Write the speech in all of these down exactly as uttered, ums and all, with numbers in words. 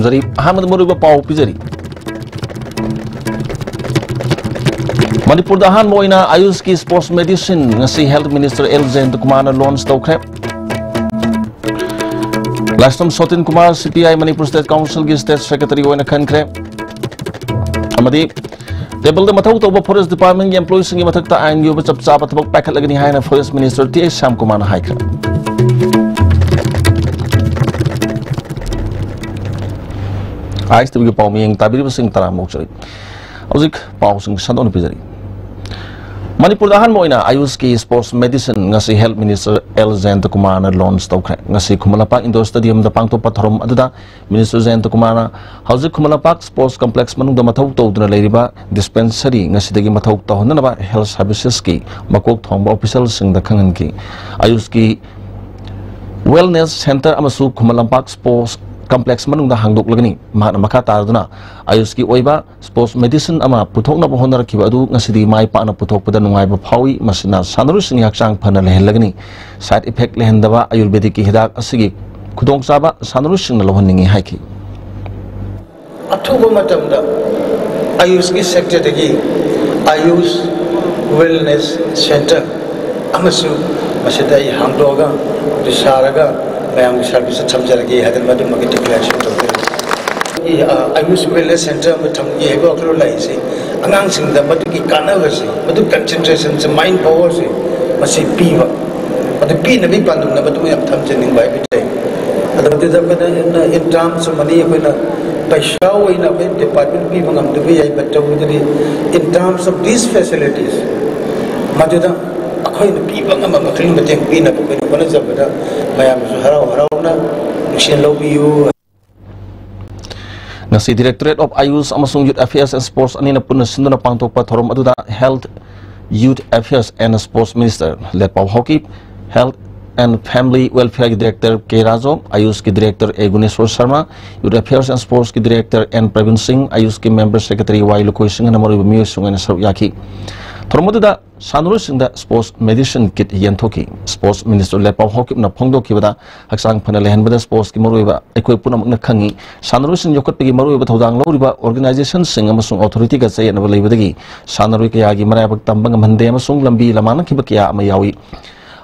ꯖꯔꯤ꯫ ꯑꯍꯥꯟꯕꯗ ꯃꯔꯨꯑꯣꯏꯕ ꯄꯥꯎ ꯄꯤꯖꯔꯤ꯫ ꯃꯅꯤꯄꯨꯔꯗ ꯑꯍꯥꯟꯕ ꯑꯣꯏꯅ ꯑꯌꯨꯁꯀꯤ ꯁ꯭ꯄꯣꯔꯠꯁ ꯃꯦꯗꯤꯁꯤꯟ ꯉꯁꯤ ꯍꯦꯜꯊ ꯃꯤꯅꯤꯁꯇꯔ ꯑꯦꯜ ꯖꯌꯟꯇꯀꯨꯃꯥꯔꯅ ꯂꯣꯟꯆ ꯇꯧꯈ꯭ꯔꯦ꯫ ꯂꯥꯏꯁ꯭ꯔꯝ ꯁꯣꯇꯤꯟ ꯀꯨꯃꯥꯔ ꯁꯤ ꯄꯤ ꯑꯥꯏ ꯃꯅꯤꯄꯨꯔ ꯁ꯭ꯇꯦꯠ ꯀꯥꯎꯟꯁꯤꯜꯒꯤ ꯁ꯭ꯇꯦꯠ ꯁꯦꯀ꯭ꯔꯦꯇꯔꯤ ꯑꯣꯏꯅ ꯈꯟꯈ꯭ꯔꯦ꯫ ꯑꯃꯗꯤ ꯇꯦꯕꯜꯗ ꯃꯊꯧ ꯇꯧꯕ ꯐꯣꯔꯦꯁ꯭ꯠ ꯗꯤꯄꯥꯔꯠꯃꯦꯟꯠꯀꯤ ꯑꯦꯝꯄ꯭ꯂꯣꯌꯤꯁꯤꯡꯒꯤ ꯃꯊꯛꯇ ꯑꯥꯏꯟꯒꯤ ꯑꯣꯏꯕ ꯆꯞ ꯆꯥꯕ ꯊꯕꯛ ꯄꯥꯏꯈꯠꯂꯒꯅꯤ ꯍꯥꯏꯅ ꯐꯣꯔꯦꯁ꯭ꯠ ꯃꯤꯅꯤꯁꯇꯔ ꯇꯤ ꯑꯩꯆ ꯁ꯭ꯌꯥꯝꯀꯨꯃꯥꯔꯅ ꯍꯥꯏꯈ꯭ꯔꯦ꯫ ꯑꯥꯏ ꯑꯦꯁ ꯇꯤ ꯚꯤꯒꯤ ꯄꯥꯎ ꯃꯤꯠꯌꯦꯡ ꯇꯥꯕꯤꯔꯤꯕꯁꯤꯡ ꯇꯔꯥꯝꯅ ꯑꯣꯛꯆꯔꯤ꯫ ꯍꯧꯖꯤꯛ ꯄꯥꯎꯁꯤꯡ ꯁꯟꯗꯣꯛꯅ ꯄꯤꯖꯔꯤ꯫ ꯃꯅꯤꯄꯨꯔꯗ ꯑꯍꯥꯟꯕ ꯑꯣꯏꯅ ꯑꯌꯨꯁꯀꯤ ꯁ꯭ꯄꯣꯔꯠꯁ ꯃꯦꯗꯤꯁꯤꯟ ꯉꯁꯤ ꯍꯦꯜꯊ ꯃꯤꯅꯤꯁꯇꯔ ꯑꯦꯜ ꯖꯌꯟꯇꯀꯨꯃꯥꯔꯅ ꯂꯣꯟꯆ ꯇꯧꯈ꯭ꯔꯦ꯫ ꯉꯁꯤ ꯈꯨꯃꯟ ꯂꯝꯄꯥꯛ ꯏꯟꯗꯣꯔ ꯁ꯭ꯇꯦꯗꯤꯌꯝꯗ ꯄꯥꯡꯊꯣꯛꯄ ꯊꯧꯔꯝ ꯑꯗꯨꯗ ꯃꯤꯅꯤꯁꯇꯔ ꯖꯌꯟꯇꯀꯨꯃꯥꯔꯅ ꯍꯧꯖꯤꯛ ꯈꯨꯃꯟ ꯂꯝꯄꯥꯛ ꯁ꯭ꯄꯣꯔꯠꯁ ꯀꯝꯄ꯭ꯂꯦꯛꯁ ꯃꯅꯨꯡꯗ ꯃꯊꯧ ꯇꯧꯗꯨꯅ ꯂꯩꯔꯤꯕ ꯗꯤꯁꯄꯦꯟꯁꯔꯤ ꯉꯁꯤꯗꯒꯤ ꯃꯊꯧ ꯇꯧꯍꯟꯅꯅꯕ ꯍꯦꯜꯊ ꯁꯔꯚꯤꯁꯦꯁꯀꯤ ꯃꯀꯣꯛ ꯊꯣꯡꯕ ꯑꯣꯐꯤꯁꯤꯌꯦꯜꯁꯤꯡꯗ ꯈꯪꯍꯟꯈꯤ꯫ ꯑꯌꯨꯁꯀꯤ ꯋꯦꯜꯅꯦꯁ ꯁꯦꯟꯇꯔ ꯑꯃꯁꯨ ꯈꯨꯃꯟ ꯂꯝꯄꯥꯛ ꯁ꯭ꯄꯣꯔꯠꯁ ꯀꯝꯄ꯭ꯂꯦꯛꯁ ꯃꯅꯨꯡꯗ ꯍꯥꯡꯗꯣꯛꯂꯒꯅꯤ꯫ ꯃꯍꯥꯛꯅ ꯃꯈꯥ ꯇꯥꯗꯨꯅ ꯑꯌꯨꯁꯀꯤ ꯑꯣꯏꯕ ꯁ꯭ꯄꯣꯔꯠꯁ ꯃꯦꯗꯤꯁꯤꯟ ꯑꯃ ꯄꯨꯊꯣꯛꯅꯕ ꯍꯣꯠꯅꯔꯛꯈꯤꯕ ꯑꯗꯨ ꯉꯁꯤꯗꯤ ꯃꯥꯏ ꯄꯥꯛꯅ ꯄꯨꯊꯣꯛꯄꯗ ꯅꯨꯡꯉꯥꯏꯕ ꯐꯥꯎꯏ꯫ ꯃꯁꯤꯅ ꯁꯥꯟꯅꯔꯣꯏꯁꯤꯡꯒꯤ ꯍꯛꯆꯥꯡ ꯐꯅ ꯂꯩꯍꯜꯂꯒꯅꯤ꯫ ꯁꯥꯏꯗ ꯏꯐꯦꯛ ꯂꯩꯍꯟꯗꯕ ꯑꯌꯨꯔꯕꯦꯗꯤꯛꯀꯤ ꯍꯤꯗꯥꯛ ꯑꯁꯤꯒꯤ ꯈꯨꯗꯣꯡꯆꯥꯕ ꯁꯥꯟꯅꯔꯣꯏꯁꯤꯡꯅ ꯂꯧꯍꯟꯅꯤꯡꯏ ꯍꯥꯏꯈꯤ꯫ ꯑꯊꯨꯕ ꯃꯇꯝꯗ ꯑꯌꯨꯁꯀꯤ ꯁꯦꯛꯇꯔꯗꯒꯤ ꯑꯌꯨꯁ ꯋꯦꯜꯅꯦꯁ ꯁꯦꯟꯇꯔ ꯑꯃꯁꯨ ꯃꯁꯤꯗ ꯑꯩ ꯍꯥꯡꯗꯣꯛꯑꯒ, ꯑꯗꯨ ꯁꯥꯔꯒ ꯃꯌꯥꯝꯒꯤ ꯁꯥꯔꯚꯤꯁꯇ ꯊꯝꯖꯔꯒꯦ ꯍꯥꯏꯗꯅ ꯃꯗꯨꯃꯒꯤ ꯗꯤꯀ꯭ꯂꯦꯔꯦꯁꯟ ꯇꯧꯖꯔꯤ꯫ ꯑꯩ, ꯑ, ꯑꯌꯨꯁ ꯋꯦꯜꯅꯦꯁ ꯁꯦꯟꯇꯔ ꯑꯃ ꯊꯝꯒꯦ ꯍꯥꯏꯕ ꯋꯥꯈꯜꯂꯣꯟ ꯂꯥꯛꯏꯁꯦ, ꯑꯉꯥꯡꯁꯤꯡꯗ ꯃꯗꯨꯒꯤ ꯀꯥꯟꯅꯕꯁꯦ, ꯃꯗꯨ ꯀꯟꯁꯦꯟꯇ꯭ꯔꯦꯁꯟꯁꯦ, ꯃꯥꯏꯟ ꯄꯥꯋꯔꯁꯦ, ꯃꯁꯤ ꯄꯤꯕ, ꯑꯗꯨ ꯄꯤꯅꯕꯒꯤ ꯄꯥꯟꯗꯝꯗ ꯃꯗꯨ ꯌꯥꯝ ꯊꯝꯖꯅꯤꯡꯕ ꯍꯥꯏꯕꯗꯨ ꯂꯩ꯫ ꯑꯗꯨ ꯃꯗꯨꯗ ꯑꯩꯈꯣꯏꯅ in, in terms of money ꯑꯩꯈꯣꯏꯅ ꯄꯩꯁꯥ ꯑꯣꯏꯅ ꯑꯩꯈꯣꯏ ꯗꯤꯄꯥꯔꯠꯃꯦꯟ ꯄꯤꯕ ꯉꯝꯗꯕ ꯌꯥꯏ, but ꯇꯧꯕꯗꯗꯤ in terms of these facilities ꯃꯗꯨꯗ ꯑꯩꯈꯣꯏꯅ ꯄꯤꯕ ꯉꯝꯕ ꯃꯈꯩ ꯃꯇꯦꯡ ꯄꯤꯅꯕ ꯑꯩꯈꯣꯏꯅ ꯍꯣꯠꯅꯖꯕꯗ ꯃꯌꯥꯝꯅꯁꯨ ꯍꯔꯥꯎ ꯍꯔꯥꯎꯅ ꯅꯨꯡꯁꯤꯅ ꯂꯧꯕꯤꯌꯨ꯫ ꯉꯁꯤ Directorate of Ayush ꯑꯃꯁꯨꯡ Youth Affairs and Sports ꯑꯅꯤꯅ ꯄꯨꯟꯅ ꯁꯤꯟꯗꯨꯅ ꯄꯥꯡꯊꯣꯛꯄ ꯊꯧꯔꯝ ꯑꯗꯨꯗ Health, Youth Affairs and Sports Minister Letpao Haokip, Health and Family Welfareꯒꯤ Director ꯀꯦ ꯔꯥꯖꯣ, ꯑꯌꯨꯁꯀꯤ Director A Guneshor Sharma, Youth Affairs and Sportsꯀꯤ Director ꯑꯦꯟ ꯄ꯭ꯔꯕꯤꯟ ꯁꯤꯡ, ꯑꯌꯨꯁꯀꯤ Member Secretary ꯋꯥꯏ ꯂꯨꯀꯣꯏ ꯁꯤꯡꯍꯅ ꯃꯔꯨꯑꯣꯏꯕ ꯃꯤꯑꯣꯏꯁꯤꯡ ꯑꯣꯏꯅ ꯁꯔꯨꯛ ꯌꯥꯈꯤ꯫ ꯊꯧꯔꯝ ꯑꯗꯨꯗ ꯁꯥꯟꯅꯔꯣꯏꯁꯤꯡꯗ ꯁ꯭ꯄꯣꯔꯠꯁ ꯃꯦꯗꯤꯁꯤꯟ ꯀꯤꯠ ꯌꯦꯟꯊꯣꯛꯈꯤ꯫ ꯁ꯭ꯄꯣꯔꯠꯁ ꯃꯤꯅꯤꯁꯇꯔ ꯂꯦꯄꯥꯎ ꯍꯥꯎꯀꯤꯞꯅ ꯐꯣꯡꯗꯣꯛꯈꯤꯕꯗ, ꯍꯛꯆꯥꯡ ꯐꯅ ꯂꯩꯍꯟꯕꯗ ꯁ꯭ꯄꯣꯔꯠꯁꯀꯤ ꯃꯔꯨꯑꯣꯏꯕ ꯑꯩꯈꯣꯏ ꯄꯨꯝꯅꯃꯛꯅ ꯈꯪꯏ꯫ ꯁꯥꯟꯅꯔꯣꯏꯁꯤꯡ ꯌꯣꯛꯈꯠꯄꯒꯤ ꯃꯔꯨꯑꯣꯏꯕ ꯊꯧꯗꯥꯡ ꯂꯧꯔꯤꯕ ꯑꯣꯔꯒꯅꯥꯏꯖꯦꯁꯟꯁꯤꯡ ꯑꯃꯁꯨꯡ ꯑꯣꯊꯣꯔꯤꯇꯤꯒ ꯆꯌꯦꯠꯅꯕ ꯂꯩꯕꯗꯒꯤ ꯁꯥꯟꯅꯔꯣꯏ ꯀꯌꯥꯒꯤ ꯃꯔꯥꯏꯕꯛ ꯇꯝꯕ ꯉꯝꯍꯟꯗꯦ ꯑꯃꯁꯨꯡ ꯂꯝꯕꯤ ꯂꯃꯥꯡꯅꯈꯤꯕ ꯀꯌꯥ ꯑꯃ ꯌꯥꯎꯏ꯫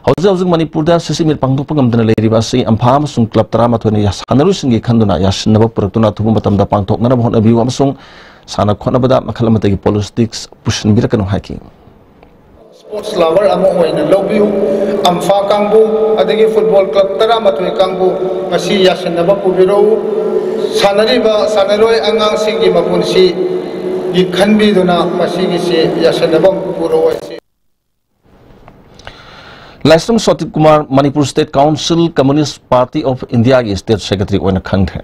ꯍꯧꯖꯤꯛ ꯍꯧꯖꯤꯛ ꯃꯅꯤꯄꯨꯔꯗ ꯁꯤꯁꯤ ꯃꯤꯠ ꯄꯥꯡꯊꯣꯛꯄ ꯉꯝꯗꯅ ꯂꯩꯔꯤꯕ ꯑꯁꯤ ꯏꯝꯐꯥꯜ ꯑꯃꯁꯨꯡ ꯀ꯭ꯂꯕ ꯇꯔꯥꯃꯥꯊꯣꯏꯅ ꯁꯥꯟꯅꯔꯣꯏꯁꯤꯡꯒꯤ ꯈꯟꯗꯨꯅ ꯌꯥꯁꯤꯟꯅꯕ ꯄꯨꯔꯛꯇꯨꯅ ꯑꯊꯨꯕ ꯃꯇꯝꯗ ꯄꯥꯡꯊꯣꯛꯅꯅꯕ ꯍꯣꯠꯅꯕꯤꯌꯨ ꯑꯃꯁꯨꯡ ꯁꯥꯟꯅ ꯈꯣꯠꯅꯕꯗ ꯃꯈꯜ ꯑꯃꯠꯇꯒꯤ ꯄꯣꯂꯤꯇꯤꯛꯁ ꯄꯨꯁꯤꯟꯕꯤꯔꯛꯀꯅꯨ ꯍꯥꯏꯈꯤ꯫ ꯁ꯭ꯄꯣꯔꯠꯁ ꯂꯚꯔ ꯑꯃ ꯑꯣꯏꯅ ꯂꯧꯕꯤꯌꯨ꯫ ꯑꯝꯐꯥ ꯀꯥꯡꯕꯨ, ꯑꯗꯒꯤ ꯐꯨꯠꯕꯣꯜ ꯀ꯭ꯂꯕ ꯇꯔꯥꯃꯥꯊꯣꯏ ꯀꯥꯡꯕꯨ, ꯃꯁꯤ ꯌꯥꯁꯤꯟꯅꯕ ꯄꯨꯕꯤꯔꯛꯎ꯫ ꯁꯥꯟꯅꯔꯤꯕ ꯁꯥꯟꯅꯔꯣꯏ ꯑꯉꯥꯡꯁꯤꯡꯒꯤ ꯃꯄꯨꯟꯁꯤꯒꯤ ꯈꯟꯕꯤꯗꯨꯅ ꯃꯁꯤꯒꯤꯁꯤ ꯌꯥꯁꯤꯟꯅꯕ ꯄꯨꯔꯛꯑꯣ ꯍꯥꯏꯁꯤ꯫ Laishram Sotip Kumar Manipur state council communist party of ꯏꯟꯗꯤꯌꯥꯒꯤ ꯁ꯭ꯇꯦꯠ ꯁꯦꯀ꯭ꯔꯦꯇꯔꯤ ꯑꯣꯏꯅ ꯈꯟꯈ꯭ꯔꯦ꯫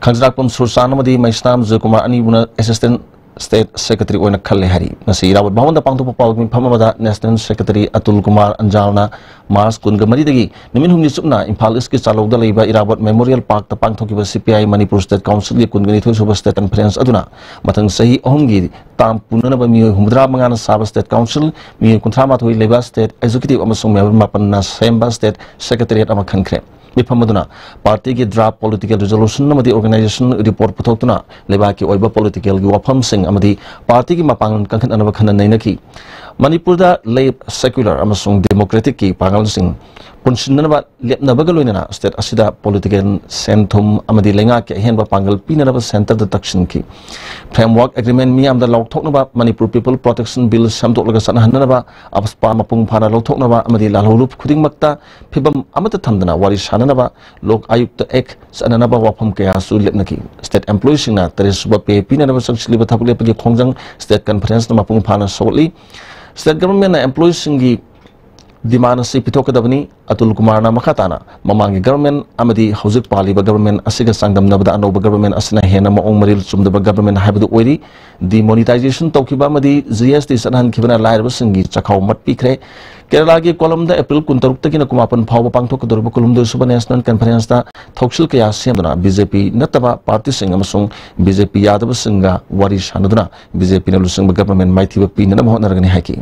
ꯈꯥꯡꯖꯤꯔꯥꯛꯄꯝ ꯁꯨꯔꯆꯥꯟ ꯑꯃꯗꯤ ꯃꯩꯁꯅꯥꯝ ꯖꯣꯏꯀꯨꯃꯥꯔ ꯑꯅꯤꯕꯨꯅ ꯑꯦꯁꯤꯁ꯭ꯇꯦꯟꯠ ꯁ꯭ꯇꯦꯠ ꯁꯦꯀ꯭ꯔꯦꯇꯔꯤ ꯑꯣꯏꯅ ꯈꯜꯂꯦ ꯍꯥꯏꯔꯤ꯫ ꯉꯁꯤ ꯏꯔꯥꯕꯣꯠ ꯚꯕꯟꯗ ꯄꯥꯡꯊꯣꯛꯄ ꯄꯥꯎ ꯃꯤꯐꯝ ꯑꯃꯗ national secretary Atul Kumar ꯑꯟꯖꯥꯜꯅ March ꯀꯨꯟꯒ ꯃꯔꯤꯗꯒꯤ ꯅꯨꯃꯤꯠ ꯍꯨꯝꯅꯤ ꯆꯨꯞꯅ ꯏꯝꯐꯥꯜ ꯏꯁ꯭ꯠꯀꯤ ꯆꯥꯂꯧꯗ ꯂꯩꯕ ꯏꯔꯥꯕꯣꯠ ꯃꯦꯃꯣꯔꯤꯌꯦꯜ ꯄꯥꯔꯛꯇ ꯄꯥꯡꯊꯣꯛꯈꯤꯕ ꯁꯤ ꯄꯤ ꯑꯥꯏ ꯃꯅꯤꯄꯨꯔ ꯁ꯭ꯇꯦꯠ ꯀꯥꯎꯟꯁꯤꯜꯒꯤ ꯀꯨꯟꯒ ꯅꯤꯊꯣꯏ ꯁꯨꯕ ꯁ꯭ꯇꯦꯠ ꯀꯟꯐꯔꯦꯟꯁ ꯑꯗꯨꯅ ꯃꯊꯪ ꯆꯍꯤ ꯑꯍꯨꯝꯒꯤ ꯇꯥꯝ ꯄꯨꯅꯅꯕ ꯃꯤꯑꯣꯏ ꯍꯨꯝꯐꯨꯇꯔꯥ ꯃꯉꯥꯅ ꯁꯥꯕ ꯁ꯭ꯇꯦꯠ ꯀꯥꯎꯟꯁꯤꯜ, ꯃꯤꯑꯣꯏ ꯀꯨꯟꯊ꯭ꯔꯥ ꯃꯥꯊꯣꯏ ꯂꯩꯕ ꯁ꯭ꯇꯦꯠ ꯑꯦꯛꯖꯤꯀ꯭ꯌꯨꯇꯤꯚ ꯑꯃꯁꯨꯡ ꯃꯦꯝꯕꯔ ꯃꯥꯄꯟꯅ ꯁꯦꯝꯕ ꯁ꯭ꯇꯦꯠ ꯁꯦꯀ꯭ꯔꯦꯇꯔꯤꯌꯦꯠ ꯑꯃ ꯈꯟꯈ꯭ꯔꯦ꯫ ꯃꯤꯐꯝ ꯑꯗꯨꯅ ꯄꯥꯔꯇꯤꯒꯤ ꯗ꯭ꯔꯥꯐ ꯄꯣꯂꯤꯇꯤꯀꯦꯜ ꯔꯤꯖꯣꯂꯨꯁꯟ ꯑꯃꯗꯤ ꯑꯣꯔꯒꯅꯥꯏꯖꯦꯁꯟ ꯔꯤꯄꯣꯔꯠ ꯄꯨꯊꯣꯛꯇꯨꯅ ꯂꯩꯕꯥꯛꯀꯤ ꯑꯣꯏꯕ ꯄꯣꯂꯤꯇꯤꯀꯦꯜꯒꯤ ꯋꯥꯐꯝꯁꯤꯡ ꯑꯃꯗꯤ ꯄꯥꯔꯇꯤꯒꯤ ꯃꯄꯥꯡꯒꯜ ꯀꯟꯈꯠꯅꯅꯕ ꯈꯟꯅ ꯅꯩꯅꯈꯤ꯫ ꯃꯅꯤꯄꯨꯔꯗ ꯂꯦꯐ, ꯁꯦꯀ꯭ꯌꯨꯂꯔ ꯑꯃꯁꯨꯡ ꯗꯦꯃꯣꯀ꯭ꯔꯦꯇꯤꯛꯀꯤ ꯄꯥꯡꯒꯜꯁꯤꯡ ꯄꯨꯟꯁꯤꯟꯅꯅꯕ ꯂꯦꯞꯅꯕꯒ ꯂꯣꯏꯅꯅ ꯁ꯭ꯇꯦꯠ ꯑꯁꯤꯗ ꯄꯣꯂꯤꯇꯤꯀꯦꯜ, ꯁꯦꯟ-ꯊꯨꯝ ꯑꯃꯗꯤ ꯂꯩꯉꯥꯛꯀꯤ ꯑꯍꯦꯟꯕ ꯄꯥꯡꯒꯜ ꯄꯤꯅꯅꯕ ꯁꯦꯟꯇꯔꯗ ꯇꯛꯁꯤꯟꯈꯤ꯫ ꯐ꯭ꯔꯦꯝꯋꯥꯔꯛ ꯑꯦꯒ꯭ꯔꯤꯃꯦꯟ ꯃꯤꯌꯥꯝꯗ ꯂꯥꯎꯊꯣꯛꯅꯕ, ꯃꯅꯤꯄꯨꯔ ꯄꯤꯄꯜ ꯄ꯭ꯔꯣꯇꯦꯛꯁꯟ ꯕꯤꯜ ꯁꯦꯝꯗꯣꯛꯂꯒ ꯆꯠꯅꯍꯟꯅꯅꯕ, ꯑꯐꯄꯥ ꯃꯄꯨꯡ ꯐꯥꯅ ꯂꯧꯊꯣꯛꯅꯕ ꯑꯃꯗꯤ ꯂꯥꯜꯍꯧꯂꯨꯞ ꯈꯨꯗꯤꯡꯃꯛꯇ ꯐꯤꯕꯝ ꯑꯃꯠꯇ ꯊꯝꯗꯅ ꯋꯥꯔꯤ ꯁꯥꯅꯅꯕ, ꯂꯣꯛ ꯑꯌꯨꯛꯇ ꯑꯦꯛ ꯆꯠꯅꯅꯕ ꯋꯥꯐꯝ ꯀꯌꯥꯁꯨ ꯂꯦꯞꯅꯈꯤ꯫ ꯁ꯭ꯇꯦꯠ ꯑꯦꯝꯄ꯭ꯂꯣꯌꯤꯁꯤꯡꯅ ꯇꯔꯦꯠ ꯁꯨꯕ ꯄꯦ ꯄꯤꯅꯅꯕ ꯆꯪꯁꯤꯜꯂꯤꯕ ꯊꯕꯛ ꯂꯦꯞꯄꯒꯤ ꯈꯣꯡꯖꯪ ꯁ꯭ꯇꯦꯠ ꯀꯟꯐꯔꯦꯟꯁꯅ ꯃꯄꯨꯡ ꯐꯥꯅ ꯁꯧꯒꯠꯂꯤ꯫ ꯁ꯭ꯇꯦꯠ ꯒꯚꯔꯟꯃꯦꯟꯠꯅ ꯑꯦꯝꯄ꯭ꯂꯣꯌꯤꯁꯤꯡꯒꯤ demand ꯑꯁꯤ ꯄꯤꯊꯣꯛꯀꯗꯕꯅꯤ꯫ ꯑꯇꯨꯜ ꯀꯨꯃꯥꯔꯅ ꯃꯈꯥ ꯇꯥꯅ ꯃꯃꯥꯡꯒꯤ government ꯑꯃꯗꯤ ꯍꯧꯖꯤꯛ ꯄꯥꯜꯂꯤꯕ government ꯑꯁꯤꯒ ꯆꯥꯡꯗꯝꯅꯕꯗ ꯑꯅꯧꯕ government ꯑꯁꯤꯅ ꯍꯦꯟꯅ ꯃꯑꯣꯡ ꯃꯔꯤꯜ ꯆꯨꯝꯗꯕ government ꯍꯥꯏꯕꯗꯨ ꯑꯣꯏꯔꯤ꯫ Demonetization ꯇꯧꯈꯤꯕ ꯑꯃꯗꯤ G S T ꯆꯠꯍꯟꯈꯤꯕꯅ ꯂꯥꯏꯔꯕꯁꯤꯡꯒꯤ ꯆꯈꯥꯎ ꯃꯠꯄꯤꯈ꯭ꯔꯦ꯫ ꯀꯦꯔꯂꯥꯒꯤ ꯀꯣꯂꯝꯗ April ꯀꯨꯟꯇꯔꯨꯛꯇꯒꯤꯅ ꯀꯨꯟꯃꯥꯄꯟ ꯐꯥꯎꯕ ꯄꯥꯡꯊꯣꯛꯀꯗꯧꯔꯤꯕ ꯀꯨꯟꯍꯨꯝꯗꯣꯏ ꯁꯨꯕ National Conferenceꯇ ꯊꯧꯁꯤꯜ ꯀꯌꯥ ꯁꯦꯝꯗꯨꯅ B J P ꯅꯠꯇꯕ partyꯁꯤꯡ ꯑꯃꯁꯨꯡ B J P ꯌꯥꯗꯕꯁꯤꯡꯒ ꯋꯥꯔꯤ ꯁꯥꯟꯅꯗꯨꯅ B J Pꯅ ꯂꯨꯆꯤꯡꯕ government ꯃꯥꯏꯊꯤꯕ ꯄꯤꯅꯅꯕ ꯍꯣꯠꯅꯔꯒꯅꯤ ꯍꯥꯏꯈꯤ꯫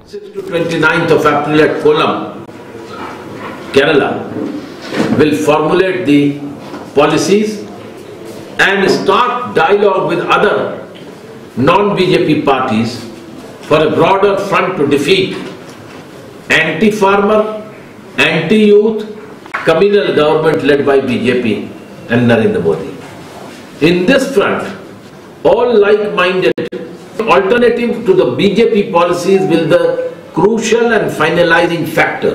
Sixth to twenty-ninth of April at Kollam, Kerala, will formulate the policies and start dialogue with other non-B J P parties for a broader front to defeat anti-farmer, anti-youth, communal government led by B J P and Narendra Modi. In this front, all like-minded alternative to the B J P policies will be the crucial and finalizing factor.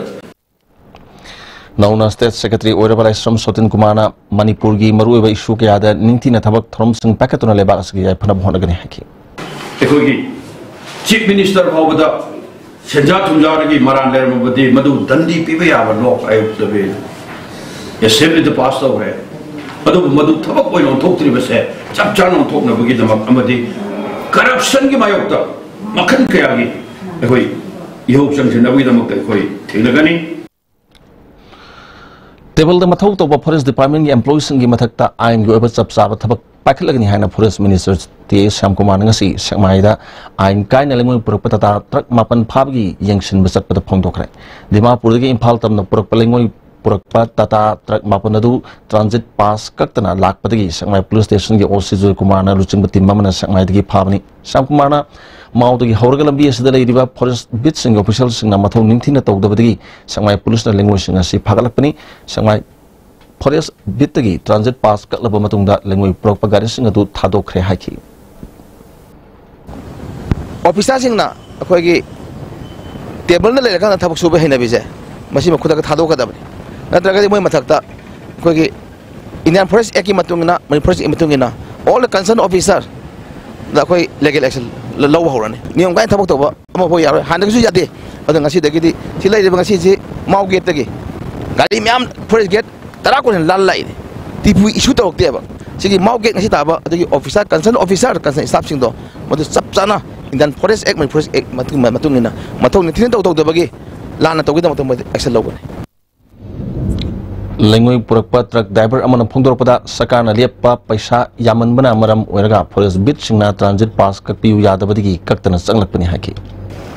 ꯅꯧꯅ State Secretary ꯑꯣꯏꯔꯕ ꯂꯥꯏꯁ꯭ꯔꯝ ꯁꯣꯇꯤꯟ ꯀꯨꯃꯥꯔꯅ ꯃꯅꯤꯄꯨꯔꯒꯤ ꯃꯔꯨꯑꯣꯏꯕ issue ꯀꯌꯥꯗ ꯅꯤꯡꯊꯤꯅ ꯊꯕꯛ ꯊꯧꯔꯝꯁꯤꯡ ꯄꯥꯏꯈꯠꯇꯨꯅ ꯂꯩꯕꯥꯛ ꯑꯁꯤꯒꯤ ꯌꯥꯏꯐꯅꯕ ꯍꯣꯠꯅꯒꯅꯤ ꯍꯥꯏꯈꯤ꯫ ꯑꯩꯈꯣꯏꯒꯤ Chief Minister ꯐꯥꯎꯕꯗ ꯁꯦꯟꯖꯥ ꯊꯨꯝꯖꯥꯗꯒꯤ ꯃꯔꯥꯜ ꯂꯩꯔꯝꯃꯕꯗꯤ ꯃꯗꯨ ꯗꯟꯗꯤ ꯄꯤꯕ ꯌꯥꯕ law ꯑꯌꯨꯛꯇ Assemblyꯗ pass ꯇꯧꯈ꯭ꯔꯦ꯫ ꯑꯗꯨꯕꯨ ꯃꯗꯨ ꯊꯕꯛ ꯑꯣꯏꯅ ꯑꯣꯟꯊꯣꯛꯇ꯭ꯔꯤꯕꯁꯦ ꯆꯞ ꯆꯥꯅ ꯑꯣꯟꯊꯣꯛꯅꯕꯒꯤꯗꯃꯛ ꯑꯃꯗꯤ corruptionꯒꯤ ꯃꯥꯌꯣꯛꯇ ꯃꯈꯜ ꯀꯌꯥꯒꯤ ꯑꯩꯈꯣꯏ ꯏꯍꯧ ꯆꯪꯁꯤꯟꯅꯕꯒꯤꯗꯃꯛꯇ ꯑꯩꯈꯣꯏ ꯊꯦꯡꯅꯒꯅꯤ꯫ Tableꯗ ꯃꯊꯧ ꯇꯧꯕ Forest Departmentꯀꯤ employeeꯁꯤꯡꯒꯤ ꯃꯊꯛꯇ ꯑꯥꯏꯟꯒꯤ ꯑꯣꯏꯕ ꯆꯞ ꯆꯥꯕ ꯊꯕꯛ ꯄꯥꯏꯈꯠꯂꯒꯅꯤ ꯍꯥꯏꯅ Forest Minister T S ꯁ꯭ꯌꯥꯝꯀꯨꯃꯥꯔꯅ ꯉꯁꯤ ꯁꯦꯛꯃꯥꯏꯗ ꯑꯥꯏꯟ ꯀꯥꯏꯅ ꯂꯩꯉꯣꯏ ꯄꯨꯔꯛꯄ Tata truck ꯃꯥꯄꯟ ꯐꯥꯕꯒꯤ ꯌꯦꯡꯁꯤꯟꯕ ꯆꯠꯄꯗ ꯐꯣꯡꯗꯣꯛꯈ꯭ꯔꯦ꯫ ꯗꯤꯃꯥꯄꯨꯔꯗꯒꯤ ꯏꯝꯐꯥꯜ ꯇꯝꯅ ꯄꯨꯔꯛꯄ ꯂꯩꯉꯣꯏ ꯄꯨꯔꯛꯄ Tata truck ꯃꯥꯄꯟ ꯑꯗꯨ transit pass ꯀꯛꯇꯅ ꯂꯥꯛꯄꯗꯒꯤ ꯁꯦꯛꯃꯥꯏ Police Stationꯒꯤ O C ꯖꯣꯏꯀꯨꯃꯥꯔꯅ ꯂꯨꯆꯤꯡꯕ team ꯑꯃꯅ ꯁꯦꯛꯃꯥꯏꯗꯒꯤ ꯐꯥꯕꯅꯤ꯫ ꯁ꯭ꯌꯥꯝꯀꯨꯃꯥꯔꯅ ꯃꯥꯎꯗꯒꯤ ꯍꯧꯔꯒ ꯂꯝꯕꯤ ꯑꯁꯤꯗ ꯂꯩꯔꯤꯕ Forest Beatꯁꯤꯡꯒꯤ officialꯁꯤꯡꯅ ꯃꯊꯧ ꯅꯤꯡꯊꯤꯅ ꯇꯧꯗꯕꯗꯒꯤ ꯁꯦꯛꯃꯥꯏ Policeꯅ ꯂꯩꯉꯣꯏꯁꯤꯡ ꯑꯁꯤ ꯐꯥꯒꯠꯂꯛꯄꯅꯤ꯫ ꯁꯦꯛꯃꯥꯏ Forest Beatꯇꯒꯤ transit pass ꯀꯛꯂꯕ ꯃꯇꯨꯡꯗ ꯂꯩꯉꯣꯏ ꯄꯨꯔꯛꯄ ꯒꯥꯔꯤꯁꯤꯡ ꯑꯗꯨ ꯊꯥꯗꯣꯛꯈ꯭ꯔꯦ ꯍꯥꯏꯈꯤ꯫ Officerꯁꯤꯡꯅ ꯑꯩꯈꯣꯏꯒꯤ tableꯗ ꯂꯩꯔꯀꯥꯟꯗ ꯊꯕꯛ ꯁꯨꯕ ꯍꯩꯅꯕꯤꯁꯦ, ꯃꯁꯤ ꯈꯨꯗꯛꯇ ꯊꯥꯗꯣꯛꯀꯗꯕꯅꯤ꯫ ꯅꯠꯇ꯭ꯔꯒꯗꯤ ꯃꯣꯏ ꯃꯊꯛꯇ ꯑꯩꯈꯣꯏꯒꯤ Indian Forest Actꯀꯤ ꯃꯇꯨꯡ ꯏꯟꯅ, Manipur Forest Actꯀꯤ ꯃꯇꯨꯡ ꯏꯟꯅ all the concerned officerꯗ ꯑꯩꯈꯣꯏ legal action ꯂ-, ꯂꯧꯕ ꯍꯧꯔꯅꯤ꯫ ꯅꯤꯌꯣꯝ ꯀꯥꯏꯅ ꯊꯕꯛ ꯇꯧꯕ ꯑꯃꯐꯥꯎ ꯌꯥꯔꯣꯏ, ꯍꯥꯟꯅꯒꯤꯁꯨ ꯌꯥꯗꯦ꯫ ꯑꯗꯣ ꯉꯁꯤꯗꯒꯤꯗꯤ ꯁꯤ ꯂꯩꯔꯤꯕ ꯉꯁꯤꯁꯤ ꯃꯥꯎ ꯒꯦꯠꯇꯒꯤ ꯒꯥꯔꯤ ꯃꯌꯥꯝ ꯐꯣꯔꯦꯁ ꯒꯦꯠ ꯇꯔꯥ ꯀꯨꯟ ꯍꯦꯟꯅ ꯂꯥꯜꯂ ꯂꯥꯛꯏꯅꯦ꯫ ꯇꯤꯄꯨ ꯏꯁꯨ ꯇꯧꯔꯛꯇꯦꯕ꯫ ꯁꯤꯒꯤ ꯃꯥꯎ ꯒꯦꯠ ꯉꯁꯤ ꯇꯥꯕ ꯑꯗꯨꯒꯤ ꯑꯣꯐꯤꯁꯥꯔ, ꯀꯟꯁꯔꯟ ꯑꯣꯐꯤꯁꯥꯔ, ꯀꯟꯁꯔꯟ ꯁ꯭ꯇꯥꯐꯁꯤꯡꯗꯣ ꯃꯗꯨ ꯆꯞ ꯆꯥꯅ ꯏꯟꯗꯤꯌꯥꯟ ꯐꯣꯔꯦꯁ ꯑꯦꯛ, ꯃꯅꯤꯄꯨꯔ ꯐꯣꯔꯦꯁ ꯑꯦꯛ ꯃꯇꯨꯡ, ꯃꯇꯨꯡ ꯏꯟꯅ ꯃꯊꯧ ꯅꯤꯡꯊꯤꯅ ꯇꯧ ꯇꯧꯗꯕꯒꯤ ꯂꯥꯟꯅ ꯇꯧꯒꯗꯕ ꯃꯇꯝꯗ ꯑꯦꯛꯁꯟ ꯂꯧꯒꯅꯤ꯫ ꯂꯩꯉꯣꯏ ꯄꯨꯔꯛꯄ ꯇ꯭ꯔꯛ ꯗ꯭ꯔꯥꯏꯚꯔ ꯑꯃꯅ ꯐꯣꯡꯗꯣꯔꯛꯄꯗ, ꯁꯔꯀꯥꯔꯅ ꯂꯦꯞꯄ ꯄꯩꯁꯥ ꯌꯥꯝꯃꯟꯕꯅ ꯃꯔꯝ ꯑꯣꯏꯔꯒ ꯐꯣꯔꯦꯁ ꯕꯤꯠꯁꯤꯡꯅ ꯇ꯭ꯔꯥꯟꯖꯤꯠ ꯄꯥꯁ ꯀꯛꯄꯤꯌꯨ ꯌꯥꯗꯕꯗꯒꯤ ꯀꯛꯇꯅ ꯆꯪꯂꯛꯄꯅꯤ ꯍꯥꯏꯈꯤ꯫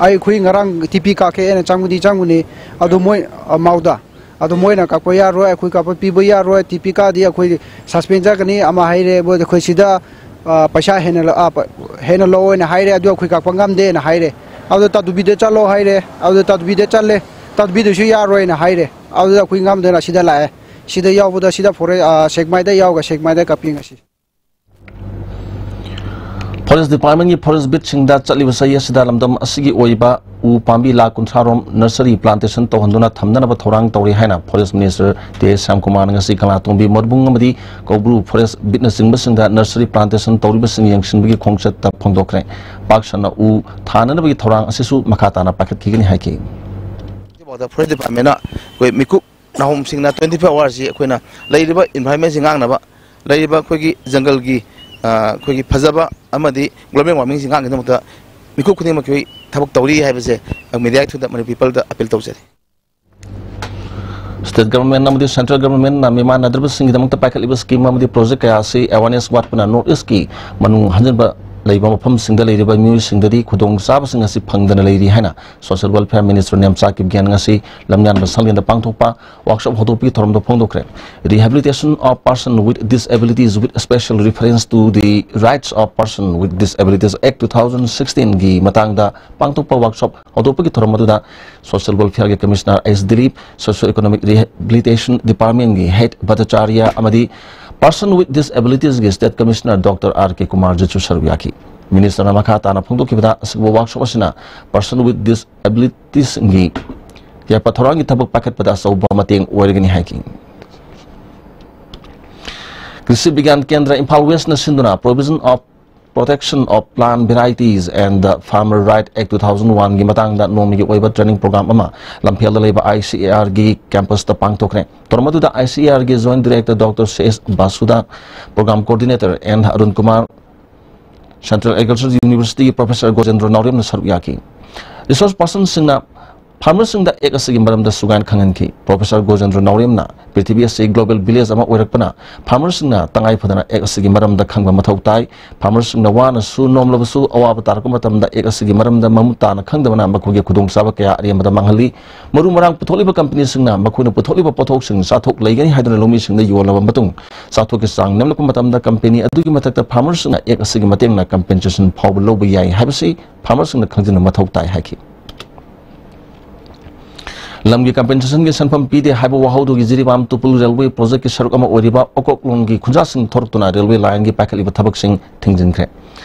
ꯑꯩꯈꯣꯏ ꯉꯔꯥꯡ ꯇꯤ ꯄꯤ ꯀꯥꯈꯦ ꯑꯩꯅ ꯆꯪꯕꯗꯤ ꯆꯪꯕꯅꯤ, ꯑꯗꯨ ꯃꯣꯏ, ꯑ, ꯃꯥꯎꯗ꯫ ꯑꯗꯨ ꯃꯣꯏꯅ ꯀꯛꯄ ꯌꯥꯔꯣꯏ, ꯑꯩꯈꯣꯏ ꯀꯛꯄ ꯄꯤꯕ ꯌꯥꯔꯣꯏ, ꯇꯤ ꯄꯤ ꯀꯥꯗꯤ ꯑꯩꯈꯣꯏ ꯁꯁꯄꯦꯟ ꯆꯠꯀꯅꯤ ꯑꯃ ꯍꯥꯏꯔꯦ, ꯃꯣꯏꯗ ꯑꯩꯈꯣꯏ ꯁꯤꯗ, ꯑ, ꯄꯩꯁꯥ ꯍꯦꯟꯅ ꯂ-, ꯑ, ꯄ-, ꯍꯦꯟꯅ ꯂꯧꯑꯣꯅ ꯍꯥꯏꯔꯦ, ꯑꯗꯨ ꯑꯩꯈꯣꯏ ꯀꯛꯄ ꯉꯝꯗꯦꯅ ꯍꯥꯏꯔꯦ꯫ ꯑꯗꯨꯗ ꯇꯥꯗꯨꯕꯤꯗ ꯆꯠꯂꯣ ꯍꯥꯏꯔꯦ, ꯑꯗꯨꯗ ꯇꯥꯗꯨꯕꯤꯗ ꯆꯠꯂꯦ, ꯇꯥꯗꯨꯕꯤꯗꯨꯁꯨ ꯌꯥꯔꯣꯏꯅ ꯍꯥꯏꯔꯦ꯫ ꯑꯗꯨꯗ ꯑꯩꯈꯣꯏ ꯉꯝꯗꯅ ꯁꯤꯗ ꯂꯥꯛꯑꯦ꯫ ꯁꯤꯗ ꯌꯥꯎꯕꯗ ꯁꯤꯗ ꯐꯣꯔꯦ-, ꯑ, ꯁꯦꯛꯃꯥꯏꯗ ꯌꯥꯎꯒ ꯁꯦꯛꯃꯥꯏꯗ ꯀꯥꯞꯄꯤ ꯉꯁꯤ꯫ ꯐꯣꯔꯦꯁ ꯗꯤꯄꯥꯔꯠꯃꯦꯟꯒꯤ ꯐꯣꯔꯦꯁ ꯕꯤꯠꯁꯤꯡꯗ ꯆꯠꯂꯤꯕ ꯆꯍꯤ ꯑꯁꯤꯗ ꯂꯝꯗꯝ ꯑꯁꯤꯒꯤ ꯑꯣꯏꯕ ꯎ ꯄꯥꯝꯕꯤ ꯂꯥꯈ ꯀꯨꯟꯊ꯭ꯔꯥ ꯔꯣꯝ ꯅꯔꯁꯔꯤ ꯄ꯭ꯂꯥꯟꯇꯦꯁꯟ ꯇꯧꯍꯟꯗꯨꯅ ꯊꯝꯅꯅꯕ ꯊꯧꯔꯥꯡ ꯇꯧꯔꯤ ꯍꯥꯏꯅ ꯐꯣꯔꯦꯁ ꯃꯤꯅꯤꯁꯇꯔ ꯇꯦ ꯁ꯭ꯌꯥꯝꯀꯨꯃꯥꯔꯅ ꯉꯁꯤ ꯀꯪꯂꯥꯇꯣꯡꯕꯤ, ꯃꯣꯔꯕꯨꯡ ꯑꯃꯗꯤ ꯀꯧꯕ꯭ꯔꯨ ꯐꯣꯔꯦꯁ ꯕꯤꯠꯅꯆꯤꯡꯕꯁꯤꯡꯗ ꯅꯔꯁꯔꯤ ꯄ꯭ꯂꯥꯟꯇꯦꯁꯟ ꯇꯧꯔꯤꯕꯁꯤꯡ ꯌꯦꯡꯁꯤꯟꯕꯒꯤ ꯈꯣꯡꯆꯠꯇ ꯐꯣꯡꯗꯣꯛꯈ꯭ꯔꯦ꯫ ꯄꯥꯛ ꯁꯟꯅ ꯎ ꯊꯥꯅꯅꯕꯒꯤ ꯊꯧꯔꯥꯡ ꯑꯁꯤꯁꯨ ꯃꯈꯥ ꯇꯥꯅ ꯄꯥꯏꯈꯠꯈꯤꯒꯅꯤ ꯍꯥꯏꯈꯤ꯫ ꯍꯧꯖꯤꯛꯐꯥꯎꯗ ꯐꯣꯔꯦꯁ ꯗꯤꯄꯥꯔꯠꯃꯦꯟꯅ ꯑꯩꯈꯣꯏ ꯃꯤꯀꯨꯞ ꯅꯥꯍꯣꯝꯁꯤꯡꯅ twenty four hours ꯁꯤ ꯑꯩꯈꯣꯏꯅ ꯂꯩꯔꯤꯕ ꯏꯟꯚꯥꯏꯔꯣꯟꯃꯦꯟꯁꯤ ꯉꯥꯛꯅꯕ, ꯂꯩꯔꯤꯕ ꯑꯩꯈꯣꯏꯒꯤ ꯖꯪꯒꯜꯒꯤ, ꯑ, ꯑꯩꯈꯣꯏꯒꯤ ꯐꯖꯕ ꯑꯃꯗꯤ global warming ꯁꯤ ꯉꯥꯛꯅꯕꯒꯤꯗꯃꯛꯇ ꯃꯤꯀꯨꯞ ꯈꯨꯗꯤꯡꯃꯛꯀꯤ ꯑꯩꯈꯣꯏ ꯊꯕꯛ ꯇꯧꯔꯤ ꯍꯥꯏꯕꯁꯦ ꯃꯦꯗꯤꯌꯥꯒꯤ ꯊ꯭ꯔꯨꯗ ꯃꯅꯤꯄꯨꯔ ꯄꯤꯄꯜꯗ ꯑꯄꯤꯜ ꯇꯧꯖꯔꯤ꯫ ꯁ꯭ꯇꯦꯠ ꯒꯚꯔꯟꯃꯦꯟꯠ ꯑꯃꯗꯤ ꯁꯦꯟꯇ꯭ꯔꯦꯜ ꯒꯚꯔꯟꯃꯦꯟꯠꯅ ꯃꯤꯃꯥꯟꯅꯗ꯭ꯔꯕꯁꯤꯡꯒꯤꯗꯃꯛꯇ ꯄꯥꯏꯈꯠꯂꯤꯕ ꯁ꯭ꯀꯤꯝ ꯑꯃꯗꯤ ꯄ꯭ꯔꯣꯖꯦꯛ ꯀꯌꯥ ꯑꯁꯤ ꯑꯦꯋꯥꯔꯅꯦꯁ ꯋꯥꯠꯄꯅ ꯅꯣꯔꯠ ꯏꯁ꯭ꯠꯀꯤ ꯃꯅꯨꯡ ꯍꯟꯖꯤꯟꯕ ꯂꯩꯕ ꯃꯐꯝꯁꯤꯡꯗ ꯂꯩꯔꯤꯕ ꯃꯤꯑꯣꯏꯁꯤꯡꯗꯗꯤ ꯈꯨꯗꯣꯡꯆꯥꯕꯁꯤꯡ ꯑꯁꯤ ꯐꯪꯗꯅ ꯂꯩꯔꯤ ꯍꯥꯏꯅ social welfare minister Nemcha Kipgen ꯉꯁꯤ ꯂꯝꯌꯥꯟꯕ ꯁꯪꯂꯦꯟꯗ ꯄꯥꯡꯊꯣꯛꯄ ꯋꯥꯔꯛꯁꯣꯞ ꯍꯧꯗꯣꯛꯄꯒꯤ ꯊꯧꯔꯝꯗ ꯐꯣꯡꯗꯣꯛꯈ꯭ꯔꯦ꯫ Rehabilitation of Person with Disabilities with Special Reference to the Rights of Person with Disabilities Act two thousand sixteen ꯒꯤ ꯃꯇꯥꯡꯗ ꯄꯥꯡꯊꯣꯛꯄ ꯋꯥꯔꯛꯁꯣꯞ ꯍꯧꯗꯣꯛꯄꯒꯤ ꯊꯧꯔꯝ ꯑꯗꯨꯗ ꯁꯣꯁꯤꯌꯦꯜ ꯋꯦꯜꯐꯤꯌꯔꯒꯤ commissioner S Dilip, socio economic rehabilitation ꯗꯤꯄꯥꯔꯠꯃꯦꯟꯠꯀꯤ ꯍꯦꯗ ꯚꯠꯇꯥꯆꯥꯔꯌ ꯑꯃꯗꯤ ꯄꯔꯁꯟ ꯋꯤꯠ ꯗꯤꯁꯑꯦꯕꯤꯂꯤꯇꯤꯁꯀꯤ state commissioner doctor R K ꯀꯨꯃꯥꯔꯖꯤꯠꯁꯨ ꯁꯔꯨꯛ ꯌꯥꯈꯤ꯫ ꯃꯤꯅꯤꯁꯇꯔꯅ ꯃꯈꯥ ꯇꯥꯅ ꯐꯣꯡꯗꯣꯛꯈꯤꯕꯗ, ꯑꯁꯤꯒꯨꯝꯕ ꯋꯥꯔꯛꯁꯣꯞ ꯑꯁꯤꯅ ꯄꯔꯁꯟ ꯋꯤꯠ ꯗꯤꯁꯑꯦꯕꯤꯂꯤꯇꯤꯁꯁꯤꯡꯒꯤ ꯌꯥꯏꯐ ꯊꯧꯔꯥꯡꯒꯤ ꯊꯕꯛ ꯄꯥꯏꯈꯠꯄꯗ ꯑꯆꯧꯕ ꯃꯇꯦꯡ ꯑꯣꯏꯔꯒꯅꯤ ꯍꯥꯏꯈꯤ꯫ ꯀ꯭ꯔꯤꯁꯤ ꯕꯤꯒ꯭ꯌꯥꯟ ꯀꯦꯟꯗ꯭ꯔ ꯏꯝꯐꯥꯜ ꯋꯦꯁꯅ ꯁꯤꯟꯗꯨꯅ Provision of Protection of Plant Varieties and the Farmer Right Act two thousand one ꯒꯤ ꯃꯇꯥꯡꯗ ꯅꯣꯡꯃꯒꯤ ꯑꯣꯏꯕ training program ꯑꯃ ꯂꯝꯐꯦꯜꯗ ꯂꯩꯕ ICAR ꯒꯤ campus ꯇ ꯄꯥꯡꯊꯣꯛꯈ꯭ꯔꯦ꯫ ꯊꯧꯔꯝ ꯑꯗꯨꯗ ICAR ꯒꯤ Joint Director Doctor C S Basuda, Program Coordinator N Arun Kumar, Central Agriculture University ꯒꯤ Professor ꯒꯣꯖꯦꯟꯗ꯭ꯔ ꯅꯥꯎꯔꯦꯝꯅ ꯁꯔꯨꯛ ꯌꯥꯈꯤ꯫ Resource personꯁꯤꯡꯅ farmerꯁꯤꯡꯗ act ꯑꯁꯤꯒꯤ ꯃꯔꯝꯗ ꯁꯨꯒꯥꯏꯅ ꯈꯪꯍꯟꯈꯤ꯫ Professor ꯒꯣꯖꯦꯟꯗ꯭ꯔ ꯅꯥꯎꯔꯦꯝꯅ ꯄ꯭ꯔꯤꯊꯤꯕꯤ ꯑꯁꯤ global village ꯑꯃ ꯑꯣꯏꯔꯛꯄꯅ farmerꯁꯤꯡꯅ ꯇꯉꯥꯏ ꯐꯗꯅ act ꯑꯁꯤꯒꯤ ꯃꯔꯝꯗ ꯈꯪꯕ ꯃꯊꯧ ꯇꯥꯏ꯫ Farmerꯁꯤꯡꯅ ꯋꯥꯅꯁꯨ ꯅꯣꯝꯂꯕꯁꯨ ꯑꯋꯥꯕ ꯇꯥꯔꯛꯄ ꯃꯇꯝꯗ act ꯑꯁꯤꯒꯤ ꯃꯔꯝꯗ ꯃꯃꯨꯠ ꯇꯥꯅ ꯈꯪꯗꯕꯅ ꯃꯈꯣꯏꯒꯤ ꯈꯨꯗꯣꯡꯆꯥꯕ ꯀꯌꯥ ꯑꯔꯦꯝꯕꯗ ꯃꯥꯡꯍꯜꯂꯤ꯫ ꯃꯔꯨ ꯃꯔꯥꯡ ꯄꯨꯊꯣꯛꯂꯤꯕ companyꯁꯤꯡꯅ ꯃꯈꯣꯏꯅ ꯄꯨꯊꯣꯛꯂꯤꯕ ꯄꯣꯠꯊꯣꯛꯁꯤꯡ ꯆꯥꯊꯣꯛ ꯂꯩꯒꯅꯤ ꯍꯥꯏꯗꯨꯅ ꯂꯧꯃꯤꯁꯤꯡꯗ ꯌꯣꯜꯂꯕ ꯃꯇꯨꯡ ꯆꯥꯊꯣꯛꯀꯤ ꯆꯥꯡ ꯅꯦꯝꯂꯛꯄ ꯃꯇꯝꯗ company ꯑꯗꯨꯒꯤ ꯃꯊꯛꯇ farmerꯁꯤꯡꯅ act ꯑꯁꯤꯒꯤ ꯃꯇꯦꯡꯅ compensation ꯐꯥꯎꯕ ꯂꯧꯕ ꯌꯥꯏ ꯍꯥꯏꯕꯁꯤ farmerꯁꯤꯡꯅ ꯈꯪꯖꯤꯟꯕ ꯃꯊꯧ ꯇꯥꯏ ꯍꯥꯏꯈꯤ꯫ ꯂꯝꯒꯤ compensationꯒꯤ ꯁꯦꯟꯐꯝ ꯄꯤꯗꯦ ꯍꯥꯏꯕ ꯋꯥꯍꯧꯗꯨꯒꯤ ꯖꯤꯔꯤꯕꯥꯝ ꯇꯨꯄꯨꯜ railway projectꯀꯤ ꯁꯔꯨꯛ ꯑꯃ ꯑꯣꯏꯔꯤꯕ ꯑꯣꯀꯣꯛꯂꯣꯡꯒꯤ ꯈꯨꯟꯖꯥꯁꯤꯡ ꯊꯣꯔꯛꯇꯨꯅ railway lineꯒꯤ ꯄꯥꯏꯈꯠꯂꯤꯕ ꯊꯕꯛꯁꯤꯡ ꯊꯤꯡꯖꯤꯟꯈ꯭ꯔꯦ꯫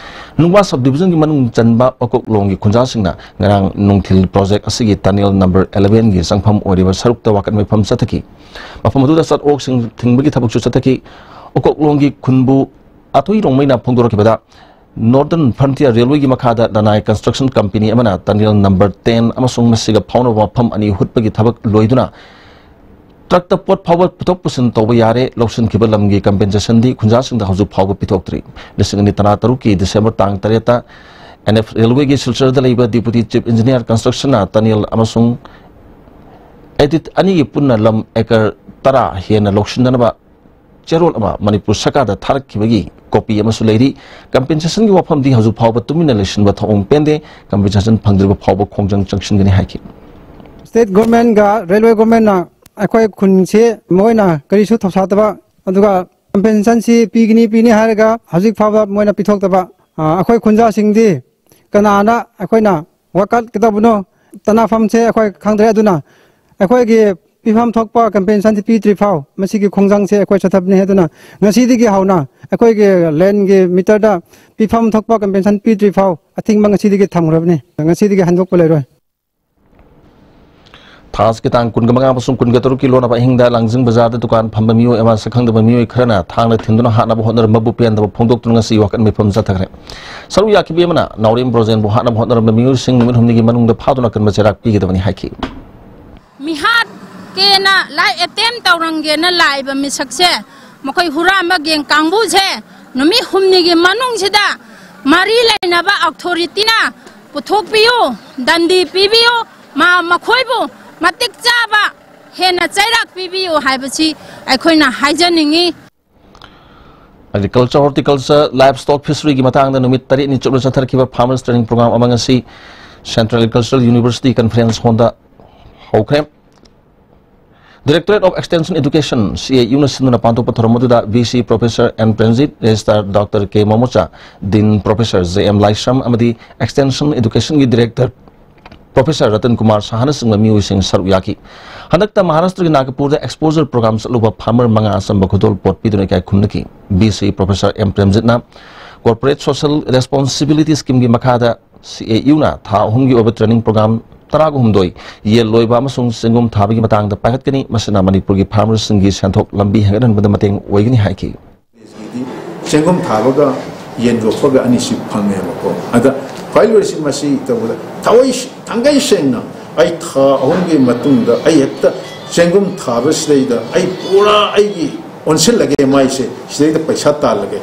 ꯅꯨꯡꯕꯥ sub divisionꯒꯤ ꯃꯅꯨꯡ ꯆꯟꯕ ꯑꯣꯀꯣꯛꯂꯣꯡꯒꯤ ꯈꯨꯟꯖꯥꯁꯤꯡꯅ ꯉꯔꯥꯡ ꯅꯨꯡꯊꯤꯜ project ꯑꯁꯤꯒꯤ tunnel number elevenꯒꯤ ꯆꯪꯐꯝ ꯑꯣꯏꯔꯤꯕ ꯁꯔꯨꯛꯇ ꯋꯥꯀꯠ ꯃꯤꯐꯝ ꯆꯠꯊꯈꯤ꯫ ꯃꯐꯝ ꯑꯗꯨꯗ ꯆꯠ ꯑꯣꯛꯁꯤꯡ ꯊꯤꯡꯕꯒꯤ ꯊꯕꯛꯁꯨ ꯆꯠꯊꯈꯤ꯫ ꯑꯣꯀꯣꯛꯂꯣꯡꯒꯤ ꯈꯨꯟꯕꯨ ꯑꯊꯣꯏ ꯔꯣꯡꯃꯩꯅ ꯐꯣꯡꯗꯣꯔꯛꯈꯤꯕꯗ, Northern Frontier Railwayꯒꯤ ꯃꯈꯥꯗ ꯂꯅꯥꯏ construction company ꯑꯃꯅ tunnel number ten ꯑꯃꯁꯨꯡ ꯃꯁꯤꯒ ꯐꯥꯎꯅꯕ ꯃꯐꯝ ꯑꯅꯤ ꯍꯨꯠꯄꯒꯤ ꯊꯕꯛ ꯂꯣꯏꯗꯨꯅ truckꯇ ꯄꯣꯠ ꯐꯥꯎꯕ ꯄꯨꯊꯣꯛ ꯄꯨꯁꯤꯟ ꯇꯧꯕ ꯌꯥꯔꯦ꯫ ꯂꯧꯁꯤꯟꯈꯤꯕ ꯂꯝꯒꯤ compensationꯗꯤ ꯈꯨꯟꯖꯥꯁꯤꯡꯗ ꯍꯧꯖꯤꯛ ꯐꯥꯎꯕ ꯄꯤꯊꯣꯛꯇ꯭ꯔꯤ꯫ ꯂꯤꯁꯤꯡ ꯑꯅꯤ ꯇꯔꯥꯇꯔꯨꯛꯀꯤ December ꯇꯥꯡ ꯇꯔꯦꯠꯇ NF Railwayꯒꯤ ꯁꯤꯜꯆꯔꯗ ꯂꯩꯕ Deputy Chief Engineer Constructionꯅ tunnel ꯑꯃꯁꯨꯡ adit ꯑꯅꯤꯒꯤ ꯄꯨꯟꯅ ꯂꯝ acre ꯇꯔꯥ ꯍꯦꯟꯅ ꯂꯧꯁꯤꯟꯅꯅꯕ ꯆꯦꯔꯣꯜ ꯑꯃ ꯃꯅꯤꯄꯨꯔ ꯁꯔꯀꯥꯔꯗ ꯊꯥꯔꯛꯈꯤꯕꯒꯤ copy ꯑꯃꯁꯨ ꯂꯩꯔꯤ꯫ Compensationꯒꯤ ꯋꯥꯐꯝꯗꯤ ꯍꯧꯖꯤꯛ ꯐꯥꯎꯕ ꯇꯨꯃꯤꯟꯅ ꯂꯩꯁꯤꯟꯕ ꯊꯧꯑꯣꯡ ꯄꯦꯟꯗꯦ꯫ Compensation ꯐꯪꯗ꯭ꯔꯤꯕ ꯐꯥꯎꯕ ꯈꯣꯡꯖꯪ ꯆꯪꯁꯤꯟꯒꯅꯤ ꯍꯥꯏꯈꯤ꯫ State governmentꯒ railway governmentꯅ ꯑꯩꯈꯣꯏ ꯈꯨꯟꯁꯤ ꯃꯣꯏꯅ ꯀꯔꯤꯁꯨ ꯊꯧꯁꯥꯗꯕ, ꯑꯗꯨꯒ compensationꯁꯤ ꯄꯤꯒꯅꯤ, ꯄꯤꯅꯤ ꯍꯥꯏꯔꯒ ꯍꯧꯖꯤꯛ ꯐꯥꯎꯕ ꯃꯣꯏꯅ ꯄꯤꯊꯣꯛꯇꯕ꯫ ꯑ, ꯑꯩꯈꯣꯏ ꯈꯨꯟꯖꯥꯁꯤꯡꯗꯤ ꯀꯅꯥꯅ ꯑꯩꯈꯣꯏꯅ ꯋꯥꯀꯠꯀꯗꯕꯅꯣ? ꯇꯥꯟꯅꯐꯝꯁꯦ ꯑꯩꯈꯣꯏ ꯈꯪꯗ꯭ꯔꯦ꯫ ꯑꯗꯨꯅ ꯑꯩꯈꯣꯏꯒꯤ ꯄꯤꯐꯝ ꯊꯣꯛꯄ compensationꯁꯤ ꯄꯤꯗ꯭ꯔꯤ ꯐꯥꯎ ꯃꯁꯤꯒꯤ ꯈꯣꯡꯖꯪꯁꯦ ꯑꯩꯈꯣꯏ ꯆꯠꯊꯕꯅꯤ꯫ ꯑꯗꯨꯅ ꯉꯁꯤꯗꯒꯤ ꯍꯧꯅ ꯑꯩꯈꯣꯏꯒꯤ landꯒꯤ meterꯗ ꯄꯤꯐꯝ ꯊꯣꯛꯄ compensation ꯄꯤꯗ꯭ꯔꯤ ꯐꯥꯎ ꯑꯊꯤꯡꯕ ꯉꯁꯤꯗꯒꯤ ꯊꯝꯈ꯭ꯔꯕꯅꯤ꯫ ꯉꯁꯤꯗꯒꯤ ꯍꯟꯗꯣꯛꯄ ꯂꯩꯔꯣꯏ꯫ ꯊꯥ ꯑꯁꯤꯒꯤ ꯇꯥꯡ ꯀꯨꯟꯃꯉꯥ ꯑꯃꯁꯨꯡ ꯀꯨꯟꯇꯔꯨꯛꯀꯤ ꯂꯣꯟꯅꯕ ꯑꯍꯤꯡꯗ ꯂꯥꯡꯖꯤꯡ ꯕꯖꯥꯔꯗ ꯗꯨꯀꯥꯟ ꯐꯝꯕ ꯃꯤꯑꯣꯏ ꯑꯃ ꯁꯛꯈꯪꯗꯕ ꯃꯤꯑꯣꯏ ꯈꯔꯅ ꯊꯥꯡꯅ ꯊꯤꯟꯗꯨꯅ ꯍꯥꯠꯅꯕ ꯍꯣꯠꯅꯔꯝꯕꯕꯨ ꯄꯦꯟꯗꯕ ꯐꯣꯡꯗꯣꯛꯇꯨꯅ ꯉꯁꯤ ꯋꯥꯀꯠ ꯃꯤꯐꯝ ꯆꯠꯊꯈ꯭ꯔꯦ꯫ ꯁꯔꯨꯛ ꯌꯥꯈꯤꯕ ꯑꯃꯅ ꯅꯥꯎꯔꯦꯝ ꯕ꯭ꯔꯣꯖꯦꯟꯕꯨ ꯍꯥꯠꯅꯕ ꯍꯣꯠꯅꯔꯝꯕ ꯃꯤꯑꯣꯏꯁꯤꯡ ꯅꯨꯃꯤꯠ ꯍꯨꯝꯅꯤꯒꯤ ꯃꯅꯨꯡꯗ ꯐꯥꯗꯨꯅ ꯑꯀꯟꯕ ꯆꯩꯔꯥꯛ ꯄꯤꯒꯗꯕꯅꯤ ꯍꯥꯏꯈꯤ꯫ ꯃꯤꯍꯥꯠꯀꯦꯅ ꯂꯥꯏ ꯑꯦꯇꯦꯝ ꯇꯧꯔꯝꯒꯦꯅ ꯂꯥꯛꯏꯕ ꯃꯤꯁꯛꯁꯦ ꯃꯈꯣꯏ ꯍꯨꯔꯥꯟꯕ ꯒꯦꯡ ꯀꯥꯡꯕꯨꯁꯦ ꯅꯨꯃꯤꯠ ꯍꯨꯝꯅꯤꯒꯤ ꯃꯅꯨꯡꯁꯤꯗ ꯃꯔꯤ ꯂꯩꯅꯕ ꯑꯣꯊꯣꯔꯤꯇꯤꯅ ꯄꯨꯊꯣꯛꯄꯤꯌꯨ, ꯗꯟꯗꯤ ꯄꯤꯕꯤꯌꯨ, ꯃꯥ-, ꯃꯈꯣꯏꯕꯨ ꯃꯇꯤꯛ ꯆꯥꯕ ꯍꯦꯟꯅ ꯆꯩꯔꯥꯛ ꯄꯤꯕꯤꯌꯨ ꯍꯥꯏꯕꯁꯤ ꯑꯩꯈꯣꯏꯅ ꯍꯥꯏꯖꯅꯤꯡꯏ꯫ Agriculture, Horticulture, Livestock, Fisheryꯒꯤ ꯃꯇꯥꯡꯗ ꯅꯨꯃꯤꯠ ꯇꯔꯦꯠꯅꯤ ꯆꯨꯞꯅ ꯆꯠꯊꯔꯛꯈꯤꯕ Farmers Training Program ꯑꯃ ꯉꯁꯤ Central Agricultural University Conference Hallꯗ ꯍꯧꯈ꯭ꯔꯦ꯫ Directorate of Extension Education, CAUꯅ ꯁꯤꯟꯗꯨꯅ ꯄꯥꯡꯊꯣꯛꯄ ꯊꯧꯔꯝ ꯑꯗꯨꯗ VC Professor N Premjit, Registrar Doctor K ꯃꯣꯃꯣꯆꯥ, Dean Professor J M ꯂꯥꯏꯁ꯭ꯔꯝ ꯑꯃꯗꯤ Extension Educationꯒꯤ Director Professor Ratan Kumar ꯁꯍꯥꯅꯆꯤꯡꯕ ꯃꯤꯑꯣꯏꯁꯤꯡ ꯁꯔꯨꯛ ꯌꯥꯈꯤ꯫ ꯍꯟꯗꯛꯇ ꯃꯍꯥꯔꯥꯁꯇ꯭ꯔꯒꯤ ꯅꯥꯒꯄꯨꯔꯗ exposure program ꯆꯠꯂꯨꯕ farmer ꯃꯉꯥ ꯑꯆꯝꯕ ꯈꯨꯗꯣꯜꯄꯣꯠ ꯄꯤꯗꯨꯅ ꯏꯀꯥꯏ ꯈꯨꯝꯅꯈꯤ꯫ VC Professor M ꯄ꯭ꯔꯦꯝꯖꯤꯠꯅ Corporate Social Responsibility Schemeꯒꯤ ꯃꯈꯥꯗ CAUꯅ ꯊꯥ ꯑꯍꯨꯝꯒꯤ ꯑꯣꯏꯕ training program ꯇꯔꯥꯒ ꯍꯨꯝꯗꯣꯏ ꯌꯦꯟ ꯂꯣꯏꯕ ꯑꯃꯁꯨꯡ ꯆꯦꯡꯒꯨꯝ ꯊꯥꯕꯒꯤ ꯃꯇꯥꯡꯗ ꯄꯥꯏꯈꯠꯀꯅꯤ꯫ ꯃꯁꯤꯅ ꯃꯅꯤꯄꯨꯔꯒꯤ farmerꯁꯤꯡꯒꯤ ꯁꯦꯟꯊꯣꯛ ꯂꯝꯕꯤ ꯍꯦꯟꯒꯠꯍꯟꯕꯗ ꯃꯇꯦꯡ ꯑꯣꯏꯒꯅꯤ ꯍꯥꯏꯈꯤ꯫ ꯆꯦꯡꯒꯨꯝ ꯊꯥꯕꯒ ꯌꯦꯟ ꯌꯣꯛꯄꯒ ꯑꯅꯤꯁꯤ ꯐꯪꯉꯦꯕꯀꯣ꯫ ꯑꯗ ꯈ꯭ꯋꯥꯏ ꯂꯣꯏꯔꯤꯁꯤ ꯃꯁꯤ ꯇꯧꯕꯗ ꯊꯋꯥꯏ ꯊꯥꯡꯒꯩ ꯁꯦꯡꯅ ꯑꯩ ꯊꯥ ꯑꯍꯨꯝꯒꯤ ꯃꯇꯨꯡꯗ ꯑꯩ ꯍꯦꯛꯇ ꯆꯦꯡꯒꯨꯝ ꯊꯥꯕꯁꯤꯗꯩꯗ ꯑꯩ ꯄꯨꯔꯥ ꯑꯩꯒꯤ ꯑꯣꯟꯁꯤꯜꯂꯒꯦ ꯃꯥꯏꯁꯦ, ꯁꯤꯗꯩꯗ ꯄꯩꯁꯥ ꯇꯥꯜꯂꯒꯦ,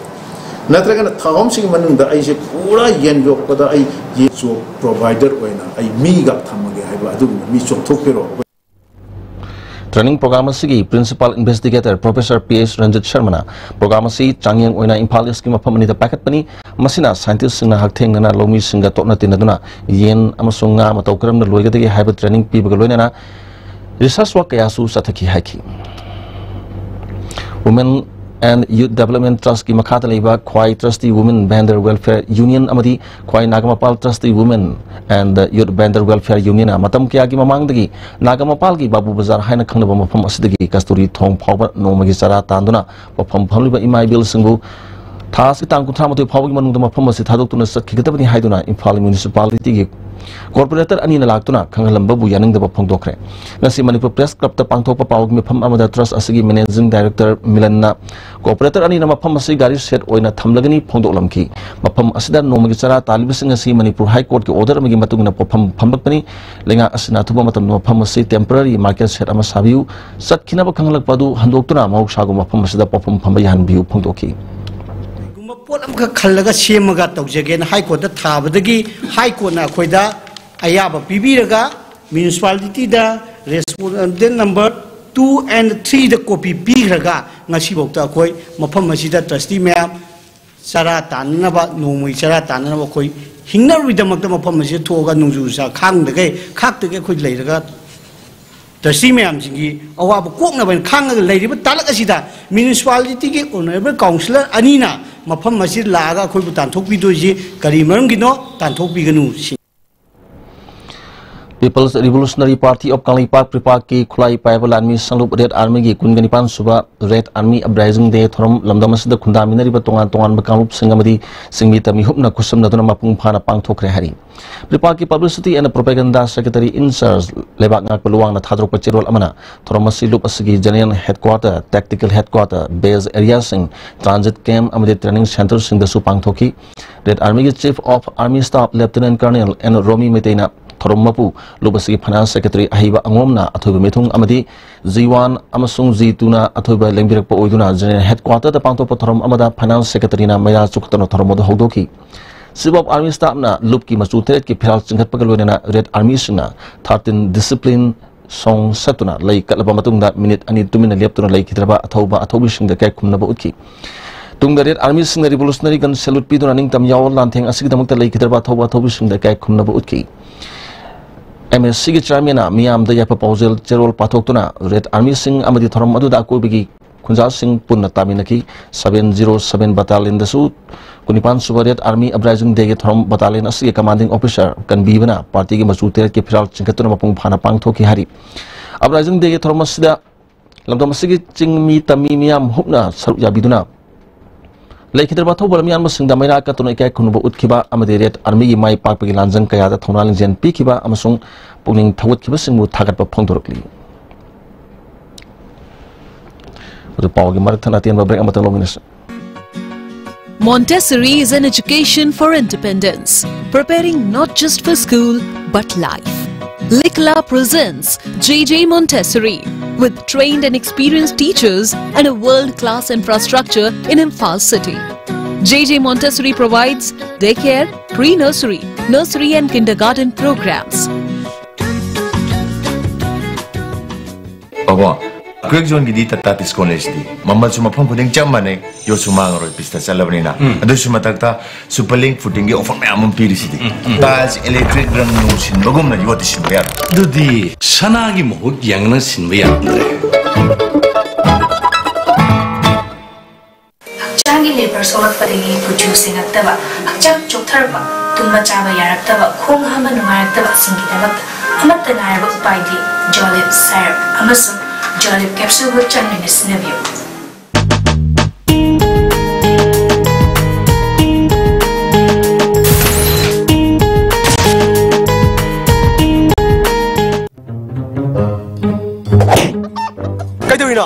ꯅꯠꯇ꯭ꯔꯒꯅ ꯊꯥ ꯑꯍꯨꯝꯁꯤꯒꯤ ꯃꯅꯨꯡꯗ ꯑꯩꯁꯦ ꯄꯨꯔꯥ ꯌꯦꯟ ꯌꯣꯛꯄꯗ ꯑꯩ ꯌꯦꯟ ꯖꯣꯕ ꯄ꯭ꯔꯣꯚꯥꯏꯗꯔ ꯑꯣꯏꯅ ꯑꯩ ꯃꯤꯒ ꯊꯝꯃꯒꯦ ꯍꯥꯏꯕ ꯑꯗꯨꯒꯨꯝꯕ ꯃꯤ ꯆꯣꯡꯊꯣꯛꯄꯤꯔꯣ꯫ Training program ꯑꯁꯤꯒꯤ Principal Investigator Professor P H Ranjit ꯁꯔꯃꯅ program ꯑꯁꯤ ꯆꯥꯡꯌꯦꯡ ꯑꯣꯏꯅ ꯏꯝꯐꯥꯜ ꯏꯁꯀꯤ ꯃꯐꯝ ꯑꯅꯤꯗ ꯄꯥꯏꯈꯠꯄꯅꯤ꯫ ꯃꯁꯤꯅ scientistꯁꯤꯡꯅ ꯍꯛꯊꯦꯡꯅꯅ ꯂꯧꯃꯤꯁꯤꯡꯒ ꯇꯣꯠꯅ ꯇꯤꯟꯅꯗꯨꯅ ꯌꯦꯟ ꯑꯃꯁꯨꯡ ꯉꯥ ꯃꯇꯧ ꯀꯔꯝꯅ ꯂꯣꯏꯒꯗꯒꯦ ꯍꯥꯏꯕ training ꯄꯤꯕꯒ ꯂꯣꯏꯅꯅ research work ꯀꯌꯥꯁꯨ ꯆꯠꯊꯈꯤ ꯍꯥꯏꯈꯤ꯫ Women and Youth Development Trustꯀꯤ ꯃꯈꯥꯗ ꯂꯩꯕ ꯈ꯭ꯋꯥꯏ Trustee Women Vendor Welfare Union ꯑꯃꯗꯤ ꯈ꯭ꯋꯥꯏ Nagampal Trustee Women and Youth Vendor Welfare Unionꯅ ꯃꯇꯝ ꯀꯌꯥꯒꯤ ꯃꯃꯥꯡꯗꯒꯤ ꯅꯥꯒꯥꯃꯄꯥꯜꯒꯤ ꯕꯥꯕꯨ ꯕꯖꯥꯔ ꯍꯥꯏꯅ ꯈꯪꯅꯕ ꯃꯐꯝ ꯑꯁꯤꯗꯒꯤ ꯀꯁꯇꯨꯔꯤ ꯊꯣꯡ ꯐꯥꯎꯕ ꯅꯣꯡꯃꯒꯤ ꯆꯔꯥ ꯇꯥꯟꯗꯨꯅ ꯄꯣꯛꯐꯝ ꯐꯝꯂꯤꯕ ꯏꯃꯥ ꯏꯕꯦꯜꯁꯤꯡꯕꯨ ꯊꯥ ꯑꯁꯤ ꯇꯥꯡ ꯀꯨꯟꯊ꯭ꯔꯥ ꯃꯥꯊꯣꯏ ꯐꯥꯎꯕꯒꯤ ꯃꯅꯨꯡꯗ ꯃꯐꯝ ꯑꯁꯤ ꯊꯥꯗꯣꯛꯇꯨꯅ ꯆꯠꯈꯤꯒꯗꯕꯅꯤ ꯍꯥꯏꯗꯨꯅ ꯏꯝꯐꯥꯜ ꯃ꯭ꯌꯨꯅꯤꯁꯤꯄꯥꯂꯤꯇꯤꯒꯤ ꯀꯣꯔꯄꯣꯔꯦꯇꯔ ꯑꯅꯤꯅ ꯂꯥꯛꯇꯨꯅ ꯈꯪꯍꯜꯂꯝꯕꯕꯨ ꯌꯥꯅꯤꯡꯗꯕ ꯐꯣꯡꯗꯣꯛꯈ꯭ꯔꯦ꯫ ꯉꯁꯤ ꯃꯅꯤꯄꯨꯔ ꯄ꯭ꯔꯦꯁ ꯀ꯭ꯂꯕꯇ ꯄꯥꯡꯊꯣꯛꯄ ꯄꯥꯎꯒꯤ ꯃꯤꯐꯝ ꯑꯃꯗ ꯇ꯭ꯔꯁ ꯑꯁꯤꯒꯤ ꯃꯦꯅꯦꯖꯤꯡ ꯗꯥꯏꯔꯦꯛꯇꯔ ꯃꯤꯂꯟꯅ ꯀꯣꯔꯄꯣꯔꯦꯇꯔ ꯑꯅꯤꯅ ꯃꯐꯝ ꯑꯁꯤ ꯒꯥꯔꯤ ꯁꯦꯠ ꯑꯣꯏꯅ ꯊꯝꯂꯒꯅꯤ ꯐꯣꯡꯗꯣꯛꯂꯝꯈꯤ꯫ ꯃꯐꯝ ꯑꯁꯤꯗ ꯅꯣꯡꯃꯒꯤ ꯆꯔꯥ ꯇꯥꯜꯂꯤꯕꯁꯤꯡ ꯑꯁꯤ ꯃꯅꯤꯄꯨꯔ ꯍꯥꯏ ꯀꯣꯔꯠꯀꯤ ꯑꯣꯔꯗꯔ ꯑꯃꯒꯤ ꯃꯇꯨꯡ ꯏꯟꯅ ꯄꯣꯠꯐꯝ ꯐꯝꯂꯛꯄꯅꯤ꯫ ꯂꯩꯉꯥꯛ ꯑꯁꯤꯅ ꯑꯊꯨꯕ ꯃꯇꯝꯗ ꯃꯐꯝ ꯑꯁꯤ ꯇꯦꯝꯄꯔꯔꯤ ꯃꯥꯔꯀꯦꯠ ꯁꯦꯠ ꯑꯃ ꯁꯥꯕꯤꯌꯨ, ꯆꯠꯈꯤꯅꯕ ꯈꯪꯍꯜꯂꯛꯄ ꯑꯗꯨ ꯍꯟꯗꯣꯛꯇꯨꯅ ꯃꯍꯧꯁꯥꯒꯨꯝ ꯃꯐꯝ ꯑꯁꯤꯗ ꯄꯣꯠꯐꯝ ꯐꯝꯕ ꯌꯥꯍꯟꯕꯤꯌꯨ ꯐꯣꯡꯗꯣꯛꯈꯤ꯫ ꯀꯩꯒꯨꯝꯕ ꯄꯣꯠ ꯑꯃꯈꯛ ꯈꯜꯂꯒ ꯁꯦꯝꯃꯒ ꯇꯧꯖꯒꯦꯅ ꯍꯥꯏ ꯀꯣꯔꯠꯇ ꯊꯥꯕꯗꯒꯤ ꯍꯥꯏ ꯀꯣꯔꯠꯅ ꯑꯩꯈꯣꯏꯗ ꯑꯌꯥꯕ ꯄꯤꯕꯤꯔꯒ ꯃ꯭ꯌꯨꯅꯤꯁꯤꯄꯥꯂꯤꯇꯤꯗ ꯔꯦꯁꯄꯣꯟꯗꯦꯟ ꯅꯝꯕꯔ ꯇꯨ ꯑꯦꯟ ꯊ꯭ꯔꯤꯗ ꯀꯣꯄꯤ ꯄꯤꯈ꯭ꯔꯒ ꯉꯁꯤꯐꯥꯎꯗ ꯑꯩꯈꯣꯏ ꯃꯐꯝ ꯑꯁꯤꯗ ꯇ꯭ꯔꯁꯇꯤ ꯃꯌꯥꯝ ꯆꯔꯥ ꯇꯥꯟꯅꯅꯕ, ꯅꯣꯡꯃꯒꯤ ꯆꯔꯥ ꯇꯥꯟꯅꯅꯕ ꯑꯩꯈꯣꯏ ꯍꯤꯡꯅꯕꯒꯤꯗꯃꯛꯇ ꯃꯐꯝ ꯑꯁꯤꯗ ꯊꯣꯛꯑꯒ ꯅꯣꯡꯖꯨ ꯅꯨꯡꯁꯥ ꯈꯥꯡꯗꯈꯩ ꯈꯥꯛꯇꯈꯩ ꯑꯩꯈꯣꯏ ꯂꯩꯔꯒ ꯇ꯭ꯔꯁꯇꯤ ꯃꯌꯥꯝꯁꯤꯡꯒꯤ ꯑꯋꯥꯕ ꯀꯣꯛꯅꯕ ꯍꯥꯏꯅ ꯈꯥꯡꯉꯒ ꯂꯩꯔꯤꯕ ꯇꯥꯂꯛ ꯑꯁꯤꯗ ꯃ꯭ꯌꯨꯅꯤꯁꯤꯄꯥꯂꯤꯇꯤꯒꯤ ꯑꯣꯅꯔꯦꯕꯜ ꯀꯥꯎꯟꯁꯤꯂꯔ ꯑꯅꯤꯅ ꯃꯐꯝ ꯑꯁꯤꯗ ꯂꯥꯛꯑꯒ ꯑꯩꯈꯣꯏꯕꯨ ꯇꯥꯟꯊꯣꯛꯄꯤꯗꯣꯏꯁꯤ ꯀꯔꯤ ꯃꯔꯝꯒꯤꯅꯣ? ꯇꯥꯟꯊꯣꯛꯄꯤꯒꯅꯨ ꯁꯤ꯫ People's Revolutionary Party of Kangleipak, ꯄ꯭ꯔꯤꯄꯥꯛꯀꯤ ꯈꯨꯠꯂꯥꯏ ꯄꯥꯏꯕ ꯂꯥꯟꯃꯤ ꯁꯪꯂꯨꯞ ꯔꯦꯗ ꯑꯥꯔꯃꯤꯒꯤ ꯀꯨꯟꯒ ꯅꯤꯄꯥꯟ ꯁꯨꯕ ꯔꯦꯗ ꯑꯥꯔꯃꯤ ꯑꯞꯔꯥꯏꯖꯤꯡ ꯗꯦ ꯊꯧꯔꯝ ꯂꯝꯗꯝ ꯑꯁꯤꯗ ꯈꯨꯟꯗꯥꯃꯤꯟꯅꯔꯤꯕ ꯇꯣꯉꯥꯟ ꯇꯣꯉꯥꯟꯕ ꯀꯥꯡꯂꯨꯞꯁꯤꯡ ꯑꯃꯗꯤ ꯆꯤꯡꯃꯤ ꯇꯝꯃꯤ ꯍꯨꯞꯅ ꯈꯨꯠꯁꯝꯅꯗꯨꯅ ꯃꯄꯨꯡ ꯐꯥꯅ ꯄꯥꯡꯊꯣꯛꯈ꯭ꯔꯦ ꯍꯥꯏꯔꯤ꯫ ꯄ꯭ꯔꯤꯄꯥꯛꯀꯤ Publicity and Propaganda Secretary in Charge ꯂꯩꯕꯥꯛ ꯉꯥꯛꯄ ꯂꯨꯋꯥꯡꯅ ꯊꯥꯗꯣꯔꯛꯄ ꯆꯦꯔꯣꯜ ꯑꯃꯅ ꯊꯧꯔꯝ ꯑꯁꯤ ꯂꯨꯞ ꯑꯁꯤꯒꯤ General Headquarter, Tactical Headquarter, Base Area ꯁꯤꯡ, Transit Camp ꯑꯃꯗꯤ Training Centre ꯁꯤꯡꯗꯁꯨ ꯄꯥꯡꯊꯣꯛꯈꯤ꯫ ꯔꯦꯗ ꯑꯥꯔꯃꯤꯒꯤ Chief of Army Staff Lieutenant Colonel N Romi ꯃꯩꯇꯩꯅ ꯊꯧꯔꯝ ꯃꯄꯨ ꯂꯨꯞ ꯑꯁꯤꯒꯤ Finance Secretary ꯑꯍꯩꯕ ꯑꯉꯣꯝꯅ ꯑꯊꯣꯏꯕ ꯃꯤꯊꯨꯡ ꯑꯃꯗꯤ ꯖꯤ ꯋꯥꯟ ꯑꯃꯁꯨꯡ ꯖꯤ ꯇꯨꯅ ꯑꯊꯣꯏꯕ ꯂꯦꯡꯕꯤꯔꯛꯄ ꯑꯣꯏꯗꯨꯅ General Headquarter ꯗ ꯄꯥꯡꯊꯣꯛꯄ ꯊꯧꯔꯝ ꯑꯃꯗ Finance Secretary ꯅ ꯃꯩꯔꯥ ꯆꯨꯈꯠꯇꯨꯅ ꯊꯧꯔꯝ ꯑꯗꯨ ꯍꯧꯗꯣꯛꯈꯤ꯫ Chief of Army Staff ꯅ ꯂꯨꯞꯀꯤ ꯃꯆꯨ ꯇꯔꯦꯠꯀꯤ ꯐꯤꯔꯥꯜ ꯆꯤꯡꯈꯠꯄꯒ ꯂꯣꯏꯅꯅ ꯔꯦꯗ ꯑꯥꯔꯃꯤꯁꯤꯡꯅ thirteen discipline song ꯁꯛꯇꯨꯅ ꯂꯩ ꯀꯠꯂꯕ ꯃꯇꯨꯡꯗ ꯃꯤꯅꯤꯠ ꯑꯅꯤ ꯇꯨꯃꯤꯟꯅ ꯂꯦꯞꯇꯨꯅ ꯂꯩꯈꯤꯗ꯭ꯔꯕ ꯑꯊꯧꯕ ꯑꯊꯧꯕꯤꯁꯤꯡꯗ ꯏꯀꯥꯏ ꯈꯨꯝꯅꯕ ꯎꯠꯈꯤ꯫ ꯇꯨꯡꯗ ꯔꯦꯗ ꯑꯥꯔꯃꯤꯁꯤꯡꯅ Revolutionary Gun Salute ꯄꯤꯗꯨꯅ ꯅꯤꯡꯇꯝ ꯌꯥꯑꯣꯜ ꯂꯥꯟꯊꯦꯡ ꯑꯁꯤꯒꯤꯗꯃꯛꯇ ꯂꯩꯈꯤꯗ꯭ꯔꯕ ꯑꯊꯧꯕ ꯑꯊꯧꯕꯤꯁꯤꯡꯗ ꯏꯀꯥꯏ ꯈꯨꯝꯅꯕ ꯎꯠꯈꯤ꯫ ꯑꯦꯝ ꯑꯦꯁ ꯁꯤꯒꯤ Chairman ꯅ ꯃꯤꯌꯥꯝꯗ ꯌꯥꯏꯐ ꯄꯥꯎꯖꯦꯜ ꯆꯦꯔꯣꯜ ꯄꯥꯊꯣꯛꯇꯨꯅ ꯔꯦꯗ ꯑꯥꯔꯃꯤꯁꯤꯡ ꯑꯃꯗꯤ ꯊꯧꯔꯝ ꯑꯗꯨꯗ ꯑꯀꯣꯏꯕꯒꯤ ꯈꯨꯟꯖꯥꯁꯤꯡ ꯄꯨꯟꯅ ꯇꯥꯃꯤꯟꯅꯈꯤ꯫ Seven zero seven Battalion ꯗꯁꯨ ꯀꯨꯟꯅꯤꯄꯥꯟ ꯁꯨꯕ ꯔꯦꯗ ꯑꯥꯔꯃꯤ ꯑꯞꯔꯥꯏꯖꯤꯡ ꯗꯦꯒꯤ ꯊꯧꯔꯝ battalion ꯑꯁꯤꯒꯤ Commanding Officer ꯀꯟꯕꯤꯕꯅ ꯄꯥꯔꯇꯤꯒꯤ ꯃꯆꯨ ꯇꯔꯦꯠꯀꯤ ꯐꯤꯔꯥꯜ ꯆꯤꯡꯈꯠꯇꯨꯅ ꯃꯄꯨꯡ ꯐꯥꯅ ꯄꯥꯡꯊꯣꯛꯈꯤ ꯍꯥꯏꯔꯤ꯫ ꯑꯞꯔꯥꯏꯖꯤꯡ ꯗꯦꯒꯤ ꯊꯧꯔꯝ ꯑꯁꯤꯗ ꯂꯝꯗꯝ ꯑꯁꯤꯒꯤ ꯆꯤꯡꯃꯤ ꯇꯝꯃꯤ ꯃꯤꯌꯥꯝ ꯍꯨꯞꯅ ꯁꯔꯨꯛ ꯌꯥꯕꯤꯗꯨꯅ ꯂꯩꯈꯤꯗ꯭ꯔꯕ ꯑꯊꯧꯕ ꯂꯝꯌꯥꯟꯕꯁꯤꯡꯗ ꯃꯩꯔꯥ ꯀꯠꯇꯨꯅ ꯏꯀꯥꯏ ꯈꯨꯝꯅꯕ ꯎꯠꯈꯤꯕ ꯑꯃꯗꯤ ꯔꯦꯗ ꯑꯥꯔꯃꯤꯒꯤ ꯃꯥꯏ ꯄꯥꯛꯄꯒꯤ ꯂꯥꯟꯖꯪ ꯀꯌꯥꯗ ꯊꯧꯅꯥ ꯂꯤꯡꯖꯦꯜ ꯄꯤꯈꯤꯕ ꯑꯃꯁꯨꯡ ꯄꯨꯛꯅꯤꯡ ꯊꯧꯒꯠꯈꯤꯕꯁꯤꯡꯕꯨ ꯊꯥꯒꯠꯄ ꯐꯣꯡꯗꯣꯔꯛꯂꯤ꯫ ꯑꯗꯨ ꯄꯥꯎꯒꯤ ꯃꯔꯛ ꯊꯠꯅ ꯑꯇꯦꯟꯕ ꯕ꯭ꯔꯦꯛ ꯑꯃꯇꯪ ꯂꯧꯃꯤꯟꯅꯁꯤ꯫ Montessori is an education for independence, preparing not just for school but life. Likla presents J J Montessori, with trained and experienced teachers and a world-class infrastructure in Imphal city. J J Montessori provides daycare, pre-nursery, nursery and kindergarten programs. ꯕꯥꯕꯣ, ꯀ꯭ꯔꯦꯛ ꯖꯣꯟꯒꯤꯗꯤ ꯇꯇꯥ ꯇꯤꯁꯀꯣꯟ ꯂꯩꯁꯤꯗꯤ꯫ ꯃꯃꯜꯁꯨ ꯃꯐꯝ ꯈꯨꯗꯤꯡ ꯆꯞ ꯃꯥꯟꯅꯩ, ꯌꯣꯠꯁꯨ ꯃꯥꯡꯉꯔꯣꯏ, ꯄꯤꯁꯇ ꯆꯠꯂꯕꯅꯤꯅ꯫ ꯎꯝ꯫ ꯑꯗꯨꯁꯨ ꯃꯊꯛꯇ super link ꯐꯨꯇꯤꯡꯒꯤ offer ꯃꯌꯥꯝ ꯑꯃ ꯄꯤꯔꯤꯁꯤꯗꯤ꯫ ꯎꯝ, ꯎꯝ꯫ Tiles electric ꯔꯪ ꯅꯨꯡ ꯁꯤꯟꯕꯒꯨꯝꯅ ꯌꯣꯠꯇꯤ ꯁꯤꯟꯕ ꯌꯥꯔꯣꯏ꯫ ꯑꯗꯨꯗꯤ ꯁꯅꯥꯒꯤ ꯃꯍꯨꯠ ꯌꯦꯡꯅ ꯁꯤꯟꯕ ꯌꯥꯔꯝꯗ꯭ꯔꯦ꯫ ꯍꯛꯆꯥꯡꯒꯤ ꯂꯦꯕꯔ ꯁꯣꯛꯂꯛꯄꯗꯒꯤ ꯀꯨꯆꯨ ꯁꯦꯡꯉꯛꯇꯕ, ꯍꯛꯆꯥꯡ ꯆꯣꯛꯊꯔꯛꯄ, ꯇꯨꯝꯕ ꯆꯥꯕ ꯌꯥꯔꯛꯇꯕ, ꯈꯣꯡ ꯍꯥꯝꯕ ꯅꯨꯡꯉꯥꯏꯔꯛꯇꯕꯁꯤꯡꯒꯤꯗꯃꯛꯇ ꯑꯃꯠꯇ ꯉꯥꯏꯔꯕ ꯎꯄꯥꯏꯗꯤ ꯖꯣꯂꯤꯞ ꯁꯥꯏꯔꯞ ꯑꯃꯁꯨꯡ ꯖꯣꯂꯤꯞ ꯀꯦꯞꯁꯨꯜꯕꯨ ꯆꯥꯡ ꯅꯥꯏꯅ ꯁꯤꯖꯤꯟꯅꯕꯤꯌꯨ꯫ ꯀꯩꯗꯧꯔꯤꯅꯣ?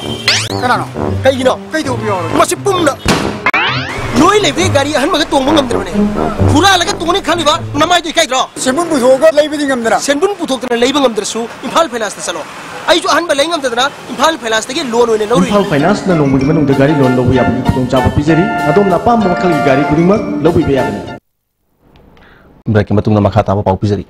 ꯀꯅꯥꯅꯣ? ꯀꯩꯒꯤꯅꯣ? ꯀꯩꯗꯧꯕ ꯌꯥꯎꯔꯒꯦ? ꯃꯁꯤ ꯄꯨꯝꯅ ꯅꯣꯏ ꯂꯩꯕꯗꯒꯤ ꯒꯥꯔꯤ ꯑꯍꯟꯕꯒ ꯇꯣꯡꯕ ꯉꯝꯗ꯭ꯔꯕꯅꯦ꯫ ꯍꯨꯔꯥꯜꯂꯒ ꯇꯣꯡꯅꯤ ꯈꯜꯂꯤꯕ ꯅꯃꯥꯏꯗꯣ ꯏꯀꯥꯏꯗ꯭ꯔꯣ? ꯁꯦꯟꯕꯨꯟ ꯄꯨꯊꯣꯛꯑꯒ ꯂꯩꯕꯗꯤ ꯉꯝꯗꯅ꯫ ꯁꯦꯟꯕꯨꯟ ꯄꯨꯊꯣꯛꯇꯅ ꯂꯩꯕ ꯉꯝꯗ꯭ꯔꯁꯨ ꯏꯝꯐꯥꯜ ꯐꯥꯏꯅꯥꯟꯁꯇ ꯆꯠꯂꯣ꯫ ꯑꯩꯁꯨ ꯑꯍꯟꯕ ꯂꯩ ꯉꯝꯗꯗꯅ ꯏꯝꯐꯥꯜ ꯐꯥꯏꯅꯥꯟꯁꯇꯒꯤ ꯂꯣꯟ ꯑꯣꯏꯅ ꯂꯧꯔꯨꯏ꯫ ꯏꯝꯐꯥꯜ ꯐꯥꯏꯅꯥꯟꯁꯅ ꯅꯣꯡꯃꯒꯤ ꯃꯅꯨꯡꯗ ꯒꯥꯔꯤ ꯂꯣꯟ ꯂꯧꯕ ꯌꯥꯕꯒꯤ ꯈꯨꯗꯣꯡꯆꯥꯕ ꯄꯤꯖꯔꯤ꯫ ꯑꯗꯣꯝꯅ ꯑꯄꯥꯝꯕ ꯃꯈꯜꯒꯤ ꯒꯥꯔꯤ ꯈꯨꯗꯤꯡꯃꯛ ꯂꯧꯕꯤꯕ ꯌꯥꯒꯅꯤ꯫ ꯕ꯭ꯔꯦꯛꯀꯤ ꯃꯇꯨꯡꯗ ꯃꯈꯥ ꯇꯥꯕ ꯄꯥꯎ ꯄꯤꯖꯔꯤ꯫